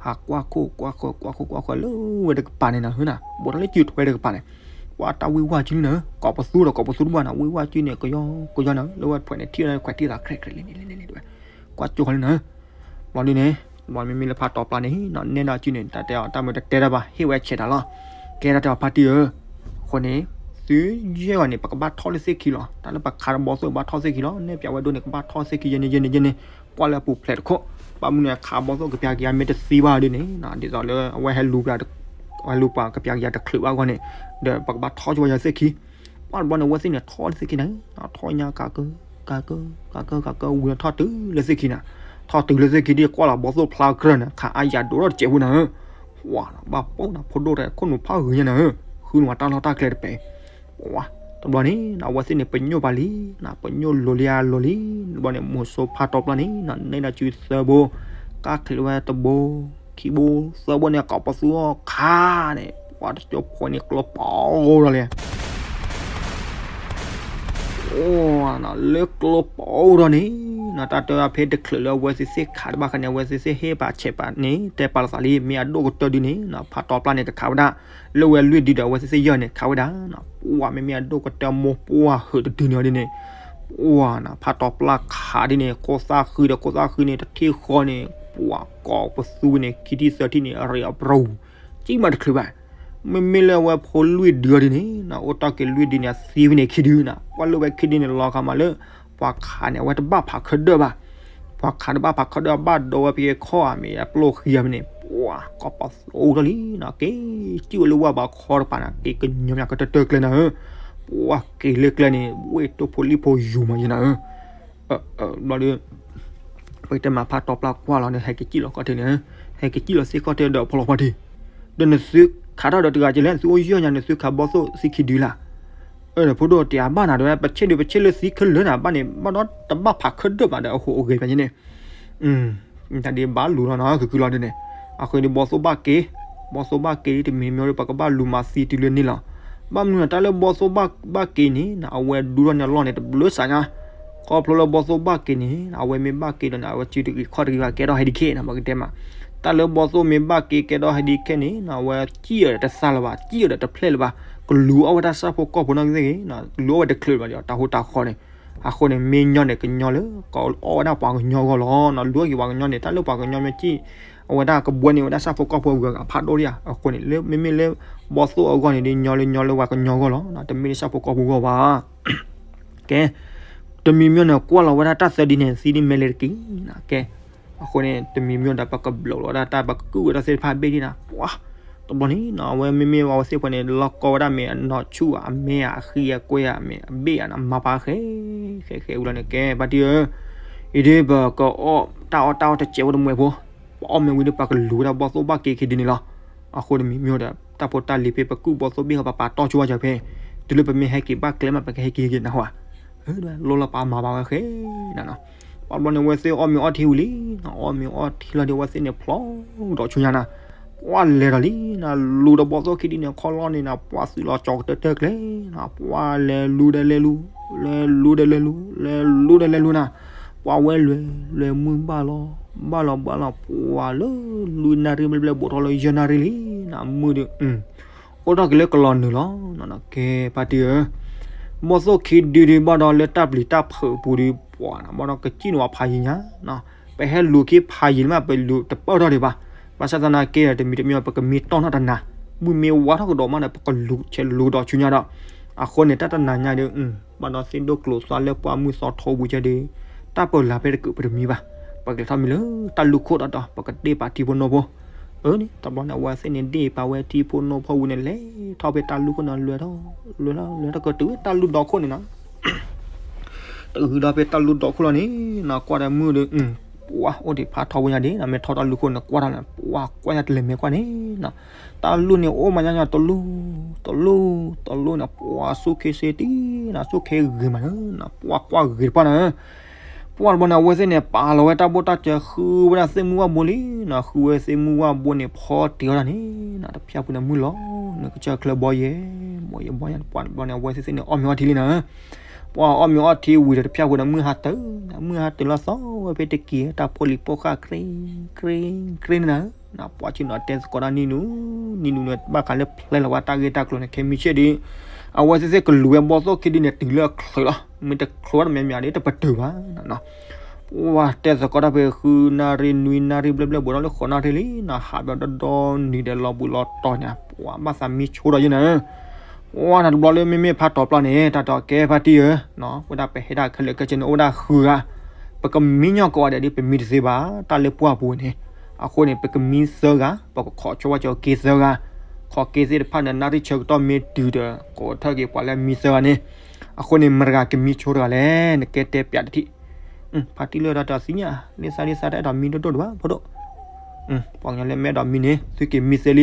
ဟးကွၢ်ခိၣ်ကွၢ်ဃၢၤ ကွၢ်ခိၣ်ကွၢ်ဃၢၤလၢဝဲတကပၤန့ၣ်နၤ ဟၢနၤ ဘိးတၢ်လၢစုထွဲတကပၤန့ၣ် ပှၤတၢ်ဝံၢ်ဝၢ်စုန့ၣ်နၤ ကိးပသူဒီးကိးပသူတဘၣ်နၤ ဝံၢ်ဝၢ်စုန့ၣ် ကယီကယီနၤ လၢဝဲခွဲးန့ၣ်ထံၣ်ဝဲခွဲးထံၣ်သး ခြဲးခြဲးလံန့ၣ်လံန့ၣ် ကွၢ်ကၠိဃီလံနၤ ဘျီဒ်န့ၣ် ဘျီမ့မ့ၢ်လၢဖးတီၤပျၢ်န့ၣ် နဲဒၣ်စုန့ၣ် တၢ်တဲအီၤ တၢ်မ့ၢ်တတဲတၢ်ဘၣ် ဟ့ၣ်ဝဲဆဲးတၢ်လီၤ ကဲတၢ်တဲအီၤဖါတံၢ်ဧၢ အဃိန့ၣ် သုယဲၢ်ဂၤန့ၣ် ပကဘၣ်ထီၣ်လၢသ့ၣ်ခံလီၤ တၢ်လၢပခးတဘီသိၣ် ဘၣ်ထီၣ်သ့ၣ်ခံလီၤ နဲၣ်ပၠးဝဲဒိၣ်န့ၣ် ကဘၣ်ထီၣ်သ့ၣ်ခံယဲၢ်န့ၣ်ယဲၢ်န့ၣ် ကွၢ်လၢအပူၤဖျဲးတခိၣ် ဘၣ်မနုၤခးဘီသိၣ်ကပျးကယၤမ့ၢ်တသံဘၣ်ဒ်န့ၣ် ဒ်သိးလၢအဝဲဟဲလူၤပှၤ ဟဲလူၤပှၤကပျးကယၤတချုးဘၣ်အဂီၢ်န့ၣ် ဒီးပကဘၣ်ထီၣ်ကၠိဝဲယၤသ့ၣ်ခံ ပှၤတဘျီန့ၣ် အဝဲသ့ၣ်န့ၣ် ထီၣ်လၢသ့ၣ်ခံန့ၣ် ထီၣ်ညါကးကၢ ကးကၢ ကးကၢ ကးကၢ ဝံၤထီၣ်တုၤလၢသ့ၣ်ခံန့ၣ် ထီၣ်တုၤလၢသ့ၣ်ခံဒ်ကွၢ်လီၤဘီသိၣ်ဖျါကြၢၢ်န့ၣ် ခးအါယၤဒိၣ်ထီၣ်တစဲးဖိနၤဧၢ ဝၤ ဘၣ်ပိာ်နၤဖိဒိၣ်တၢ်ခိၣ်နူာ်ဖးဂ့ၤညါနၤဧၢ ဃုနဝၤတၢ်လီၢ်တၢ်ကျဲတပဲာ် ဝၤ တဘျီန့ၣ် အဝဲသ့ၣ်န့ၣ် ပညိၣ်ပာ်လံ ပညိၣ်လိၤလံဧါလိၤလံ တဘျီန့ၣ် မိၤစိဖးတီပျၢ်န့ၣ် နဲဒၣ်စုသၢဘိ ကၢ်ချံးဝဲတဘိ ခံဘိ သၢဘိန့ၣ် ကိးပသူအီၤခါန့ၣ် ပှၤတကၠိဖိန့ၣ် ကျိပအိၣ်ဒီးလံ အိၣ် လၢကျိပအိၣ်ဒီးန့ၣ် နတၢ်တဲဖဲတချုးလၢအဝဲသ့ၣ်သ့ၣ်ခးတဘၣ်ဃးန့ၣ် အဝဲသ့ၣ်သ့ၣ်ဟ့ၣ်ပာ်ဆဲးပာ်န့ၣ် တဲပာ်လီၤသးလံ မ့ၢ်အဒိၣ်ကတၢၢ်ဒုန့ၣ် ဖးတီပျၢ်န့ၣ် ကခးဝဲဒၣ် လၢဝဲလွံၢ်ဒုဒီး အဝဲသ့ၣ်သ့ၣ်ယဲၢ်န့ၣ် ခးဝဲဒၣ် ပှၤမ့မ့ၢ်အဒိၣ်ကတၢၢ်မိၢ်ပှၢ်ဟုးတဒုန့ၣ်ဒ်န့ၣ် ပှၤနၤ ဖးတီပျၢ်ခးဒ်န့ၣ် ခိၣ်သၣ်ဃံဒီးခိၣ်သၣ်ဃံန့ၣ် တထံၣ်ဃီန့ၣ် ပှၤကိးပသူန့ၣ် ခံထံၣ်သၢထံၣ်န့ၣ် အရ့အပြူၤ ကံၣ်မးတချုးဘၣ် မ့မ့ၢ်လၢအဝဲဖိလွံၢ်ဒုအီၤဒ်န့ၣ် အိၣ်တ့ၢ်က့ၤလွံၢ်ဒုန့ၣ် အသံဝဲန့ၣ်ခံဒုနၤ ကွၢ်လၢဝဲခံဒုန့ၣ် လီၤခါမးလၢ ပှၤခးန့ၣ် အဝဲတဘၣ်ဖးခၢၣ်ဒၢၣ်ဘၣ် ပှၤခးတဘၣ်ဖးခၢၣ်ဒၢၣ် ဘၣ်ဒိဝဲဖဲခီၣ်ဧါမ့ၢ် အပျိၢ်ဃံဧါမ့ၢ်န့ၣ် ပှၤကိးပသူအိၣ်ထီၣ်လံနၤ က့ၤစံၣ်ဝဲလၢဝၢ်ဘးခီတကပၤနၤ က့ၤကညီမးကတၢၢ်တၢၢ်ကျဲနၤဧၢ ပှၤက့ၤလၢကျဲန့ၣ် ဝ့ၢ်တိၢ်ဖိလံၣ်ဖိယိၤမးယဲနၤဧၢ ဘျီဒီး ပကတဲမးဖးတီပျၢ်ကွၢ်လီၤန့ၣ် ဟဲက့ၤစံၣ်လီၤကီၢ်ထံးန့ၣ် ဟဲက့ၤစံၣ်လီၤသ့ၣ်ကီၢ်ထံးဒီးဖီလီၤဖီထံး ဒီးနသုခးထီၣ်ဒီးတဂၤကလဲၣ် နသုအိၣ်ယဲၢ်ညါ နသုခးဘီသိၣ်သံခံဒုလၢ် အၢ ဖိဒိၣ်တဲအဘၣ်နၤဒီး ပဆ့ၣ်ဒုးပဆ့ၣ်လၢသံခဲလၢာ်နၤ ဘၣ်န့ၣ် ဘၣ်ဒီးတဘၣ်ဖးခၢၣ်ဒၢၣ်ဘၣ်ဒီးအဃိအဂ့ၤပညါန့ၣ် တၢ်ဒ်ဘၣ်လူၤလီၤနီၤ ခုၣ်ခုၣ်လီၤဒ်န့ၣ် အဃိဒီးဘီသိၣ်ဘၣ်က့ၤ ဘီသိၣ်ဘၣ်က့ၤဒ်တမံၤမ့ၢ်ဒီး ပကဘၣ်လူၤမၤသံတုၤလၢန့ၣ်လီၤ. ဘၣ်မနုၤတၢ်လၢဘီသိၣ်ဘၣ်က့ၤန့ၣ် အဝဲဒူထီၣ်န့ၢ်အလီၢ်န့ၣ် တဘျုးစးညါ ခီဖျိလၢဘီသိၣ်ဘၣ်က့ၤန့ၣ် အဝဲမ့ၢ်ဘၣ်က့ၤဒီးန့ၣ် အဝဲစုတဂ့ၤခီၣ်တဂ့ၤဘၣ် ကဲထီၣ်ဟဲဒ်ခဲန့ၣ် ပကတဲမး တၢ်လၢဘီသိၣ်မ့ၢ်ဘၣ်က့ၤကဲထီၣ်ဟဲဒ်ခဲန့ၣ် အဝဲစံၣ်အီၤဒီးတသးလၢၤဘၣ် စံၣ်အီၤဒီးတဖျဲၣ်လၢၤဘၣ် ကလူၤအီၣ်ဝဲတၢ်ဆၣ်ဖိကီၢ်ဖိနီၢ်ကီၢ်သ့ၣ်ဂ့ၤ လူၤအီၣ်ဝဲတချုးဘၣ်ဒီး တၢ်ဟူးတၢ်ဃီန့ၣ် အဃိန့ၣ် မ့ၢ်ညီန့ၣ် ကညီလၢ ကအီၣ်ဝဲဒၣ်ပှၤကညီအဂီၢ်လီၤ. လူၤအီၣ်က့ၤပှၤကညီန့ၣ် တၢ်လၢပှၤကညီမ့ၢ်စံၣ် အဝဲဒၣ်ကဘှဲန့ၢ်ဝဲဒၣ်ဆၣ်ဖိကီၢ်ဖိအဂၤဖးဒိၣ်ဒံးဧါ. အဃိန့ၣ် လၢမ့မ့ၢ်လၢ ဘီသိၣ်အဂီၢ်န့ၣ် ဒ်ညီလၢညီလၢပှၤကညီအဂီၢ်လီၤ. တမ့ၢ်လၢဆၣ်ဖိကီၢ်ဖိအဂီၢ်ဘၣ်. ကဲ တမံၤမ့ၢ်န့ၣ် ကွၢ်လီၤဝဲဒၣ်တၢ်သၢဒ်န့ၣ် သံဒ်မဲာ်လဲၤတက့ၢ်. ကဲ အဃိန့ၣ် တမံၤမ့ၢ်ဒီး ပကဘျီးလီၤဝဲဒၣ်တၢ် ပကကုၢ်ဝဲဒၣ်သ့ၣ်တဖၣ်ဘ့ၣ်ဒ်န့ၣ် ပှၤ တဘျီန့ၣ်နီၤ အဝဲမ့မ့ၢ်ဝဲသ့ၣ်ဖဲန့ၣ် လီၢ်ကီဝဲဒၣ်မ့ၢ်အနီၢ်ဆူၣ် အမဲာ် အဃံ အကွဲ အမဲာ် အဘ့ၣ် အမၤပာ်ဃဲ ဃဲ ဃဲဝံၤလီၤန့ၣ် ကဲ ဖါတံၢ်ဧၢ အံၤဒ်ပကအီၣ်တၢ်အီၣ်တၢ်အီတစဲးဖိတမှဲးဖိ ပအီၣ်မ့ၢ်ဝံၤဒီး ပကလူၤဝဲဒၣ်ဘီသိၣ်ဘၣ်က့ၤခံဒ်န့ၣ်လီၤ. အဃိတမံၤမ့ၢ်ဒီး တၢ်ဖိတၢ်လံၤဖဲပကုၢ်ဘီသိၣ်ဘ့ၣ်ဃီ ပပာ်တီၢ်ဆိဝဲကဖဲ တုၤလၢပမ့ၢ်ဟဲက့ၤဘၣ်ကျဲမး ပကဟဲက့ၤက့ၤနၢ်ဟူဧါ. လိၣ်လီၤပာ်မၤဘၣ်ဝဲဃဲနၤနီၤ. ပှၤဘျီန့ၣ် အဝဲသ့ၣ်အီၣ်မ့ၤအီထံဝံၤလံနီၤ, အီၣ်မ့ၤအီထံလီၤဒီး အဝဲသ့ၣ်န့ၣ်ဖျီဒီးဆူညါနီၤ, ပှၤလဲၤဒီးလံနီၤ, လူၤဒီးဘီၣ်သိၣ်ခံဒုန့ၣ် ခီလီၢ်န့ၣ်နီၤ, ပှၤသုးလီၤကၠီၤကတၢၢ်တၢၢ်ကျဲနီၤ, ပှၤလဲၤလူၤဒီးလဲၤလူၤ, လဲၤလူၤဒီးလဲၤလူၤ, လဲၤလူၤဒီးလဲၤလူၤနီၤ, ပှၤဝဲလဲၤလဲၤမုၢ်ဘၣ်လီၤ, ဘၣ်လီၤဘၣ်လီၤ, ပှၤလၢလွံၢ်နၣ်ရံၣ်ဘျဲၣ်ဘျဲၣ်ဘူးထီၣ်လၢယဲၢ်နၣ်ရံၣ်လံနီၤ, မုၢ်ဒီး အိၣ်ထီၣ်က့ၤလၢကလီၤနုာ်လီၤနီၤ, ကဲဖါတံၢ်ဧၢ, ဘီၣ်သိၣ်ခံဒုဒုးဘၣ်ဒီးလၢတၢ်ပျံၤတၢ်ဖုးအပူၤဒုး ပှၤနီၤဘၣ်ဒီးကစံၣ်န့ၢ်ဝဲဖးယံၤညါနီၤ, ပဟဲလူၤက့ၤဖးယံၤလၢမး ပလူၤတပၢၢ်ထီၣ်ဒံးဘၣ်, ဘၣ်ဆၣ်သနာ်က့ဒီး တမံၤတမံၤ ပကမံတီၢ်နီၣ်တနၤ, မုၢ်မ့ၢ်ဝါထီၣ်ကဒီးမးဒီး ပကလူၤဆဲးလူၤဒီးဆူညါဒီး, အဃိန့ၣ် တၢ်တနၤညါဒီး ဘၣ်ဒီးသ့ၣ်ဒိၣ်ကျိၤသွါလၢပှၢ်မုၢ်သီထိပူၤကဲဒီး, တၢ်ပၢၢ်လၢ်ဖဲတကုးပတမံဘၣ်, ပကလဲၤထီၣ်မံလၢတၢ်လူၢ်ခိၣ်ဒီးဒီး ပကတ့ၢ်ပာ်ထံဖိနီၢ်ဖိ, အၢန့ၣ် တဘျီန့ၣ် အဝဲသ့ၣ်န့ၣ်ဒ့ၣ်ပာ်ဝဲထံဖိနီၢ်ဖိဝံၤန့ၣ် လဲၤထီၣ်ဖဲတၢ်လူၢ်ခိၣ်န့ၣ် လဲၤထီၣ် လဲၤထီၣ် လဲၤထီၣ်ကတုၤတၢ်လူၢ်ဒီခိၣ်န့ၣ်နီၤ, တဂုၤဒီးဖဲတၢ်လူၢ်ဒီခိၣ်လီၤန့ၣ်နီၤ, ကွၢ်ဒီးမုၢ်ဒီး ပှၤအိၣ်ဒံးဖးထီဝဲညါဒံးနီၤ, မ့ၢ်ထီၣ်တၢ်လူၢ်ခိၣ်န့ၣ် ကွၢ်တၢ်လၢ ပှၤကွၢ်ညါတလဲၤမဲာ်ကွၢ်န့ၣ်နီၤ, တၢ်လူၢ်န့ၣ်အိၣ်မးညါညါတလူၢ် တလူၢ် တလူၢ်န့ၣ် ပှၤဆူၣ်ခ့စ့တံၢ်နီၤ, ဆူၣ်ခ့ဂ့ၤမးန့ၣ်နီၤ, ပှၤကွၢ်ဂ့ၤတပှၢ်န့ၣ် ပှၢ်တဘျီန့ၣ် အဝဲသ့ၣ်န့ၣ် ပာ်လီၤဝဲတၢ်ဘိၣ်တၢ်စၢၤ ဃုဝဲဒၣ်သ့ၣ်မုၢ်ဝၣ်ဘိလံနီၤ, ဃုဝဲသ့ၣ်မုၢ်ဝၣ်ဘိန့ၣ် ဖီတ့ၢ်အီၤဒၣ်န့ၣ်နီၤ, တဖၠၣ်ပူၤန့ၣ်မုၢ်လီၤ, နကစၢၢ်ချၢဘီယဲၢ် ဘီယဲၢ်ဘီယဲၢ် ပှၢ်တဘျီန့ၣ် အဝဲသ့ၣ်သ့ၣ်န့ၣ် အီၣ်မ့ၤအီထံလံနီၤ, ပှၢ်အီၣ်မ့ၤအီထံဝံၤဒီး တဖၠၣ်ပူၤန့ၣ် မုၢ်ဟါတၢၢ်နီၤ, မုၢ်ဟါတၢၢ်လီၤသီဝဲဖဲတက့ၢ် တၢ်ဖိလံၤပိာ်ဃာ် ကြ့ ကြ့ ကြ့န့ၣ်နီၤ, ပှၢ်ဆ့ၣ်နီၤတဲသကိးတၢ်နံၤနူၤ နံၤနူၤန့ၣ် ဘၣ်ဃးလၢဖျဲလီၤဝဲတၢ်ဂ့ၢ်တၢ်ကျိၤန့ၣ် ခဲမံဆ့ၣ်ဒီး အဝဲသ့ၣ်သ့ၣ်ကလူၤဝဲဘီၣ်သိၣ်ခံဒုန့ၣ် တုၤလၢအချုးလီၤ, မ့ၢ်တချုးတမံၤမံၤဒီး တပတုာ်ဘၣ်နီၤ, ပှၢ်တဲသကိးတၢ်ဖဲဃုနၣ်ရံၣ် နွံနၣ်ရံၣ် ဘျဲၣ်ဘျဲၣ်ဘူးထီၣ်လၢဃိးနၣ်ရံၣ်လံနီၤ, ဟးဘျီဒီဒီနံၤဒီးလီၤဘူးလီၤတီၤန့ၣ် ပှၢ်ဘၣ်သးမံဆိဒီးယဲၢ်နီၤ, ပှၢ်နၤတဘျီလၢမ့မ့ၢ်ဖးတီၤပျၢ်န့ၣ် တၢ်တဲအီၤကဲဖါတံၢ်ဧၢ, ဝဲဒၣ်ပဟဲဒၣ်ခဲလၢာ်ခဲဆ့န့ၣ် အိၣ်ဝဲဒၣ်ဃုဂၤ, ပကမံညီၣ်ကိးဂၤဒဲးဒ်ပမံတသ့ဘၣ်, တၢ်လၢပှၢ်ပူၤန့ၣ်, အဃိန့ၣ် ပကမံသၢဂၤ, ပကခိးဆိဝဲက့ၤက့ၤသၢဂၤ, ခိးက့ၤသ့ၣ်တဖၣ်န့ၣ် နၣ်ရံၣ်ဆၢကတီၢ်မ့ၢ်တုၤဒီး ကိးထီၣ်က့ၤပှၤလၢမံသၢဂၤန့ၣ်, အဃိန့ၣ် မတဂၤကမံဆိတဂၤလဲၣ်, နကဲတဲပျးတထံၣ် ဖါတံၢ်လၢတၢ်တဲအီၤသ့ၣ်ညါ, လံသးလံသးတအဲၣ်ဒိးမံဒိၣ်ဒိၣ်ဒံးဘၣ် ဖိဒိၣ်, ပှၤကညီလၢမ့ၢ်အဲၣ်ဒိးမံန့ၣ် သုက့ၤမံသ့လံ,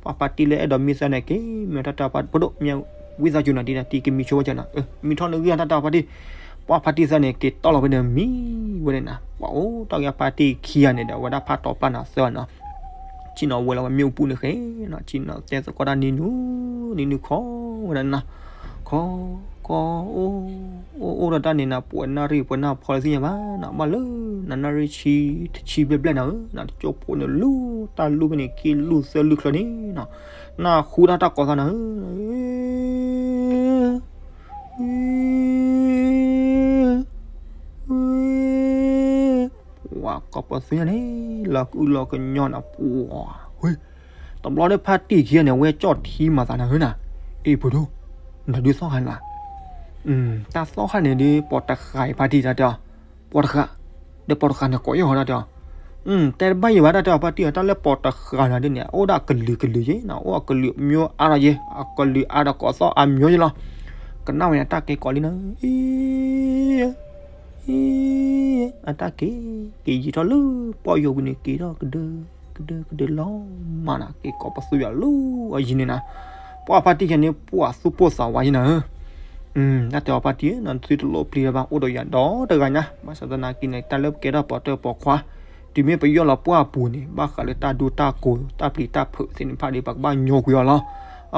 ပှၢ်ဖါတံၢ်လၢအဲၣ်ဒိးမံသးန့ၣ် က့ၤမံတၢ်တဲအီၤ ဖိဒိၣ် မ့ၢ်ဝံသးစူၤနၤတံၢ်တံၢ်က့ၤမံဆိဝဲကၢနီၤ, မံထီၣ်နဂံၢ်တၢ်တဲအီၤဖါတံၢ်, ပှၢ်ဖါတံၢ်သးန့ၣ် က့ၤတီၢ်လီၤဖဲန့ၣ်မံဝဲန့ၣ်နီၤ, ပှၢ်အိၣ်တၢ်ဂ့ၢ်ဖါတံၢ်ခံဂၤန့ၣ်ဒီး အဝဲဒၣ်ဖးတီၤပျၢ်န့ၣ်သၢဂၤနီၤ ဆ့ၣ်နီၤဝဲလီၤဝဲမ့ၣ်အူပူၤန့ၣ်ဃဲနီၤ, ဆ့ၣ်နီၤတဲသကိးတၢ်နံၤနူၤ, နံၤနူၤခီဝဲဒၣ်နီၤ, ခီ, ခီ, အိၣ်, အိၣ်, အိၣ်ဒီးတၢ်န့ၣ်နီၤ, ပှဲၤနၣ်ရံၣ် ပှဲၤနၣ်ဖီလၢသ့ၣ်ညါဘၣ်နီၤ, ဘၣ်လၢနနၣ်ရံၣ်ဆံ, တဆံဘျဲၣ်ဘျဲၣ်နီၤဧၢ, နတကၠိဖိန့ၣ်လူၤ, တၢ်လူၤဖဲန့ၣ် ခံလူၤသၢလူၤချၢန့ၣ်နီၤ, နၢ်ဟူတၢ်တၢ်ကိးသးနီၤဧၢ ပှၤကိးပသူညါန့ၣ် လီၤကအုၣ်လီၤကညီနၤ ပှၤ, တဘျီလၢဖါတံၢ်ခံဂၤန့ၣ် အဝဲကၠီၣ်ထံမၤသးနၤဧၢနၤ, အ့ၣ် ဖိဒိၣ်, နဒုးသီၣ်ဃာ်နၤ, တၢ်သီၣ်ဃာ်န့ၣ်ဒုး ပိာ်တဃာ်အံၤဖါတံၢ်တၢ်တဲအီၤ, ပိာ်တဃာ်, ဒီးပိာ်တဃာ်န့ၣ်ကိးယီၢ်ဃီတၢ်တဲအီၤ, တဲတဘၣ်ယံၤဘၣ်တၢ်တဲအီၤဖါတံၢ်ဧၢ, တၢ်လၢပိာ်တဃာ်နၤဒ်န့ၣ် အိၣ်ဒၣ်အကလုာ်ကလုာ်ယဲနီၤ, အိၣ်အကလုာ်အမျိုးအါထီၣ်ယဲ, အကလုာ်အါဒီးကိးသီၣ်အမျိုးယဲလီၤ, ကနၣ်ဝဲန့ၣ်တၢ်က့ၤကိးလံနီၤ အ့ အတၢ်က့ၤ, က့ၤယံာ်ထီၣ်လၢပီၢ်ယိာ်ပူၤန့ၣ် က့ၤထီၣ်ကဒၢ, ကဒၢ, ကဒၢလီၤမးနီၤ, က့ၤကိးပသူယၤလၢအယံၤန့ၣ်နီၤ, ပှၢ်ဖါတံၢ်ယၤန့ၣ် ပှၢ်သူၣ်ပိၢ်သးဝးယဲနီၤဧၢ, တၢ်တဲအီၤဖါတံၢ်ဧၢ, နသုတလိၣ်ပျံၤလၢၤဘၣ်, အိၣ်ဒီးယၤဒီတဂၤညါ, ဘၣ်ဆၣ်သနာ်က့န့ၣ် တၢ်လၢပကဲထီၣ်ပှၤတၢၢ်ပှၤခွါ, တုၤမ့ၢ်ပယီၢ်လီၤပှၢ်အပူၤန့ၣ် ဘၣ်ဃးလၢတၢ်ဒိတၢ်ကိး တၢ်ပျံၤတၢ်ဖုးသ့ၣ်တဖၣ်ဒီး ပကဘၣ်ညိကွံာ်အီၤလီၤ,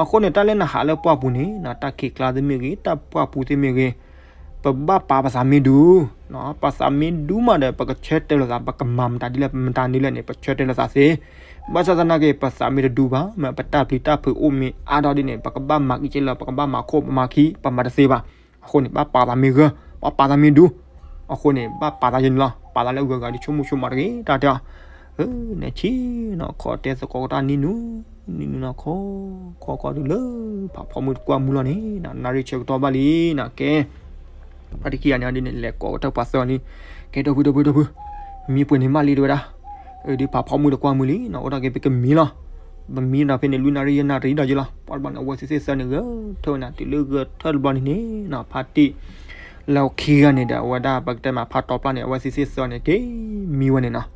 အဃိန့ၣ် တၢ်လၢနဟးလၢပှၢ်ပူၤန့ၣ် တၢ်ခံးကျါသ့ၣ်မ့ၢ်ဂ့ၤ, တၢ်ပှၢ်ပူၤသ့ၣ်မ့ၢ်ဂ့ၤ ပဘၣ်ပာ်ပသးမ့ၢ်ဒူ, ပသးမ့ၢ်ဒူမးဒီး ပကဆၢတဲာ်လိာ်သး, ပကမၤမတၤဒ်လဲၣ် မတၤဒ်လဲၣ်န့ၣ် ပဆၢတဲာ်လိာ်သးသ့, ဘၣ်ဆၣ်သနာ်က့ ပသးမ့ၢ်တဒူဘၣ်, မ့ၢ်ပတၢ်ပျံၤတၢ်ဖုးအိၣ်မ့ၢ်အါထီၣ်ဒ်န့ၣ် ပကဘၣ်မၤကံကဲလၢ ပကဘၣ်မၤခိၣ်မၤခံ ပမၤတသ့ဘၣ်, အဃိန့ၣ် ဘၣ်ပာ်သးမ့ၢ်ဂၢၢ်, ဘၣ်ပာ်သးမ့ၢ်ဒူ, အဃိန့ၣ် ဘၣ်ပာ်သးယဲန့ၣ်လီၤ, ပာ်သးလၢအဂၤဂၤဒီး ဆိကမိၣ်ဆိကမးတဂ့ၤ တၢ်တဲအီၤ, န့ၣ်ဆ့ၣ်နီၤခီတဲသကိးတၢ်နံၤနူၤ, နံၤနူၤနီၤခီ, ခီခီတုၤလၢ ဖးဖီမုၢ်တကွၢ်မုၢ်လီၤန့ၣ် နၣ်ရံၣ်ဆၢကတီၢ်ဘၣ်လံနီၤ, ကဲ ဖါတံၢ်ခံဂၤန့ၣ်ဒ်န့ၣ် လဲၤကိးကတၢၢ်ပှၤသၢဂၤန့ၣ်, ကဲဒီပုၢ်ဒီပုၢ်ဒီပုၢ်, မံပှဲၤန့ၣ်မးလံတဲဝဲဒၣ်, ဒ်ဖးဖီမုၢ်တကွၢ်မုၢ်လံနီၤ, အိၣ်ဒၣ်က့ၤပကမံလီၤ, ပမံဒီးဖဲန့ၣ် လွံၢ်နၣ်ရံၣ်ယဲၢ်နၣ်ရံၣ်ဒီးယဲလီၤ, ပှၤတဘျီန့ၣ် အဝဲသ့ၣ်သ့ၣ်သၢန့ၣ် ဂဲၤထၢၣ်ဝဲနၤတုၤလၢဂဲၤထၢၣ်တဘျီန့ၣ်န့ၣ်နီၤ, ဖါတံၢ် လၢခံဂၤန့ၣ်ဒီး အဝဲဒၣ်ပကတဲမးဖးတီၤပျၢ်န့ၣ် အဝဲသ့ၣ်သ့ၣ်သၢန့ၣ် က့ၤမံဝဲန့ၣ်နီၤ,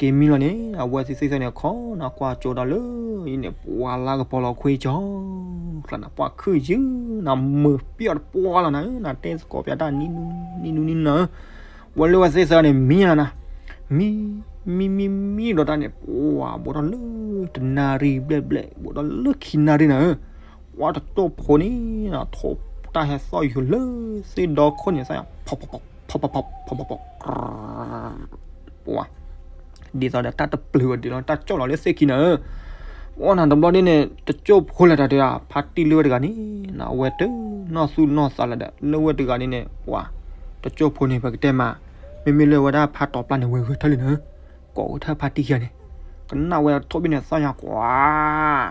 က့ၤမံလီၤန့ၣ် အဝဲသ့ၣ်သ့ၣ်သၢန့ၣ် ခီနီၤကွၢ်ကၠိဒီးလၢ အံၤန့ၣ် ပှၤလၢကပီၤလီၤခွံကၠီ, ကျါနၤ ပှၤခုၣ်ယုၢ်နၤ မုာ်ပျီၢ်တပှီၢ်လီၤနၤဧၢ, နၤတဲသကိးပျးတၢ်နံၤနံၤနံၤနံၤနၤဧၢ, ဝဲလၢဝဲသ့ၣ်သၢဂၤန့ၣ် မံနၤနၤ, မံ, မံမံမံဒီးတၢ်န့ၣ် ပှၤဘိးထီၣ်လၢတနၣ်ရံၣ်ဘျဲၣ်ဘျဲၣ် ဘိးထီၣ်လၢခံနၣ်ရံၣ်နၤဧၢ, ပှၤတကၠိၢ်ဖိန့ၣ် ထိၣ်တၢ်ဟဲသီၣ်ယိာ်လၢသ့ၣ်ဒီခိၣ်န့ၣ် သီၣ်ယိာ် ဖီဖီဖီဖီဖီဖီဖီ ပှၤ ဒ်သိးဒီးတၢ်တပျုာ်ဝဲဒ်လီၤ တၢ်ကၠီၣ်လီၤလၢသ့ၣ်ခံနၤဧၢ, ပှၤနၤတဘျီဒ်န့ၣ် တကၠိၢ်ဖိလဲၤတၢ်တဲဒၣ် ဖါတံၢ်လၢဝဲတဂၤန့ၣ် အဝဲတနီၢ်သူၣ်နီၢ်သးလၢၤဒီး လၢဝဲတဂၤန့ၣ်န့ၣ် ပှၤ တကၠိၢ်ဖိန့ၣ် ပကတဲမး မ့မ့ၢ်လၢဝဲဒၣ်ဖါတီၤပျၢ်န့ၣ် ဝဲဂဲၤထၢၣ်လံနၤဧၢ, ကိးဝဲထၢၣ်ဖါတံၢ်ခံဂၤန့ၣ် ကနၣ်ဝဲထိၣ်ဘ့ၣ်န့ၣ် သီၣ်ညါကွၢ်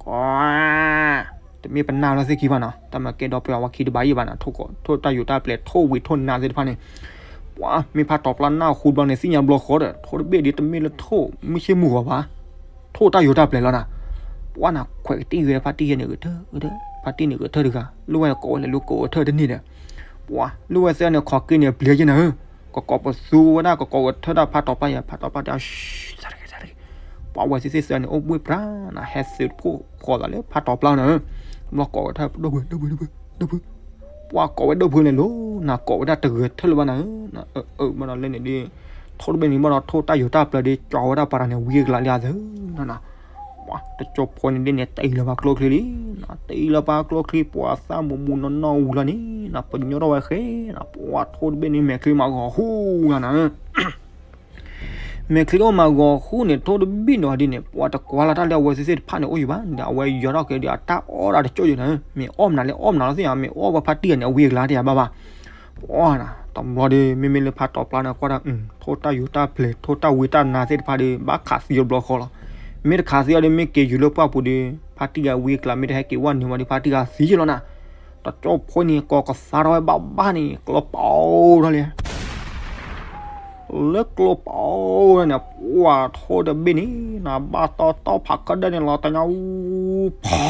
ကွၢ် တမ့ၢ်ပနၢ်လၢသ့ၣ်ခံဘၣ်နီၤ တၢ်မၤကဲဒီးပှၤဝဲခံတဘၣ်ယံၤဘၣ်နီၤ ထိၣ်တၢ်ယိာ်တၢ်ပျဲၤ ထိၣ်ဝံၤထိၣ်နါသ့ၣ်တဖၣ်န့ၣ်, ပှၤမ့ၢ်ဖါတီၤပျၢ်နၢ်ဟူဘျီန့ၣ် သ့ၣ်ညါဘျီဃီဒီး ထိၣ်တဘ့ၣ်ဒ်တမ့ၢ်လၢထိၣ် မုၢ်ဆ့ၣ်မုၢ်ဂီၤဘၣ်, ထိၣ်တၢ်ယိာ်တၢ်ပျဲၤလီၤနၤ, ပှၤနၤခွဲးကတံၢ်ဝဲဖါတံၢ်ယဲန့ၣ်ဂဲၤထၢၣ်ဂဲၤထၢၣ် ဖါတံၢ်န့ၣ်ဂဲၤထၢၣ်တဂၤ လၢဝဲကိးဝဲလဲၤလူၤကိးဝဲထၢၣ်တန့ၢ်ဒီး, ပှၤလၢဝဲသ့ၣ်န့ၣ် ခီက့ၤန့ၣ် ပျံၤက့ၤနၤဧၢ, ကကိးပသူဝဲဒၣ် ကကိးဂဲၤထၢၣ်ဒၣ်ဖါတီၤပျၢ်ယဲ ဖါတီၤပျၢ်တဲ ပှၤဝဲသ့ၣ်သ့ၣ်သၢန့ၣ် အိၣ်ဘှ့ၣ်ပြးနၤ ဟဲသုးတခိၣ်ဃီသးလၢဖါတီၤပျၢ်နၤဧၢ, ဘျီကိးဝဲထၢၣ် ဒိၣ်ဖု ဒိၣ်ဖု ဒိၣ်ဖု ဒိၣ်ဖု, ပှၤကိးဝဲဒိၣ်ဖုန့ၣ်လီၤ နၤကိးဝဲဒၣ်တဂဲၤထၢၣ်လၢၤဘၣ်နၤဧၢ, အၢ အၢ ဘၣ်ဒီးလဲၣ်န့ၣ်ဒ် ထိၣ်တဘ့ၣ်န့ၣ်ဘၣ်ဒီး ထိၣ်တၢ်ယိာ်တၢ်ပျဲၤဒ် ကၠီဝဲဒၣ်ပှၤတဂၤန့ၣ် ဝံၤကလးလံအသၢနၤနၤ, ပှၤတကၠိၢ်ဖိန့ၣ်ဒ်န့ၣ် တအံၤလၢၤဘၣ်ကျိချံလံ, တအံၤလၢၤဘၣ်ကျိချံ ပှၤသၣ်မူမူနီၢ်နီၢ်ဝံၤလီၤန့ၣ် နၤပညိထီၣ်ဝဲဃဲနၤ, ပှၤထိၣ်တဘ့ၣ်န့ၣ် မဲာ်ချံမးဂီၤဟူနၤနၤ မဲာ်ချံအိၣ်မးဂီၤဃူန့ၣ် ထိၣ်တဘ့ၣ်နီၤဒ်န့ၣ် ပှၤတကွၢ်လၢ်တၢ်လၢအဝဲသ့ၣ်သ့ၣ်တဖၣ်န့ၣ်အိၣ်ယံၤဘၣ်န့ၣ်ဒီး အဝဲယီၤထီၣ်က့ၤဒီးအတၢ်အီၣ်ဒၣ်တကၠိၢ်ယဲနၤ, မ့ၢ်အီၣ်မနုၤလဲၣ်အီၣ်မနုၤလီၤသ့ၣ်ညါ, မ့ၢ်အီၣ်ဝဲဖါတံၢ်ဂၤန့ၣ် အဝံၤအကလၤတယၤဘၣ်ဘၣ်, ပှၤနၤ တဘျီဒီး မ့မ့ၢ်လၢဖါတီၤပျၢ်န့ၣ် ကွၢ်ဒၣ် ထိၣ်တၢ်ယိာ်တၢ်ပျဲၤ ထိၣ်တၢ်ဝံတၢ်နါသ့ၣ်တဖၣ်ဒီး ဘၣ်ခးသံအီၤတဘျီဃီလီၤ, မ့ၢ်တခးသံအီၤဒီး မ့ၢ်က့ၤယူၤလၢပှၢ်ပူၤဒီး ဖါတံၢ်ဂၤဝံၤအကလၤ မ့ၢ်တဟဲက့ၤဝဲနုာ်ဝဲဒီး ဖါတံၢ်ဂၤသံယဲလီၤနၤ, တကၠိၢ်ဖိန့ၣ် ကိးကသါထီၣ်ဝဲဘၣ်ဘၣ်န့ၣ် ကျီပာ်အိၣ်ထီၣ်လံ လၢကျိပာ်အိၣ်န့ၣ် ပှၤထိၣ်တဘ့ၣ်န့ၣ် နဘၣ်တီတီဖးခၢၣ်ဒၢန့ၣ်လီၤ တညါအူ ဖီ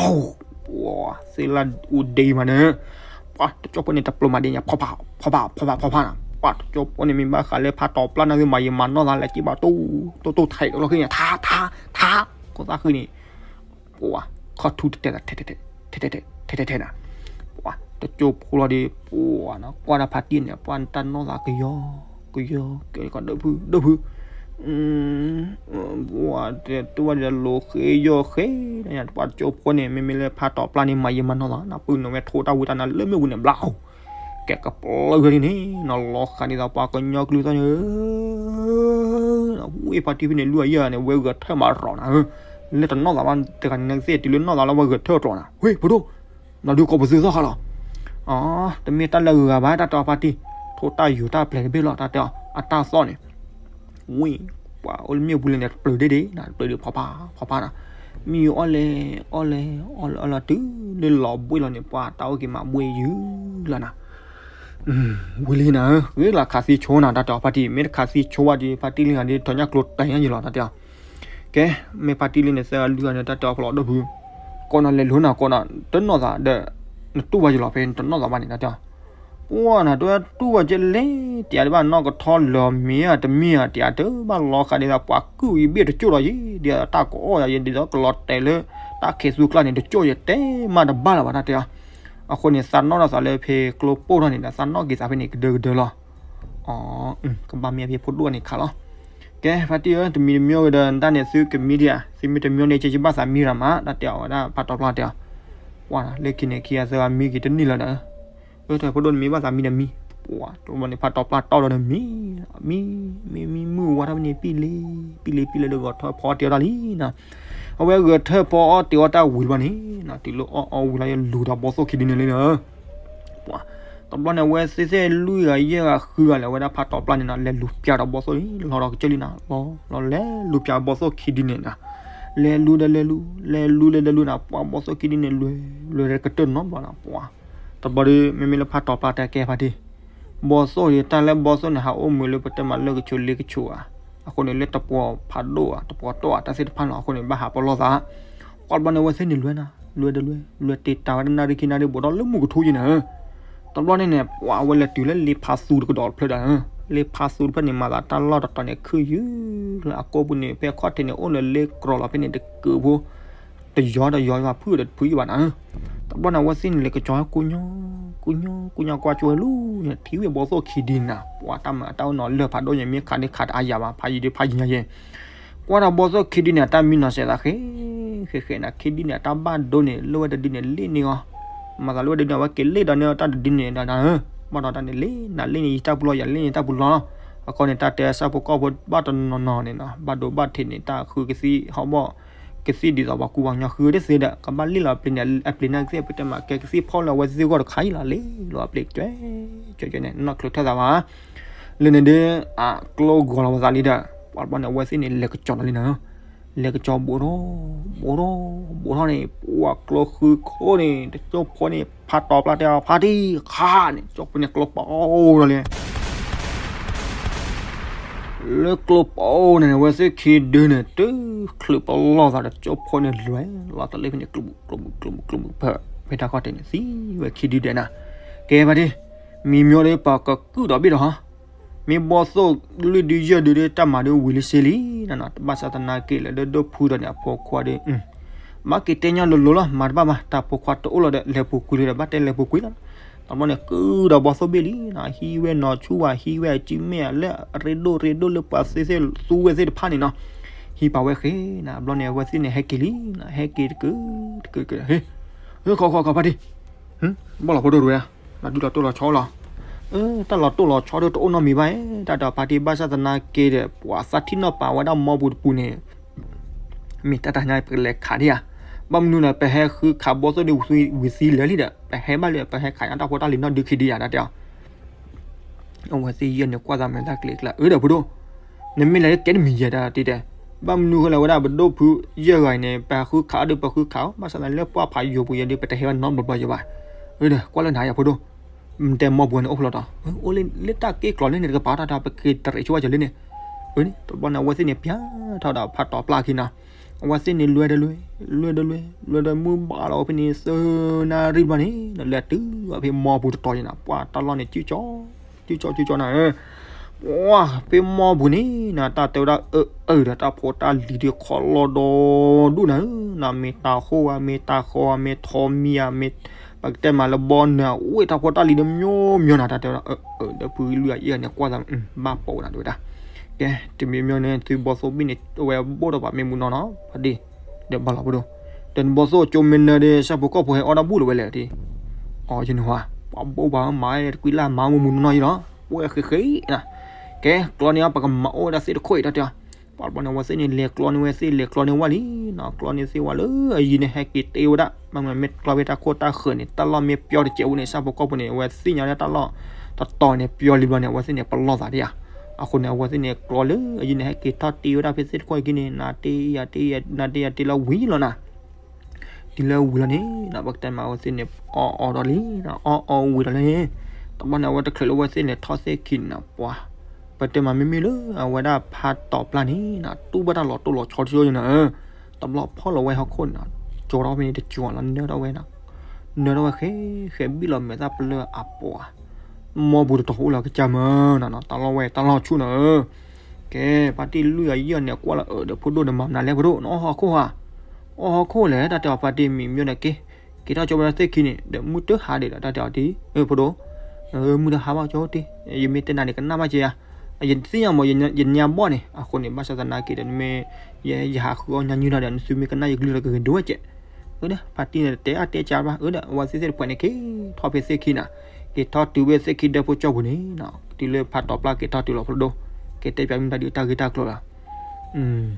ပှၤသ့ၣ်လၢအူဒ့မးန့ၣ် ပှၤတကၠိၢ်ဖိန့ၣ် တပျိမးဒ်ညါ ဖီဖး ဖီဖး ဖီဖး ဖီဖးနၤ ပှၤတကၠိၢ်ဖိန့ၣ် မ့ၢ်ဘၣ်ဃးလၢဖါတီၤပျၢ်နၢ်သုမၤယံာ်မၤနီၢ်သးလဲၤက့ၤဘၣ်တိၢ်တိၢ်တိၢ်ထံးတလီၢ်ဃ့န့ၣ် ထါ ထါ ထါ ခိၣ်သၣ်ဃံန့ၣ် ပှၤ ခီၣ်ထူတတဲာ်သး ထဲထဲထဲ ထဲထဲထဲ ထဲထဲထဲနၤ ပှၤ တကၠိၢ်ဖိလီၤဒီး ပှၤနၤ ကွၢ်တၢ်ဖါတံၢ်န့ၣ် ပှၤတၢ်နီၢ်သးကယီ ကယီ ကဲကီဒိၣ်ဖု ဒိၣ်ဖု ပှၤတဲတူၢ်ဘၣ်ဒီးလိၤဃ့ယီၤဃ့ ပှၤတကၠိၢ်ဖိန့ၣ် မ့မ့ၢ်လၢဖါတီၤပျၢ်န့ၣ် မၤယံာ်မၤနီၢ်သး နပုၢ်နဝဲၢ်ထိၣ်တၢ်ဝံတၢ်နါလၢမ့ၣ်အူန့ၣ်ဘျါ ကဲကပျၢ်ဝဲဒ်န့ၣ် နလီၤဃာ်ဒ်သိးပှၤကညီကလုၢ်သီၣ်န့ၣ် ဝံဖါတံၢ်ဖဲန့ၣ် လွံၢ်အယဲၢ်န့ၣ် ဝဲဂဲၤထၢၣ်မးရီၤနၤဧၢ လၢတနီၣ်သးဘၣ်တဂၤန့ၣ် နကသ့ၣ်တုၤလၢနီၣ်သးလၢဝဲဂဲၤထၢၣ်တြီၤနၤ ဝ့ၢ် ဖိဒိၣ် နဒုးကိးပသူသီၣ်ဃာ်လီၤ အ တမ့ၢ်တၢ်လၢအဂၤဘၣ် တၢ်တဲအီၤဖါတံၢ် ထိၣ်တၢ်ယူၤတၢ်ပျဲၤတဘ့ၣ်လီၤ တၢ်တဲအီၤ အတၢ်သီၣ်န့ၣ် ဝ့ၢ် ပှၤအိၣ်လၢမ့ၣ်အူပူၤလဲၣ်န့ၣ် တပျုၤဒ့ဒ့ တပျုၤဒ့ဖီဖါ ဖီဖါနၤ မ့ၢ်အီၣ်လဲၣ် အီၣ်လဲၣ် အီၣ်လဲၣ် အီၣ်လဲၣ် တုၤလၢလီၤဘှ့ၣ်လီၤန့ၣ် ပှၤတၢ်အိၣ်က့ၤမးဘှ့ၣ်ယုၤလီၤနၤ ဝံၤလံနၤဧၢ ဂ့ၤလီၤခးသံဆိနၤ တၢ်တဲအီၤဖါတံၢ် မ့ၢ်တခးသံဆိဘၣ်ဒီး ဖါတံၢ်လံနၤဒီး ထီၣ်ညၣ်ကျိတၢ်ညါယံၤလီၤ တၢ်တဲအီၤ ကဲ မ့ၢ်ဖါတံၢ်လံန့ၣ် သၢဂၤလွံၢ်ဂၤန့ၣ် တၢ်တဲအီၤဖီလီၤဒိၣ်ဖု ကိးနၤလဲၤလိၤနၤ ကိးနၤ တနီၣ်သးဒီး နတူၢ်ဘၣ်ယလီၤ ဖဲနတနီၣ်သးဘၣ်န့ၣ် တၢ်တဲအီၤ ပှၤနၤ တဝဲတူၢ်ဘၣ်ကဲလဲၣ် တယၤတဘၣ်နီၢ်ကထီလၢၤမ့ၢ်ဧါ တမ့ၢ်ဧါ တယၤတဘၣ်လီၤဃာ်ဒ်သိး ပှၤကုၢ်အံၤဘ့ၣ်တကၠိၢ်လီၤယံၤ ဒ်သိးတၢ်ကအီၣ်ယၤယဲ ဒ်သိးကလီၤတဲာ်လၢ တၢ်ခဲးသူကျါန့ၣ် တကၠိၢ်ယဲ တဲမးတဘၣ်လၢၤဘၣ် တၢ်တဲအီၤ အဃိန့ၣ် သးနီၣ်ထီၣ်သးလၢဖဲကျိပိၢ်ထီၣ်န့ၣ်ဒီး သးနီၣ်က့ၤသးဖဲန့ၣ်ကဒၢကဒၢလီၤ အ ကဘၣ်မ့ၢ်အဖဲဖိဒိၣ်န့ၣ်ခးလီၤ ကဲ ဖါတံၢ်ဧၢ တမံၤတမံၤဝဲဒီး တၢ်န့ၣ်သုကမံဒံးဧါ သုမံတမံၤန့ၣ် ကဘၣ်သးမံရၤမး တၢ်တဲအီၤဝဲဒၣ် ဖါတီၤပျၢ်တဲအီၤ ပှၤလၢခံန့ၣ် ခံဂၤသၢဂၤမံက့ၤတန့ၢ်လၢၤဒီး အၢ တၢ်ဖိဒိၣ်န့ၣ်မံဘၣ်သးမံဒီးမံ ပှၤ တဘျီန့ၣ် ဖါတီၤပျၢ်တီၢ်ဒီးန့ၣ်မံ မံ မံ မံ မုၢ်ဝါထီၣ်ဖဲန့ၣ် ပံၣ်လံ ပံၣ်လံ ပံၣ်လံဒီး ဂီၤထၢၣ်ဖီအီၣ်တ့ၤအီၣ်တၢ်လံနီၤ အဝဲဂီၤထၢၣ်ဖီအီၣ်တ့ၤအီၣ်တၢ်ဝံၤတဘျီန့ၣ် တုၤလၢအီၣ်အီၣ်ဝံၤလီၤ ယလူၤဒီးဘီသိၣ်ခံဒုန့ၣ်လံနီၤ ပှၤ တဘျီန့ၣ် အဝဲသ့ၣ်သ့ၣ်လွံၢ်ဂၤယဲၢ်ဂၤဃုဂၤလၢအဝဲဒၣ်ဖါတီၤပျၢ်န့ၣ်နီၤ လဲၤလူၤပျးဒီးဘီသိၣ်လံ လီၤဒီးကစၢၢ်လံနီၤ လီၤ လီၤလဲၤလူၤပျးဘီသိၣ်ခံဒုန့ၣ်နီၤ လဲၤလူၤဒီးလဲၤလူၤ လဲၤလူၤဒီးလဲၤလူၤနီၤ ပှၤဘီသိၣ်ခံဒုန့ၣ် လွဲၤ လွဲၤကတၢၢ်နီတဘျီနီၤ ပှၤ တဘျီဒီး မ့မ့ၢ်လၢဖါတီၤပျၢ်တဲကဲဖါတံၢ် ဘီသိၣ်ဒီး တၢ်လၢဘီသိၣ်န့ၣ် ဟးအိၣ်မုာ်လၢပတဲမးလၢကဆိးလ့ကဆိးဧါ အဃိန့ၣ် လၢတပှီၤဖးဒိၣ်ဧါ တပှီၤတီၣ်ဧါ တၢ်သ့ၣ်တဖၣ်လီၤ အဃိန့ၣ် ဘၣ်ဟးပလီၢ်သး ကွၢ်တဘျီန့ၣ် အဝဲသ့ၣ်န့ၣ်လွဲၤနၤ လွဲၤဒီးလွဲၤ လွဲၤတ့ၢ်တၢ်ဝဲတနၣ်ရံၣ်ခံနၣ်ရံၣ် ဘူးဒီးလၢမုၢ်ကထူယဲၢ်နၤဧၢ တဘျီန့ၣ်န့ၣ် ပှၤအဝဲလဲၤတုၤလၢလ့ဖးသူတကဒီးတဖျၢၣ်ဒီး လ့ဖးသူတဖျၢၣ်န့ၣ် မၤသးတၢ်လီၢ်တတီၤန့ၣ် ခုၣ်ယုၢ်လၢအကိာ်ပူၤန့ၣ် ဖဲခီၣ်ထံးန့ၣ် အိၣ်လၢလ့ကြီလီၤဖဲန့ၣ် တကုးဖိ တယီတယီဘၣ် ဖုၣ်ဒီးတဖုၣ်ယံၣ်ဘၣ်နၤဧၢ တဘျီန့ၣ် အဝဲသ့ၣ်န့ၣ်လဲၤကစီၤဟဲကူညီ, ကူညီကူညီကွၢ်ကၠိဝဲလူၤ, ထံၣ်ဝဲဘီသိၣ်ခံဒုန့ၣ်နီၤ, ပှၤတၢ်မၤအတၢ်အိၣ်နီၤလၢာ်ဖးဒိၣ်ညါ မ့ၢ်ခးဒ်ခးတအါယၤဘၣ် ဖးယံၤဒ်ဖးယံၤညါယဲ ကွၢ်ဒီးဘီသိၣ်ခံဒုန့ၣ် အတၢ်မံနီၤစဲးသးဃဲ, ဃဲဃဲန့ၣ် ခံဒုန့ၣ် အတၢ်ဘၣ်ဒိန့ၣ် လၢဝဲတဒုန့ၣ်လ့ၣ်န့ၢ်အီၤ, မၤသးလၢဝဲတဒုန့ၣ် အဝဲက့ၤလ့ၣ်ဒီးန့ၢ်တၢ်တဒုန့ၣ်ဒီး, ဘၣ်ဒီးတၢ်န့ၣ်လ့ၣ် နၤလ့ၣ်န့ၢ်ယတၢ်ပူၤလီၤ ယၤလ့ၣ်န့ၢ်တၢ်ပူၤလီၤလီၤ, အဃိန့ၣ် တၢ်တဲဆၣ်ဖိကီၢ်ဖိဘၣ်တနီၤနီၤန့ၣ်နီၤ ဘၣ်ဒိဘၣ်ထံးန့ၣ် တၢ်ဃုကသံၣ်ဟီၣ်ဘီၣ်, ကသံၣ်ဒ်သိးပှၤကူပှၤကညီဃုတသ့ဒီး ကဘၣ်လ့ၣ်လီၤအပျ့ၤန့ၣ် အပျ့ၤန့ၣ်ကသ့ၣ် ပတဲမးကဲကသံၣ်ဖီၣ်လၢအဝဲသ့ၣ်ဂီၢ်တခါအံၤလီၤ လ့ၣ်လီၤအပျ့ၤကဲ, ကဲကဲန့ၣ် နီၢ်ချုးထၢၣ်သးဘၣ် လၢန့ၣ်ဒီး အကျိဂီၤလီၤဝဲသးလံဒီး ပှၤတဘျီန့ၣ် အဝဲသ့ၣ်န့ၣ် လဲၤကစီၤလီၤလံနီၤ, လဲၤကစီၤဘူးထီၣ်, ဘူးထီၣ်, ဘူးထီၣ်န့ၣ် ပှၤကျိဃုခိၣ်န့ၣ် တကၠိဖိန့ၣ် ဖးတီၤပျၢ်တဲအီၤ ဖါတံၢ် ခါန့ၣ် ကၠိဖိန့ၣ် ကျိပအိၣ်ဒီးလံ လၢကျိပအိၣ်န့ၣ် အဝဲသ့ၣ်ခံဒုန့ၣ် တုၤချုးပလီၢ်သးဒီး ကၠိဖိန့ၣ် လဲၤလီၤတလ့ၢ်ဖဲန့ၣ် ကျိဘူး ကျိဘူး ကျိဘူး ကျိဘူး ဖဲ ဖဲတၢ်ခီၣ်ထံးန့ၣ် သံဝဲခံဒုဒဲးနၤ, ကဲဖါတံၢ် မံၤမျိဒီးပှၤကကုၣ်ဒီးဘ့ၣ်ဒီးဟီ မ့ၢ်ဘီၣ်သိၣ်လွံၢ်ဒုယဲၢ်ဒုဒီး တၢ်မၤဒုဝံၤလံစ့လံနီၤ, ဘၣ်ဆၣ်သနာ်က့လၢဒိၣ်ဒိၣ်ဖုဒီးန့ၣ် အဖိခွါဒီး ဘၣ်က့ၤတဲညီလိၤလိၤလီၤ မၤတဘၣ်ဘၣ် တၢ်ဖိခွါတအိၣ်လီၤဒီး လဲၤပူၤကွံာ်လံဒီး ဘၣ်တဲလဲၤပူၤကွံာ်လီၤ, တဘျီန့ၣ် ကုၣ်ဒီးဘီၣ်သိၣ်ဘ့ၣ်လံနီၤ, ဟံးဝဲနီၤဆူၣ်ဝဲ ဟံးဝဲအစုမ့ၣ်အလၢအရ့ဒိၣ်ရ့ဒိၣ်လၢပှၤသ့ၣ်သူဝဲသ့ၣ်တဖၣ်န့ၣ်နီၤ, ဟံးပာ်ဝဲဃဲနီၤ, ဘျီန့ၣ် အဝဲသ့ၣ်န့ၣ် ဟဲက့ၤလံနီၤ, ဟဲက့ၤတကုာ်တကုာ်တကုာ် ဟ့ၣ် ခီခီခီဖါတံၢ် ဘီၣ်လီၤဖိဒိၣ်တဝဲ လီၤဒုးလီၤတိၢ်လီၤဆီလီၤ, တၢ်လီၤတိၢ်လီၤဆီဒီးတအိၣ်နီတမံၤဘၣ်, တၢ်ဒီးဖါတံၢ်ဘၣ်ဆၣ်သနာ်က့ဒီး ပှၤသးထံၣ်နီၣ်ပာ်ဝဲဒၣ်မီပူၤတပူၤန့ၣ် မ့ၢ်တၢ်တဟါညါပကလဲၤခးဒံးဧါ, ဘၣ်မနုၤလဲၣ် ပဟဲဃုခးဘီၣ်သိၣ်ဒုဝံၤသံလၢာ်လံဒီး ပဟဲဘၣ်လၢပဟဲခးညါတၢ်ဖိတၢ်လံၤနီၢ်ဒုခံဒံးဧါ တၢ်တဲအီၤ အဝဲသ့ၣ်ယဲၢ်န့ၣ်ကွၢ်သးမဲာ်သၣ်ကျ့ကျါ အၢဒီးဖိဒိၣ်, နမ့ၢ်လဲၤလၢကဲတမံၤယဲၢ်တၢ်တဲတဲ, ဘၣ်မနုၤဃိလဲၣ်ဝဲဒၣ်ပဒိၣ်ဖုယဲၢ်ဂၤအံၤန့ၣ် ပဟဲဃုခးအီၤဒီးပဃုခးအီၤ ဘၣ်ဆၣ်သနာ်က့လၢပှၢ်ဖးယိာ်ပူၤယဲၢ်ဒီး ပတဟဲဝဲနီတဘျီဘျီယဲၢ်ဘၣ်, အၢဒီးကွၢ်လၢနၤယၤဖိဒိၣ်, နတဲမီပူၤန့ၣ်အိၣ်ဖျိတီၤ, အိၣ်လၢတၢ်က့ၢ်ကျီၤလၢန့ၣ် တကပၤတၢ်တဲအီၤ ပက့ၤတရံးဆိဝဲကၠီၤလၢန့ၣ်, အၢန့ၣ် တဘျီန့ၣ် အဝဲသ့ၣ်န့ၣ်ပျဲထီၣ်ဒီးဖးတီၤပျၢ်ခံနီၤ, အဝဲသ့ၣ်န့ၣ်လွဲဒီးလွဲ, လွဲဒီးလွဲ, လွဲဒီးမုၢ်ဘၣ်လီၤဝဲဖဲန့ၣ် သၢနၣ်ရံၣ်တဘျီန့ၣ် လဲၤတုၤဝဲဖဲမီပူၤတတီၤန့ၣ်နီၤ ပှၤတၢ်လီၢ်န့ၣ် စုကၠီ စုကၠီစုကၠီနၤဧၢ, ပှၤဖဲမီပူၤန့ၣ်နီၤ တၢ်တဲဝဲဒၣ်အၢအၢဒီးတၢ်ဖိတၢ်လံၤဒီးခီလီၤဒီဒူၣ်နၤဧၢ, နီၤမ့ၢ်တၤဟိၣ်ဧါ မ့ၢ်တၤဃီဧါ မ့ၢ်ထီမံၤဧါ မ့ၢ် ပကတဲမးလၢဘီနၢၤ အိၣ်တၢ်ဖိတၢ်လံၤဒီး မျိၤမျိၤနၤ တၢ်တဲဝဲဒၣ် အၢ အၢ ဒီးဖုလွံၢ်အယဲၢ်န့ၣ် ကွၢ်သး ဘၣ်ပိာ်နၤ တဲဝဲဒၣ်, ကဲ တမံၤမျိၤန့ၣ် သုဘီၣ်သိၣ်ဘ့ၣ်န့ၣ် အဝဲဘိၣ်ထီၣ်ဘၣ်မ့ၢ်မူနီၢ်နီၢ် ဖါတံၢ်, ဒီးဘၣ်လီၤပဒိၣ်, ဒီးနဘီၣ်သိၣ်ကၠိမ့ၢ်နၢၤဒီး ဆၣ်ဖိကီၢ်ဖိဟဲအီၣ်တၢ်ဘူၣ်လၢၤဝဲလဲၣ်တံၢ်, အီယနဟါ, ပှၤဘိၣ်ပှၤမၤတကွံလၢ်မၤမူမူနီၢ်နီၢ်ယံလီၤ, ပှဲၤဃ့ဃ့နၤ, ကဲ ကျီန့ၢ်အီၤ ပကမၤအိၣ်ဝဲဒၣ်သ့ၣ်တခိၣ်အံၤ တၢ်တဲအီၤ, ပှၤဘီန့ၣ် အဝဲသ့ၣ်န့ၣ် လဲၤကျီန့ၢ်ဝဲသ့ၣ် လဲၤကျီန့ၢ်ဝဲလံနီၤ, ကျီန့ၢ်သ့ၣ်ဝဲလၢအယံၤန့ၣ် ဟဲက့ၤတ့ဝဲဒၣ် ဘၣ်မနုၤမ့ၢ်ကျီဖဲတၢ်ခိၣ်တၢ်ဃၢၤန့ၣ် တၢ်လီၢ်မ့ၢ်ပျီတစဲးဝဲန့ၣ် ဆၣ်ဖိကီၢ်ဖိန့ၣ် အဝဲသ့ၣ်ညါလၢတၢ်လီၢ်တတီၤန့ၣ် ပျီလံဘျီန့ၣ် အဝဲသ့ၣ်န့ၣ် ပလီၢ်သးဒံးဧါ, အဃိန့ၣ် အဝဲသ့ၣ်န့ၣ် ကျီလၢအယံၤန့ၣ် ဟဲက့ၤထီၣ်တ့ဝဲဒၣ်ဖဲသ့ၣ်တခိၣ်အံၤက့ၤန့ၣ် နၤတ့ယၤတ့ယၤ နၤတ့ယၤတ့လၢဝံၤလီၤနၤ တုၤလၢဝံၤလီၤန့ၣ် ပကတဲမး အဝဲသ့ၣ်န့ၣ် အီၣ်အီဒီးလံ, အီၣ်အီဝံၤဒီးလၢန့ၣ် တဘျီန့ၣ် အဝဲတချုးလၢအဝဲသ့ၣ်န့ၣ် ထီၣ်သ့ၣ်ခံန့ၣ် ပှၤ ပတဲမး မ့မ့ၢ်လၢအဝဲဒၣ်ဖးတီၤပျၢ်န့ၣ် တူၢ်ဘၣ်တၢ်လီၤတိၢ်လီၤဆီတဆိယနၤ, တဘျီဖီၣ်လီၤဝဲဟီၣ်ခိၣ်န့ၣ် ကၠီထီၣ်ဖဲန့ၣ်တကၠီလီၤ နၢထီၣ်ဝဲ, နၢထီၣ်ဝဲဃဲ ဃဲဘံၣ်လီၤမဲာ်သၣ်ပလၢအပှၤ မီပူၤတတီၤအိၣ်လၢကစၢ်မၢ်နီၤ တၢ်လီၢ်ဝဲတၢ်လီၢ်ဆူၣ်နၤဧၢ, ကဲ ပှၤတံၢ်လွံၢ်အယဲၢ်န့ၣ် ကွၢ်လၢအၢၣ်ဒီး ဖိဒိၣ်နမၤမနုၤလဲၣ် ဖိဒိၣ် နအီၣ်ဟီၣ်ခိၣ်ဧါ, အီၣ်ဟီၣ်ခိၣ်လဲၣ် တၢ်တဲအီၤ ပှၤတံၢ်မံၤမျိၣ်န့ၣ်က့ၤ က့ၤထီၣ်ကၠိဝဲဒၣ်သ့ၣ်ခံန့ၣ် ဒီးမုၢ်တဟါဒံးဒီး တၢ်တဲအီၤတံၢ် ဖိဒိၣ် မုၢ်တဟါဘၣ်ကၠီတံၢ် ယမ့ၢ်တဲနၤန့ၣ် ကနၣ်ဘၣ်က့ၤဧါ, ယသ့ၣ်ညါမး ယညါဘီၣ်န့ၣ် အဃိန့ၣ် ဘၣ်ဆၣ်သနာ်က့ဒီး နမ့ၢ် ယဟးဃုအီၣ်ညါညုၢ်တၢ်ဒီး နသုမ့ၢ်ကနၣ်ယကလုၢ်ဒီးကဂ့ၤဒိၣ်ဝဲကဲး, အၢ ဒီး ပှၤတံၢ်န့ၣ်တဲအါတဲကၢဘၣ် အၢ ဒီး အဝဲသ့ၣ်သ့ၣ်တဖှဲးန့ၣ် က့ၤထီၣ်ဖဲသ့ၣ်ခံနၤ, က့ၤထီၣ်တုၤဝဲသ့ၣ်ခံဒၢဖိကၠီပူၤန့ၣ် တုၤလၢဖးတီၤပျၢ်က့ၤထီၣ်တုၤလီၤ ဖိဒိၣ် က့ၤတဲပၠးမ့ၢ်တၢ်ဒုးတၢ်ဂ့ၢ်တၢ်ကျိၤလီၤ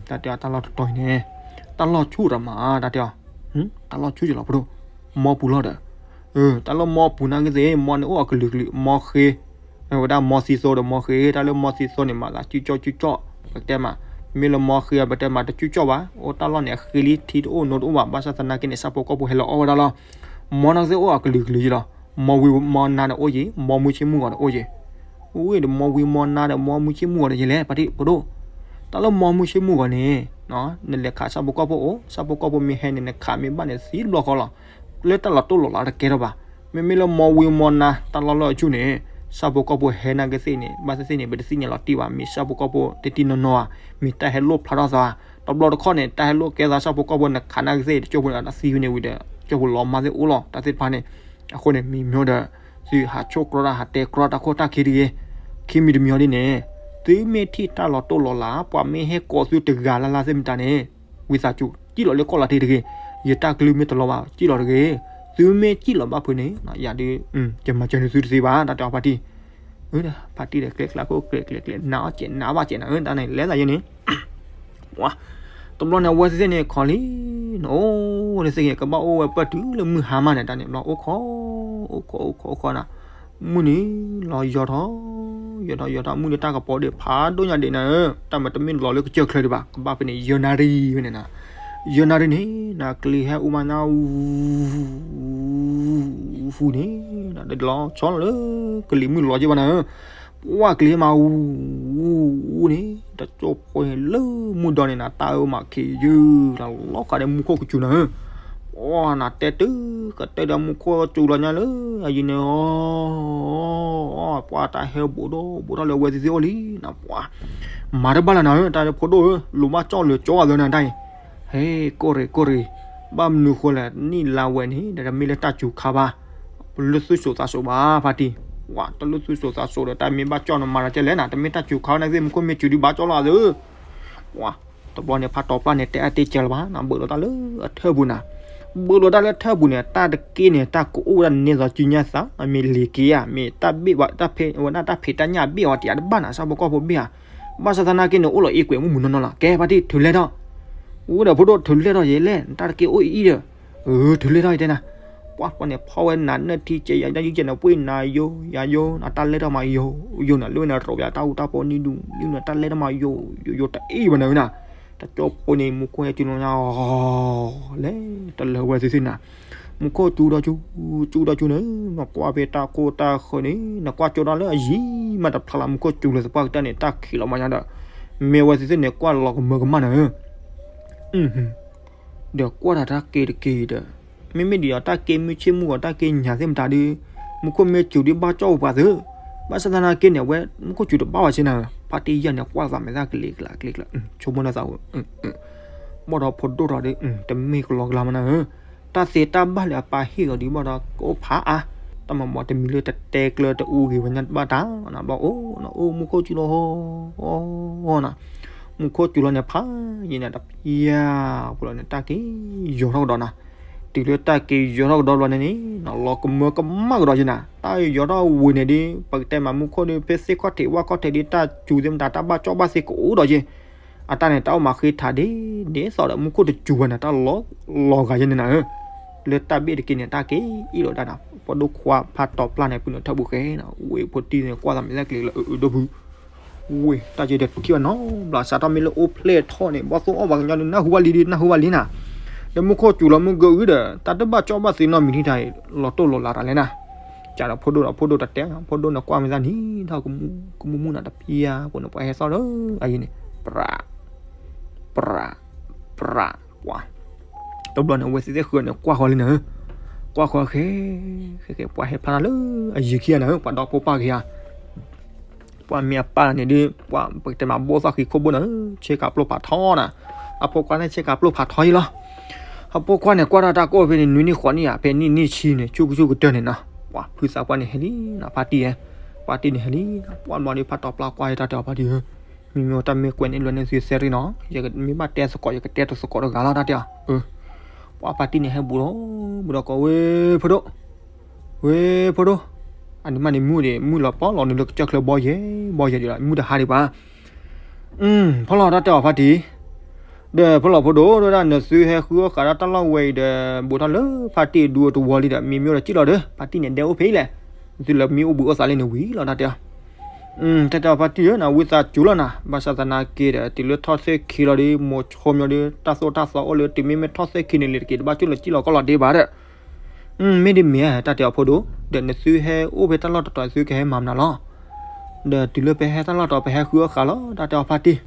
တၢ်တဲအီၤ တၢ်လီၢ်တတီၤအံၤန့ၣ် တၢ်လီၢ်ဆူၣ်တမး တၢ်တဲအီၤ, တၢ်လီၢ်ဆူၣ်ကလီၤ ဖိဒိၣ်, မီပူၤလီၤဒီး, တၢ်လီၢ်မီပူၤနာ်က့သ့ၣ် မီန့ၣ်အိၣ်အကလုာ်ကလုာ် မီဃ့, ဝဲဒၣ်မီသံသိဒီးမီဃ့ တၢ်လၢမီသံသိန့ၣ် မၤသးစုၣ်ကၠီၣ်စုၣ်ကၠီၣ် ပကတဲမး, မ့ၢ်လၢမီဃ့ ပတဲမး တစုၣ်ကၠီၣ်ဘၣ် အိၣ်တၢ်လီၢ်န့ၣ် အဃ့လံ ထံတအိၣ်နိတအိၣ်ဘၣ် ဘၣ်ဆၣ်သနာ်က့န့ၣ် ဆၣ်ဖိကီၢ်ဖိဟဲလီၤအီၣ်ဝဲဒၣ်လီၤ, မီနာ်က့သ့ၣ်အိၣ်အကလုာ်ကလုာ်ယံလီၤ, မီဝံၤမီနါဒီးအိၣ်ယံၤ မီမုၢ်ဆ့ၣ်မုၢ်ဂီၤဒီးအိၣ်ယံၤ ဝံၤဒီးမီဝံၤမီနါဒီးမီမုၢ်ဆ့ၣ်မုၢ်ဂီၤဒီးယဲလဲၣ် ပှၤတံၢ် ဖိဒိၣ်, တၢ်လၢမီမုၢ်ဆ့ၣ်မုၢ်ဂီၤန့ၣ်, နလဲၤခးဆၣ်ဖိကီၢ်ဖိအိၣ် ဆၣ်ဖိကီၢ်ဖိမ့ၢ်ဟဲန့ၣ် နခးမ့ၢ်ဘၣ်န့ၣ် သံဘျီဃီလီၤ, လၢတၢ်လီၤတိၢ်လီၤလးတကဲထီၣ်ဘၣ်, မ့မ့ၢ်လၢမီဝံၤမီနါ တၢ်လီၢ်လၢအဆူၣ်န့ၣ်, ဆၣ်ဖိကီၢ်ဖိဟဲနာ်က့သ့ၣ်န့ၣ် ဘၣ်သ့ၣ်သ့ၣ်န့ၣ် ပတသ့ၣ်ညါလီၤတံၢ်ဘၣ် မ့ၢ်ဆၣ်ဖိကီၢ်ဖိတတံၢ်နီၢ်နီၢ်ဧါ, မ့ၢ်တၢ်ဟဲလိၣ်ဖျါထီၣ်သး, တဘျီတခီၣ်န့ၣ် တၢ်ဟဲလိၣ်ကဲသးဆၣ်ဖိကီၢ်ဖိ နခးနာ်က့သ့ၣ် တကၠိၢ်ဖိန့ၣ် အသံဝဲန့ၣ်ဝံၤဒီး ကၠီၢ်ပူၤလီၤမါသ့ၣ်အိၣ်လီၤ တၢ်သ့ၣ်တဖၣ်န့ၣ်. အဃိန့ၣ် မ့ၢ်မ့ၢ်ဒီး သုဟးဆိၣ်ကြီတၢ် ဟးတဲကြီတၢ်ခိၣ်တၢ်ခံတဂ့ၤ. ခံမံၤတမံၤအီၤဒ်န့ၣ် သုမ့ၢ်ထံၣ်တၢ်လီၤတိၢ်လီၤလး ပှၤမ့ၢ်ဟဲကိးသုတဂၤလၢ်လၢ်သ့ၣ်မတၤန့ၣ် ဝံသးစူၤ စံၣ်လီၤလၢကီၢ်လီၤတံၢ်တဂ့ၤ. ယတၢ်ကလုၢ်မ့ၢ်တလီၤဘၣ် စံၣ်လီၤတဂ့ၤ. သုမ့ၢ်စံၣ်လီၤဘၣ်ဖုးန့ၣ် ယၤဒုး ယမၤစၢၤန့ၢ်သုတသ့ဘၣ် တၢ်တဲအီၤဖါတံၢ်. ဖါတံၢ်ဒီးကျဲကျါခိၣ်ကျဲကျဲကျဲ နးအီၣ်စဲး နးဘၣ်စဲးနၤဧၢ တၢ်န့ၣ် လဲၤသးယဲန့ၣ် ပှၤ တဘျီန့ၣ် အဝဲသ့ၣ်န့ၣ် ခီလံ နအိၣ်န့ၣ်သ့ၣ်ဂ့ၤ ကဘၣ်အိၣ်ဝဲပၢၢ်တုၤလၢမုၢ်ဟါမးန့ၣ် တၢ်န့ၣ် ဘျီအိၣ်ခိး အိၣ်ခိး အိၣ်ခိး အိၣ်ခိးနၤ. မုၢ်န့ၣ် လီၤယီၤထီၣ် ယီၤထီၣ် ယီၤထီၣ် မုၢ်န့ၣ် တၢ်ကပီၤဒံးဖးဒိၣ်ညါဒံးနၤဧၢ, တၢ်မၤတမ့ၢ်လီၤလၢကစၢၢ်ချၢဒံးဘၣ်, ကဘၣ်ဖဲန့ၣ် ယဲၢ်နၣ်ရံၣ်ဝဲန့ၣ်နၤ. ယဲၢ်နၣ်ရံၣ်န့ၣ် နၤကလံၤဟဲအူမးနၤ အူ အူန့ၣ် ဒီးလီၤဆီလၢကလံၤမုၢ်လီၤက့ၤဘၣ်နၤဧၢ. ပှၤကလံၤဟဲမး အူ အူန့ၣ် တကၠိဖိန့ၣ် လၢမုၢ်ဒီန့ၣ်နၤ တၢ်အၢမးခံယုၢ် လီၤဃာ်ဒီးမူခိၣ်ကစူၤနၤဧၢ. ပှၤနၤတဲတုၤကတဲဒီးမူခိၣ်စူၤလီၤညါလၢအယံၤန့ၣ် ပှၤတၢ်ဟဲဘူးဒီးဘူးထီၣ်လၢအဝဲသ့ၣ်သ့ၣ်အိၣ်လံနၤ ပှၤ မၤတဘၣ်လၢနၤဧၢ တၢ်ဖိဒိၣ်ဧၢ လိၤဘၣ်ကၠီၣ်လၢကၠီအသးနၤတၢ်အံၤ ဟဲ ကိၢ်ရ့ၣ်ကိၢ်ရ့ၣ် ဘၣ်မနုၤဃိလဲၣ် နံၣ်လါဝဲန့ၣ် ဒီးတမ့ၢ်လၢတၢ်စူၤခါဘၣ်, ပလၢသူၣ်စိၤသးစိၤဘၣ် ဖါတံၢ်, ပှၤတလၢသူၣ်စိၤသးစိၤဒီး တၢ်မ့ၢ်ဘၣ်ကၠီၣ်နမၤဒီးကဲလဲၣ်နၤ တမ့ၢ်တၢ်စူၤခါန့ၣ်သ့ၣ် မူခိၣ်မ့ၢ်စူၤဒုးဘၣ်ကၠီၣ်လီၤအသး ပှၤ တဘျီန့ၣ် ဖါတီၤပျၢ်န့ၣ် တဲအါတဲကဲလၢၤဘၣ်နၤ ဘၢၣ်လိာ်တၢ်လၢအထၢၣ်ပူၤနၤ, ဘၢၣ်လိာ်တၢ်လၢထၢၣ်ပူၤန့ၣ် တၢ်တက့ၢ်န့ၣ် တၢ်ကအိၣ်ဝဲဒၣ်န့ၣ်သိးစုညါသး မ့ၢ်လ့ၤက့ၤဧါ မ့ၢ်တၢ်ဘ့ၣ်ဝဲ တၢ်ဖံးတၢ်ညၣ်ဘ့ၣ်အီၤတယၤတဘၣ်နၤ ဆၣ်ဖိကီၢ်ဖိဘ့ၣ်ဧါ, ဘၣ်ဆၣ်သနာ်က့န့ၣ်အိၣ်လီၤအ့ၣ်ကွဲးမုၢ်မုၢ်နီၢ်နီၢ်လီၤ ကဲဖါတံၢ်ထုးလဲၢ်ထီၣ်, အိၣ်ဒီးဖိဒိၣ်ထုးလဲၢ်ထီၣ်ယဲလဲၣ် တၢ်တက့ၢ်အိၣ်အံၤဒီး အၢ ထုးလဲၢ်ထီၣ်ယတဲနၤ, ပှၤပှၤန့ၣ် ဖီဝဲနၤနၢၣ်ထံကဲးယၤယၤယံကဲးန့ၣ် ပှ့ၤနၤယိယၤယိနၤ တၢ်လဲၢ်ထီၣ်မးယိယိနၤ လၢဝဲန့ၣ်ရိးပျးတၢ်အူတၢ်ပီနံၤဒူၣ်နံၤနၤ တၢ်လဲၢ်ထီၣ်မးယိယိယိတအံၤဘၣ်နၤဝဲနၤ, တကၠိဖိန့ၣ် မူခိၣ်ဟဲကၠူၤလီၤညါ လဲၤတလၢာ်ဝဲသ့ၣ်သ့ၣ်နၤ, မူခိၣ်စူၤဒီးစူၤ စူၤဒီးစူၤန့ၣ် နကွၢ်ဖဲတၢ်ခိၣ်တၢ်ဃၢၤန့ၣ် နကွၢ်ကၠိဒီးလၢအယံၤမးတဖျါလၢ မူခိၣ်စူၤလၢသပှၢ်ကတၢၢ်န့ၣ် တၢ်ခံးလီၤမးညါဒီး မ့ၢ်ဝဲသ့ၣ်သ့ၣ်န့ၣ် ကွၢ်လီၤကမၢကမၣ်နၤဧၢ ဒီးကွၢ်တၢ်တၢ်က့တက့ဒီး မ့မ့ၢ်ဒ်အံၤ တၢ်က့မုၢ်ဆ့ၣ်မုၢ်ဂီၤ တၢ်က့ညါသ့ၣ်မတၤဒီး မူခိၣ်မ့ၢ်စူၤဒုးဘၣ်ကၠီၣ်ပှၤသ့, ဘၣ်ဆၣ်သနာ်က့န့ၣ် အဝဲမူခိၣ်စူၤတဘၣ်ဝဲဆ့နၤဧၢ, ဖါတံၢ်ယဲၢ်န့ၣ် ကွၢ်သးမဲာ်သၣ်ကလံၤကျါကလံၤကျါ ဆိကမိၣ်နသးဧိၤ, ဘၣ်ဒီးဖိဒိၣ်ထီၣ်ဒီး တမ့ၢ်ကလီကလီမးနၤဧၢ, တၢ်သ့တၢ်ဘၣ်လၢအပၢ်ဟ့ၣ်လီၤဒုးဘၣ်ဒီး ကအိၣ်ဖးအါ, တၢ်မၤမီၤတမံၤလၢတတဲကျၢတအူဂ့ၤဝဲညါဘၣ်တၢ်နၤ ဘျီအိၣ်နအိၣ်မူခိၣ်စူၤလီၤ နၤ, မူခိၣ်စူၤလီၤန့ၣ် ဖးယံၤန့ၣ် တဖျါဖိလီၤန့ၣ် တၢ်က့ၤယီၤထီၣ်ကဒီးနၤ, တုၤလၢတၢ်က့ၤယီၤထီၣ်ကဒီးဘျီန့ၣ်န့ၣ် လီၤကမၢကမၣ်ကဒီးယံၤနၤ, တၢ်ယီၤထီၣ်ဝံၤန့ၣ်ဒီး ပကတဲမးမူခိၣ်ဒီး ဖဲသ့ၣ်ခီၣ်ထံးဝၣ်ခီၣ်ထံးဒီး တၢ်စူၤသ့ၣ်မတၤ တၢ်ဘၣ်ကၠီၣ်ဘၣ်သ့ကအိၣ်ဒီးယံၤ, အတၢ်န့ၣ် တၢ်အိၣ်မးဃ့ထးဒ်န့ၣ်သိးဒီး မူခိၣ်တစူၤဘၣ်န့ၣ် တၢ်လီၤဂာ်ယံၤန့ၣ်နၤဧၢ, လၢတၢ်ဘ့ၣ်တက့ၢ်န့ၣ် တၢ်က့ၤအ့ၣ်လိာ်ဒၣ်နၤ, ပှၤဒိၣ်ခွါဖးတီၤပျၢ်န့ၣ် ပုၢ်နုာ်ထၢၣ်ပူၤဃဲနၤ, ဝဲဖိတံၢ်န့ၣ် ကွၢ်သးမဲာ်သၣ်ကလံၤလၢအအုးဒိၣ်ဖု ဝ့ၢ် တၢ်က့ၤဒီးထံၣ်ဘၣ်နီတဘျီ စးထီၣ်မ့ၢ်လၢအိၣ်ဖျဲၣ်ထီၣ်န့ၣ် ဘီၣ်သိၣ်အီၣ်ပှၤကညီဒီး နၢ်ဟူဘၣ်လံဒီး နၢ်ဟူဘၣ်လံနၤ, ဒီးမူခိၣ်စူၤလီၤမုၢ်ကအိၣ်ဒီး တၢ်တဘၣ်ကၠီၣ်ဘၣ်သ့နီတမံၤန့ၣ်တၢ်အံၤ လီၤတိၢ်လီၤလးတၢ်လဲၣ်နၤ, ကးဒီးဖိဒိၣ်ဒီး ဖိဒိၣ်တတဲ ဖိဒိၣ်န့ၣ်ကွၢ်မဲာ်သၣ်န့ၣ် ထီၣ်ကမူၣ်မူၣ်နၤတဖျါ ပှၤန့ၣ်ပှၤဟဲသီၣ်လၢအယံၤန့ၣ် ပြး ပြး ပြး ပှၤ တဘျီန့ၣ် အဝဲသ့ၣ်သ့ၣ်ဃုာ်န့ၣ် ကွၢ်ဃီလံနၤဧၢ, ကွၢ်ဃီဃဲ ဃဲဃဲ ပှၤဟဲဖျါထီၣ်လၢအယံၤခံဂၤနၤဧၢ, ပှၤဒီဖိပၢ်က့ၤဧါ, ပှၤမ့ၢ်အပၢ်န့ၣ်ဒီး ပှၤပကတဲမးဘီၣ်သၣ်ဃံခိၣ်ဘိနၤဧၢ, ဆ့ကၤပျိၢ်ဖးထီနၤ, အဖိခွါန့ၣ် ဆ့ကၤပျိၢ်ဖးထီအံၤလီၤ, အဖိခွါန့ၣ် ကွၢ်ထီၣ်တၢ်ကိၢ်ဖဲန့ၣ် နွံနံၣ်ဃိးနံၣ်ဧါ, ဖဲနံၣ်နံၣ်ဆံန့ၣ် ဆူၣ်ကဆူၣ်ကတၢၢ်န့ၣ်နၤ, ပှၤဖုသးပှၢ်န့ၣ်ဟဲလံနၤ, ဖါတံၢ်ဧၢ, ဖါတံၢ်န့ၣ်ဟဲလံ, ပှၤဘျီဒီး ဖးတီၤပျၢ်ကွၢ်ယတၢ်တဲအီၤ ဖါတံၢ်ဧၢ မ့မ့ၢ်တၢ်မ့ၢ်ကွဲးန့ၣ်လွဲန့ၢ်သုသဲရ့ၣ်နီၤ, ယမ့ၢ်ဘၣ်တဲသကိး ယကတဲတသကိးတဂၤလီၤ တၢ်တဲအီၤ, ပှၤဖါတံၢ်န့ၣ်ဟဲဘူးဒီး ဘူးဒီးကိးဝဲ ဖိဒိၣ်, ဝဲ ဖိဒိၣ်, အန့ၣ်မးန့ၣ် မုၢ်ဒီး မုၢ်လီၤပီလီၤနုာ်လၢကစၢၢ်ချၢဘီယဲၢ် ဘီယဲၢ်ဒီး မုၢ်တဟါဒံးဘၣ်, ဖီလီၤ တၢ်တဲအီၤဖါတံၢ် ဒီးဖီလီၤဖိဒိၣ် ဒိၣ်ဒၣ်နသုဟဲဃုအီၣ်ဃာ်ဒၣ်တၢ်လီၢ်ဝဲအံၤဒီး ဘူးထီၣ်လၢဖါတံၢ်အဒူအတဝီလံဒီး မ့မ့ၢ်ဒီးစံၣ်လီၤဒီး ဖါတံၢ်န့ၣ်ဒဲအိၣ်ဖဲအံၤလဲၣ်, သုလၢမ့ၢ်အိၣ်ဘှံးအိၣ်သါလံန့ၣ်ဝံၤလီၤ တၢ်တဲအီၤ, တၢ်တဲအီၤဖါတံၢ်ဧၢ နဝံသးစူၤလီၤနၤ, ဘၣ်ဆၣ်သနာ်က့ဒီး တုၤလၢထီၣ်သ့ၣ်ခံလီၤဒီး မိၤဆိမၠီဒီး တၢ်သိၣ်တၢ်သီအိၣ်လၢ တုၤမ့မ့ၢ်ထီၣ်သ့ၣ်ခံန့ၣ် လံၤတက့ၤတဘၣ်ကၠိၣ်လၢစံၣ်လီၤကီၢ်လီၤဒံးဘၣ်ဒီး မ့ၢ်ဒ်မ့ၢ်ဧါ တၢ်တဲအီၤဖိဒိၣ်, ဒီးနသုဟဲအိၣ်ဖဲတၢ်လီၢ်တတီၤ သုကဟဲမၤမနုၤလီၤ, ဒီးတုၤလၢပဟဲတၢ်လီၢ်တီၤ ပဟဲဃုအီၣ်ဃာ်လီၤ တၢ်တဲအီၤဖါတံၢ်,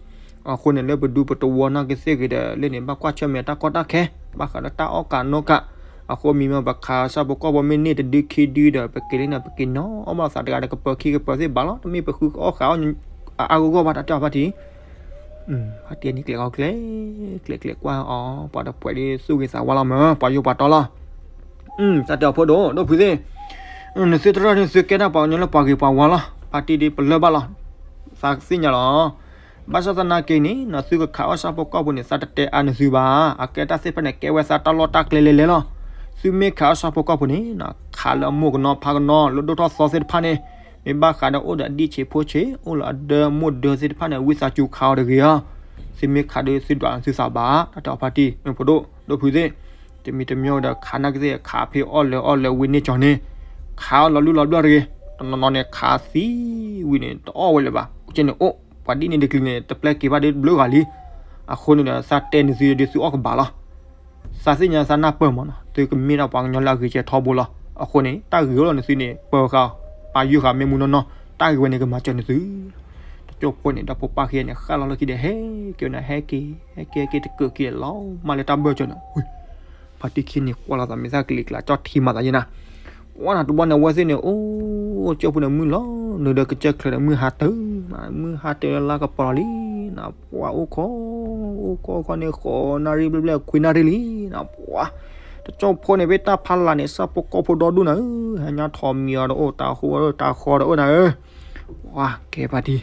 အဃိန့ၣ် လၢပဒူပတဝီနာ်က့သ့ၣ်ဂ့ၤဒီး လၢန့ၣ် ဘၣ်ကွၢ်ဆၢၣ်မဲာ်တၢ်ကီတၢ်ခဲ ဘၣ်ဃးဒီးတၢ်အီၣ်ကးနီၣ်ကး, အဃိမ့မ့ၢ်ပခးဆၣ်ဖိကီၢ်ဖိမ့ၢ်န့ၢ်တဒုခံဒုဒီး ပက့ၤလၢန့ၣ် ပက့ၤနီၣ်အီၣ်ဘၣ်သးတဂၤဒီး ကပၢၤခံကပၢၤသ့ၣ်ဘၣ်လီၤ, တမ့ၢ်ပဃုအီၣ်ဃာ်အီၣ်အါအါဂီၢ်ဂီၢ်ဘၣ် တၢ်တဲအီၤဖါတံၢ် ဖါတံၢ်န့ၣ်ကျဲၤအီၤကျဲၤ ကျဲၤကျဲၤကွၢ်အီၤ ပှၤတပှဲၤဒ်သူၣ်ဂ့ၤသးဝါလီၤမး ပှၤယိၣ်ပှၤတီလီၤ, တၢ်တဲအီၤဖိဒိၣ် ဒိၣ်ဖုသ့ၣ်, နသုတရၢၢ်န့ၣ် သုကဲဒၣ်ပှၤကညီလၢပှၤဂ့ၤပှၤဝါလီၤ. ဖါတံၢ်ဒ်ပလၢၢ်ဘၣ်လီၤ. သးသ့ၣ်ညါလီၤ. ဘၣ်ဆၣ်သနာ်က့န့ၣ် သုကခးအီၣ်ဆၣ်ဖိကီၢ်ဖိန့ၣ် သးတတဲအါနသုဘၣ်. အကဲတၢ်သ့ၣ်တဖၣ်န့ၣ် ကဲဝဲသးတၢ်လီၢ်တၢ်ကျဲလဲၤလဲၤလီၤ. သုမ့ၢ်ခးအီၣ်ဆၣ်ဖိကီၢ်ဖိန့ၣ် ခးလၢအမိၢ်ကနီၤဖါကနီၤ လၢဒိၣ်ထီၣ်သီသ့ၣ်တဖၣ်န့ၣ် မ့ၢ်ဘၣ်ဃးဒီးအိၣ်ဒီးအဒံၣ်ဆံးဖိဆံး အိၣ်လၢအဒၢမိၢ်ဒၢသ့ၣ်တဖၣ်န့ၣ် ဝံသးစူၤခးအီၤတဂ့ၤဧါ. သုမ့ၢ်ခးဒီးသုဒွးသုသးဘၣ် တၢ်တဲအီၤဖါတံၢ် ဖိဒိၣ် ဒိၣ်ဖုသ့ၣ်, တမံၤတမံၤဒီးခးနာ်က့သ့ၣ် ခးဖဲအီၣ်လၢအီၣ်လၢဝံန့ၢ်ကၠီၤန့ၣ် ခးအီၣ်လီၤလုၢ်လီၤဘျၢၣ်တဂ့ၤ. တနီၤနီၤန့ၣ် ခးသံဝံၤန့ၣ် တအီၣ်ဝဲလၢၤဘၣ်. ကဲန့ၣ်အိၣ် ပှၤဒ်န့ၣ်တကလုာ်န့ၣ် တပျဲက့ၤဘၣ်ဒီးတဘျုးဂၤလံ. အဃိန့ၣ်ဒီး သးတဲနသုဒီးသုအီၣ်ကဘၣ်လီၤ. သးသ့ၣ်ညါသးနၢ်ပၢၢ်မးနီၤ သုကမ့ၢ်ဒၣ်ပှၤကညီလၢအဂ့ၤကဲထီဘိလီၤ. အဃိန့ၣ် တၢ်ဂ့ၤအိၣ်လီၤနသုန့ၣ် ပၢၤဃာ် ပာ်ယုၢ်ဃာ်မ့ၢ်မူနီၢ်နီၢ် တၢ်ဂ့ၤဝဲန့ၣ်ကမၤစၢၤနသု. တကၠိဖိန့ၣ် ဒီဖိပၢ်ခံဂၤန့ၣ် ဃၣ်လီၤလၢခံဒီး ဟဲက့ၤဝဲန့ၣ် ဟဲက့ၤ ဟဲက့ၤ ဟဲက့ၤ တကၢးက့ၤလီၤ မၤလၢတၢ်ဘၢၣ်စၢၤန့ၣ် ဖါတံၢ်ခံန့ၣ် ကွၢ်လီၤသးမ့ၢ်သၣ်ကလံၤကျါ ကၠီၣ်ထံမၤသးယဲနၤ. ပှၤနၤတဘျီန့ၣ် အဝဲသ့ၣ်န့ၣ် အိၣ်ကၠိဖိန့ၣ် မုၢ်လီၤနုာ်ဒီးကစၢၢ်ချၢဒီး မုၢ်ဟါတၢၤ, မုၢ်ဟါတၢၤလၢလါကပီၤလီၤလံနၤ. ပှၤအိၣ်ခိး အိၣ်ခိးခိးန့ၣ် ဃိးနၣ်ရံၣ်ဘျဲၣ်ဘျဲၣ် ခွံနၣ်ရံၣ်လံနၤ. ပှၤ တကၠိဖိန့ၣ် ဖဲတၢ်ဖးလၢ်န့ၣ် ဆၣ်ဖိကီၢ်ဖိဒီဒူၣ်နၤဧၢ, ဟဲညါထီၣ်မံၤအီၤတအိၣ် တၢ်ဃိတအိၣ် တၢ်ဃီတအိၣ်နၤဧၢ. ပှၤကဲဖါတံၢ်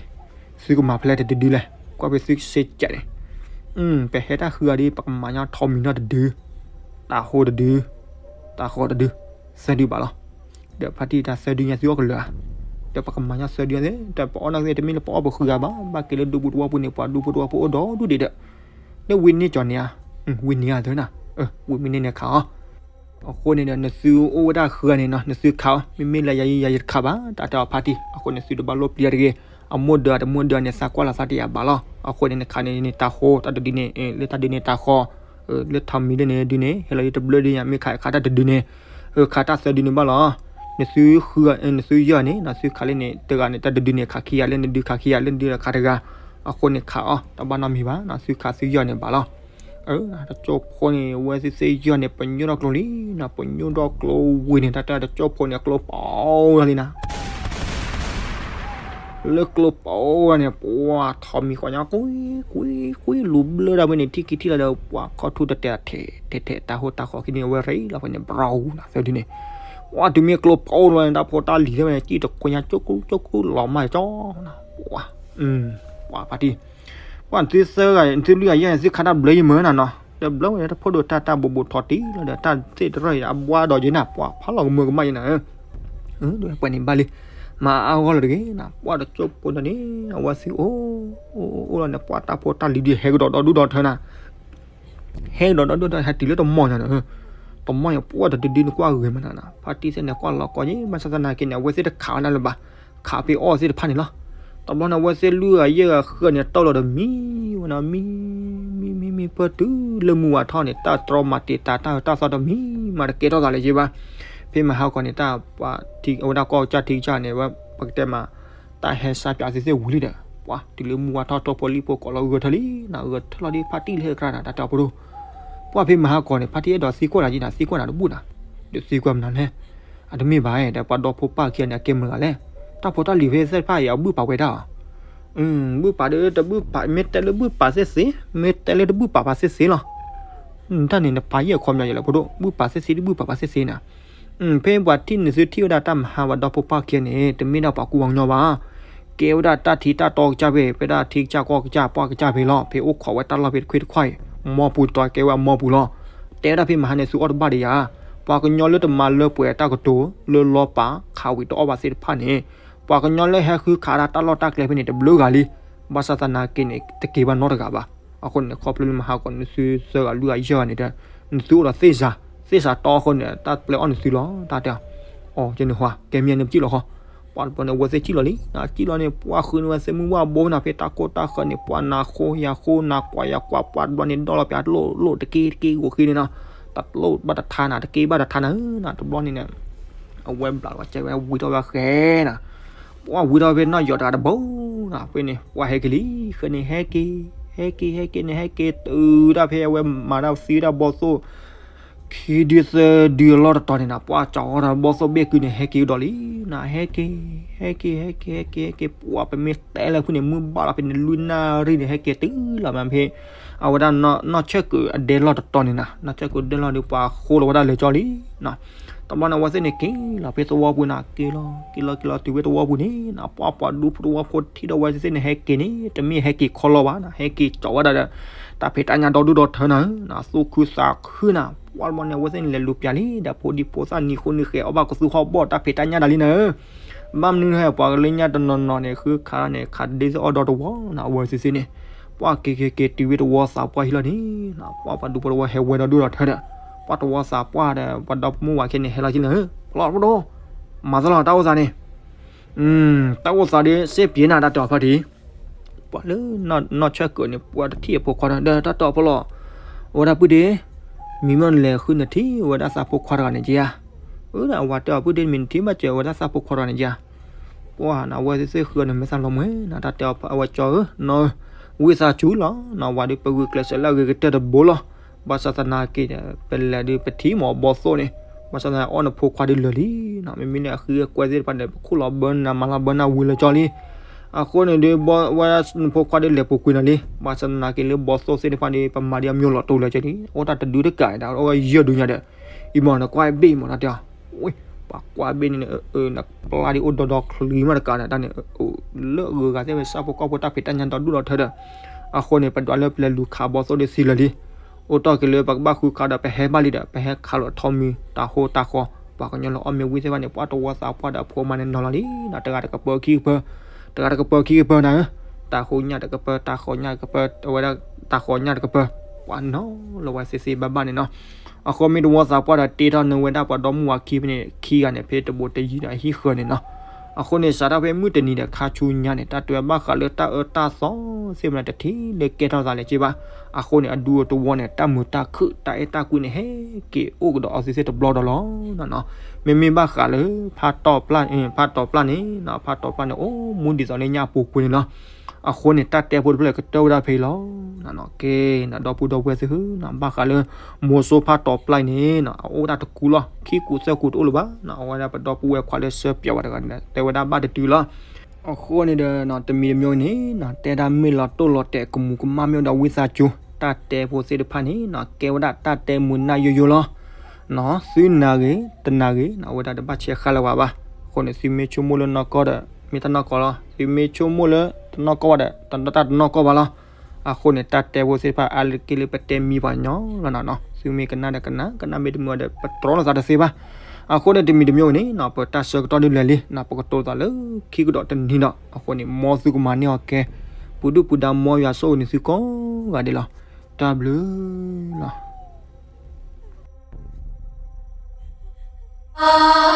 သုကမၤဖဲလဲၣ်တဒုဒုလဲၣ်, ကွၢ်ဖဲသုစ့ကဲးန့ၣ်, ပဟဲတၢ်ဃုအီၤဒ် ပကမၤညါထီၣ်မံၤနီၢ်တဒု, တၢ်ဃိတဒု, တၢ်ဃီတဒု, သၢဒုဘၣ်လီၤ. ဒီးဖါတံၢ်တၢ်သၢဒုညါသုအီၣ်ကလၢာ်ဧါ, ဒီးပကမၤညါသၢဒုညါသ့ၣ် တပအီၣ်နာ်က့သ့ၣ် တမ့ၢ်လၢပအီၣ်ပဃုဂၤဘၣ်, ဘၣ်က့ၤလၢဒူပူၤတဝီပူၤန့ၣ် ပှၤဒူဖိတဝီဖိအိၣ်ဒီဒူၣ်ဒံးဒီး လၢဝံန့ၢ်ကၠီၤန့ၣ်ဧါ, ဝံန့ၢ်ဧါသၢနၤ, ဝံမ့ၢ်န့ၢ်န့ၣ်ခးအီၤ. အဃိန့ၣ်ဒီး နသုအိၣ်ဝဲဒၣ်ဃုဂၤန့ၣ်နီၤ နသုခးအီၤ, မ့မ့ၢ်လၢယၤယၤယၤယတခးဘၣ် တၢ်တဲအီၤဖါတံၢ်. အဃိန့ၣ် သုတဘၣ်လိၣ်ပျံၤတဂ့ၤ, အမိၢ်ဒၢးတမိၢ်ဒၢးန့ၣ် သးကွၢ်လီၤသးတယာ်ဘၣ်လီၤ. အဃိန့ၣ် နခးန့ၣ်န့ၣ် တၢ်ဃိတၢ်တဒုန့ၣ် လၢတၢ်ဒုန့ၣ်တၢ်ဃီ, လၢထီၣ်မံၤလၢန့ၣ်ဒုန့ၣ် ဟဲလီၤလၢတဘျုးဒုညါ မ့ၢ်ခးခးတၢ်တဒုန့ၣ် ခးတၢ်သၢဒုန့ၣ်ဘၣ်လီၤ. နသုဃု နသုယဲၢ်န့ၣ် နသုခးလၢန့ၣ် တဂၤန့ၣ် တၢ်တဒုန့ၣ် ခးခံဂၤ လၢနဒုခးခံဂၤ လၢနဒုခးတဂၤ, အဃိန့ၣ်ခးအီၤ တဘၣ်နီတမံၤဘၣ် နသုခးသုယဲၢ်န့ၣ်ဘၣ်လီၤ. တကၠိဖိန့ၣ် အဝဲသ့ၣ်သ့ၣ်ယဲၢ်န့ၣ် ပညိၣ်ထီၣ်ကျိလံနၤ, ပညိၣ်ထီၣ်ကျိဝံၤန့ၣ် တၢ်တဲတကၠိဖိန့ၣ် ကျိပိလီၤလံနၤ လၢကျိပိန့ၣ် ပှၤထီၣ်မံၤဃီညါ ကွံ ကွံ ကွံ လူၤဘျၢတၢ်ဖဲန့ၣ် ထံၣ်ခံထံၣ်လီၤဒီး ပှၤခီၣ်ထူၣ်တတဲာ်ထဲးထဲး တၢ်ဟိတၢ်ဃီခံန့ၣ် အဝဲရ့လီၤဖဲန့ၣ် ဘြီနၤ သၢဒုန့ၣ်, ပှၤတုၤမ့ၢ်ကျိပိလီၤန့ၣ် တၢ်ဖိတၢ်လံၤသ့ၣ်ဖဲန့ၣ် စံၣ်တခွဲညါ ကၠိကူကၠိကူလီၤမၢ်ကၠီနၤ, ပှၤ ပှၤဖါတံၢ်, ပှၤနသုသၢဂၤ နသုလွံၢ်ဂၤယဲၢ်န့ၣ် သုခးတၢ်ဘျၢယမုၢ်နၤနီၤ, ဒီးဘျၢဝဲန့ၣ် တဖိဒိၣ်တၢ်တၢ်ဘိးဘိးထီၣ်တံၢ်လီၤဒီး တၢ်သ့ၣ်တရၢၢ်အံၤ အဘှါဒီးယဲနၤ ပှၤဖးလီၤကမၢကမၣ်ယဲနၤ ပှၤန့ၣ်ဘၣ်လံ, မၤအါဂီၢ်လီၤတဂ့ၤနၤ, ပှၤတကၠိဖိန့ၣ် အဝဲသ့ၣ်အိၣ် အိၣ်အိၣ်လီၤန့ၣ် ပှၤတၢ်ဖိတၢ်လံၤဒုးဟဲကဒီးဒီဒူၣ်ဒီထၢနၤ, ဟဲကဒီးဒီဒူၣ်ဒီထၢ ဟဲတုၤလၢတမီၢ်ညါန့ၣ်, တမီၢ်ညါ ပှၤတဒုဒုန့ၣ်ကွၢ်ဂ့ၤမးနၤ, ဖါတံၢ်သ့ၣ်န့ၣ် ကွၢ်လီၤကီးယဲ ဘၣ်ဆၣ်သနာ်က့န့ၣ် အဝဲသ့ၣ်တခးဝဲဒၣ်လၢၤဘၣ်, ခးဖဲအီၣ်သ့ၣ်တဖၣ်န့ၣ်လီၤ. တဘျီန့ၣ် အဝဲသ့ၣ်လွံၢ်ဂၤယဲၢ်ဂၤဃုဂၤန့ၣ် တၢၢ်လီၤဒီးမံဝဲနၤ မံ မံ မံ မံ ပၢၢ်တုၤလၢမုၢ်ဝါထီၣ်န့ၣ် တၢ်တြီမၤတံာ်တာ် တၢ်အၢတၢ်သီတမံၤမၤတကဲထီၣ်သးလၢၤဘၣ်. ဖဲမဟါခီန့ၣ် တၢ်ပှၤထံ အဝဲဒၣ်ကီၢ်ကစၢ်ထံကစၢ်န့ၣ် ဝဲပကတဲမး တၢ်ဟဲစၢ်ပၠးသ့ၣ်သ့ၣ်ဝံၤလံဒီး ပှၤတုၤလၢမုၢ်ဝါထီၣ်ထီၣ်ဖိလံၣ်ဖိကိးလီၤဂၢၢ်ထၢၣ်လံနၤ, ဂၢၢ်ထၢၣ်လီၤဒ်ဖါတံၢ်လၢဟဲကြၢးနၤ တၢ်တဲအီၤဖိဒိၣ်, ပှၤဖဲမဟါခီန့ၣ် ဖါတံၢ်အဲၣ်ဒိးသံကွၢ်နၤက့နၤ သံကွၢ်နၤတဘူၣ်နၤ, ဒီးသံကွၢ်မနုၤလဲၣ်. အတမ့ၢ်ဘၣ်ဒီး ပှၤဒီဖိပၢ်ခံဂၤန့ၣ် အကဲမုာ်ဂၤလဲၣ်. တၢ်ဖိတၢ်လံၤဖဲသ့ၣ်တဖၣ်အံၤ အဘုၣ်ပာ်ဝဲဒၣ်ဧါ. ဘုၣ်ပာ်ဒီးတဘုၣ်ပာ် မ့ၢ်တဲလၢဘုၣ်ပာ်သ့ၣ်သ့, မ့ၢ်တဲလၢတဘုၣ်ပာ်ပာ်သ့ၣ်သ့လီၤ. တၢ်န့ၣ်နပာ်ယဲၢ်အခီပညီယဲလၢဖိဒိၣ် ဘုၣ်ပာ်သ့ၣ်သ့ တဘုၣ်ပာ်ပာ်သ့ၣ်သ့နၤ. ဖဲပှၤထံၣ်နသုထံၣ်ဝဲဒၣ်တၢ်မဟါ ပှၤဒီဖိပၢ်ခံဂၤန့ၣ် တမ့ၢ်ဒၣ်ပှၤကူပှၤကညီဘၣ်. ကဲဝဲဒၣ်တၢ်ထံတၢ်တီကစၢ်ဖဲ ဖဲဒၣ်ထံကစၢ်ကီၢ်ကစၢ်ပှၢ်ကစၢ်ဖဲလီၤ. ဖဲအိၣ်ခိးဝဲတၢ်လီၢ်ဖဲတခွ့ၣ်တခွါအံၤ မီပူၤတီၤကဲဝဲအမီပူၤလီၤ. တဲဝဲဒၣ်ဖဲမဟါန့ၣ် သုအီၣ်တဘၣ်ဒီးယၤ, ပှၤကညီလၢတမၤလၢပှဲၤတၢ်ကတိၤ လၢလီၤပာ်ခးဝံၤတအီၣ်ဘၣ်သ့ၣ်တဖၣ်န့ၣ်, ပှၤကညီလၢဟဲဃုခးဒၣ်တၢ်လီၢ်တၢ်ကျဲဖဲန့ၣ် တဘျုးဂၤလံ. ဘၣ်ဆၣ်သနာ်က့န့ၣ် တက့ၤဘၣ်နီတဂၤဘၣ်. အဃိန့ၣ် ခီဖျိလၢမဟါကီး နသုသၢဂၤလွံၢ်ဂၤယဲၢ်ဂၤန့ၣ်ဒီး နသုအိၣ်ဒီးသ့ၣ်စၤ, သ့ၣ်စၤတီအဃိန့ၣ် တၢ်ပျဲအီၣ်နသုလီၤ တၢ်တဲအီၤ. အီၤ ကဲန့ၣ်ဟါ ကဲမ့ၢ်န့ၣ်ပစံၣ်လီၤဃီ. ပှၤတဘျီန့ၣ် အဝဲသ့ၣ်စံၣ်လီၤလံ, စံၣ်လီၤန့ၣ် ပှၤဃုန့ၢ်ဝဲသ့ၣ်မုၢ်ဝၣ်ဘိနၤ ဖဲတၢ်ကိၢ်တၢ်ဃၢၤန့ၣ် ပှၤနၤဃိယၤဃိ နၤကွၢ်ယၤကွၢ် ပှၤတဘျီန့ၣ် ဒီလီၤပျးတလိၣ်လိၣ်တက့တက့ဂိၢ်ဃ့န့ၣ်နီၤ. တလိၣ်ဘၣ်တထါနၤ တက့ဘၣ်တထါနၤဧၢနၤ တဘျီန့ၣ်န့ၣ် အဝဲဘျးလီၤကဲဝဲဝံထီၣ်ဝဲဃဲနၤ. ပှၤဝံထီၣ်ဖဲနီၣ်ယီၤတဂၤတဘိနၤ ဖဲန့ၣ် ပှၤဟဲက့ၤလံ ဃဲန့ၣ် ဟဲက့ၤ ဟဲက့ၤန့ၣ် ဟဲက့ၤတုၤတၢ်ဖဲအဝဲမၤတၢ်သံဝဲဒၣ်ဘီသိၣ် ခံဒုသၢဒုအလီၢ်တတီၤန့ၣ်နၤ ပှၤကၠီၤအီၤဒီးဘီသိၣ်ဘ့ၣ်ကုန့ၣ် ဟဲက့ၤကဒီးလံနၤ ဟဲက့ၤ ဟဲက့ၤ ဟဲက့ၤ ဟဲက့ၤ ဟဲက့ၤ ပှၤပမ့ၢ်တဲလၢဖုန့ၣ် မုၢ်ဘၣ်လီၤဖဲန့ၣ် လွံၢ်နၣ်ရံၣ်န့ၣ် ဟဲက့ၤတုၤလီၤမးဖဲ အဝဲဒၣ်နီၢ်ဆၢၣ်ကုးအဒဲလီၢ်တတီၤန့ၣ်နီၤ, နီၢ်ဆၢၣ်ကုးဒဲလီၢ်ဒီးပှၤဃိလီၤဝဲဒၣ်လၢာ်ကၠီလံနီၤ. တဘျီန့ၣ် အဝဲသ့ၣ်န့ၣ်က့ၤလီၤဖဲသဝီပူၤနီၤ, က့ၤလီၤ က့ၤလီၤ က့ၤလီၤတုၤဖဲသဝီပူၤန့ၣ်, ပှၤပှၤဒူဖိသဝီဖိထံၣ်ဒီးအဝဲသ့ၣ်န့ၣ် ဟဲက့ၤန့ၣ် တမ့ၢ်ဟဲက့ၤခီလီၤဘၣ်နီၤ, ဟဲက့ၤကၠီဝဲဒၣ်ဒီး တၢ်ဖံးတၢ်ညၣ်ဒီဒူၣ်ဒီထၢနီၤ, သူၣ်ခုသးခုနီၤ. ပှၤတဘျီန့ၣ် အဝဲသ့ၣ်န့ၣ် လဲၤလူၤပျးလံ ဒီးဖိဒံဖိသၣ်နံၤဃိနံၤဃဲၤ အီၣ်ဘၣ်ကသူဟီၣ်ဘီၣ် တၢ်ဖံးတၢ်ညၣ်ဒၣ်လံနီၤ. ဘၣ်မနုၤဟဲ ပှၤကလၢညၣ်တနီၤနီၤန့ၣ် ဃုခးန့ၣ် ခးဒ့သ့ၣ်အီၣ်ဒီတဝီနီၤ, အဝဲသ့ၣ်သ့ၣ်န့ၣ် ပှၤက့ၤက့ၤက့ၤတုၤဝဲသဝီသးပှၢ်ဟံၣ်လီၤန့ၣ်, ပှၤပှၤဒူဖိသဝီဟဲဝဲဒီဒူၣ်ဒီထၢဒီး ပှၤသဝီသးပှၢ်ဒီး ပှၤဒီမါဝၤခဲန့ၣ် ဟဲလီၤက့ၤလၢ ဖျီၣ်ဖျီၣ် မၤသလီၤတၢ်အိၣ်သးန့ၣ်, တၢ်အိၣ်သးဒီး စ့ပှဲၤနၤ တၢ်တဲအီၤဖါတံၢ်, ပှၤလၢနီၢ်ဆၢၣ်ကုးန့ၣ် ပှၤတထံၣ်အဖိခွါဒီး တၢ်တဲအီၤဖီလီၤ, အဝဲဒၣ်ပုၢ်ဒ့ မံမီၢ်နလဲၤဃုနထံၣ်ဝဲဒၣ်သးဖိခွါတဂၤန့ၣ်က့ဧါ, အဝဲတဲအီၤပုၢ်ဒ့ မ့ၢ်နထံၣ်ဘၣ်စၢၤဝဲဒၣ်သးဖိခွါတဂၤန့ၣ်က့ဧါ, ပှၤန့ၣ် အဝဲသ့ၣ်သ့ၣ်ဃုအီၤန့ၣ် မဲာ်သၣ်လီၤမှဲၤနီၤ, တၢ်တဲအီၤဖါ အဝဲကၠီဧၢ နီၢ်ဧၢ ဝံသးစူၤလီၤနီၤ, ဝဲဒုးပဂုာ်ကျဲးစၢးလၢအဂ့ၤကတၢၢ်တဘိလီၤ, ဘၣ်ဆၣ်သနာ်က့ဒီး ပလဲၤဒုးပထံၣ်မီၤဘီသိၣ်န့ၣ်, ဘၣ်ဆၣ်သနာ်က့အီၣ်နဖိခွါဒုးလၢာ်လံနီၤ, မ့မ့ၢ်န့ၣ်အဃံအကွဲသ့ၣ်တဖၣ်န့ၣ် ပခိၣ်လီၤဘၢနၤမၤလီၤဘၢနၤဝံၤလၢာ်ကၠီလံ, အဃိန့ၣ်ဒုး ဝဲဒၣ်နဖိခွါဒုးလဲၤပူၤကွံာ်နၤလံ, ဘၣ်ဆၣ်သနာ်က့လၢဘီသိၣ်သ့ၣ်တဖၣ်န့ၣ် ပမၤဒ်အမၠိလီၤတိၤလၢာ်ကၠီလံ, အိၣ်တၢ်တဒုတကးဒီး အိၣ်ဝဲယဲၢ်ဒုညါဒီး, အံၤမီၤနကွၢ်ဘ့ၣ်မီၤ တၢ်တဲအီၤ, ပှၤကွၢ်ဘ့ၣ်န့ၣ် နပျၢ်ဒ်အိၣ်ဒီဒီချံမးတကးဒီး တၢ်န့ၣ် လၢအဂုၤအဂၤသ့ၣ်ဝဲ သးဖိကီၢ်ဖိတၢ်ဖံးတၢ်ညၣ်ဒီဒူၣ်ဒီထၢဒီး, အဃိန့ၣ် ပဒွးလၢပလဲၤလူၤခးဘီသိၣ်ဒ်သံလၢာ်လံ, အိၣ်တ့ၢ်က့ၤလၢပကဘၣ်ဃုခးဒီး ပဟဲဘၣ်လံဒီး ပဟဲခးလိာ်ထီမံၤ တၢ်ဃိတၢ်ဃီ, ပှၤကညီလၢအီၣ်မ့ၤဝံသ့ၣ်တဖၣ်န့ၣ် ပှၤသဝီသးပှၢ်ဒီးအဖိမါန့ၣ်နီၤလီၤလံနီၤ, တဂၤတကပၢၤခံကပၢၤ, တဂၤတကပၢၤခံကပၢၤနၤဧၢ, တၢ်ဃိညၣ်တကပၢၤ တၢ်ဃီညၣ်တကပၢၤ အဝဲဒၣ်တၢ်ဃီညၣ်တကပၢၤ, ပှၤနီၤလီၤဝဲသ့သ့ဘၣ်ဘၣ်န့ၣ်နီၤ, အဃိမ့ၢ်သဝီသးပှၢ်ဒီးတ့ထီၣ်န့ၢ်ဝဲဒၣ်ပှၤဒီမါဝၤခံဖဲန့ၣ် ခံဂၤန့ၣ် ဖဲတဘိးတယံၤဒီးအဟံၣ်ဃၢၤန့ၣ်နီၤ, အဃိန့ၣ် စးထီၣ်ဖဲမုၢ်တနံၤဒီးခါဆူညါန့ၣ် တၢ်တဲဘၣ်ဃးလၢတၢ်အၢတၢ်သီသ့ၣ်မနုၤ တထံၣ်လၢကဲထီၣ်သးလၢၤက့ဘၣ်, အဃိန့ၣ် အဒူအတဝီန့ၣ် တၢ်မုာ်တၢ်ခုၣ် တၢ်အဲၣ်တၢ်ကွံန့ၣ် ဟဲက့ၤအိၣ်ကဒီးအီၤသ့သ့တဘျီဒီးလီၤ. မ့မ့ၢ်ဘၣ်ဃးလၢ ဖါတီၣ်ပျၢ်န့ၣ် ဖါတီၣ်ပျၢ်န့ၣ် ဖါတီၣ်ပျၢ်န့ၣ် အိၣ်မူဒ်သိးလၢညၣ်အပူၤကွံာ်န့ၣ်လီၤ. အဃိန့ၣ် တၢ်တဲဖိတဖျၢၣ်ကတၢၢ်ဝဲဒၣ်ဖဲအံၤလီၤ. ကဲ ဒီပုၢ်ဒီဝဲၢ်သ့ၣ်ဧၢ, ဘၣ်ဃးလၢ မိၤစိဖါတီၣ်ပျၢ်န့ၣ် အအိၣ်ဒၣ်တကူလီၤ. ခံကူသၢကူတအိၣ်လၢၤဘၣ်. အဝဲဒၣ်ပဒီပုၢ်ဝဲၢ်ခွါလၢဆၢပၠးဝဲတဂၤန့ၣ် တဲဝဲဒၣ်ဘၣ်တတုၤလီၤ. အဃိန့ၣ်ဒီး တမံၤတမံၤန့ၣ် တဲဒၣ်မ့ၢ်လီၤတိၢ်လီၤတဲာ် ကမူၤကမၣ်မ့ၢ်ဝဲဒီးဝံသးစူၤ တၢ်တဲဖိသ့ၣ်တဖၣ်န့ၣ် ကဲဝဲဒၣ်တၢ်တဲမုာ်နၢ်ယိယိလီၤ. သုနာ်ဂ့ၤ တနာ်ဂ့ၤ အဝဲဒၣ်တဘၣ်ဆဲးဃါလၢၤဝဲဘၣ်. အဃိန့ၣ် သုမ့ၢ်ဆိကမိၣ်လၢနီၢ်ကီၢ်ဒီး မ့ၢ်တၢ်နီၢ်ကီၢ်လီၤ. သုမ့ၢ်ဆိကမိၣ်လၢတနီၢ်ကီၢ်ဘၣ်ဒီး တၢ်တနီၢ်ကီၢ်ဘၣ်လီၤ. အဃိန့ၣ် တၢ်တဲဖိသ့ၣ်တဖၣ် အါလၢက့လၢပတဲမံၤပှၤညီလီၤနီၤ. သုမ့ၢ်ကနၣ်ဒီးကနၣ်, ကနၣ်မ့ၢ်တမုာ်ဒီး ပတြီလိာ်သးတသ့ဘၣ်. အဃိန့ၣ် တမံၤတမံၤန့ၣ် ပတၢ်ဆၢကတီၢ်ဒုးလဲၤလံ, ပကတိၤသးလၢခံကဒီးတနံၤဒီး အဃိန့ၣ် မ်သုကမၤန့ၢ်အီၤကဲ ပူၤဒုၣ်ပူၤဒါမ်ယွၤဆိၣ်ဂ့ၤန့ၢ်သုကိးဂၤဒဲးလီၤ. တၢ်ဘျုးလီၤ.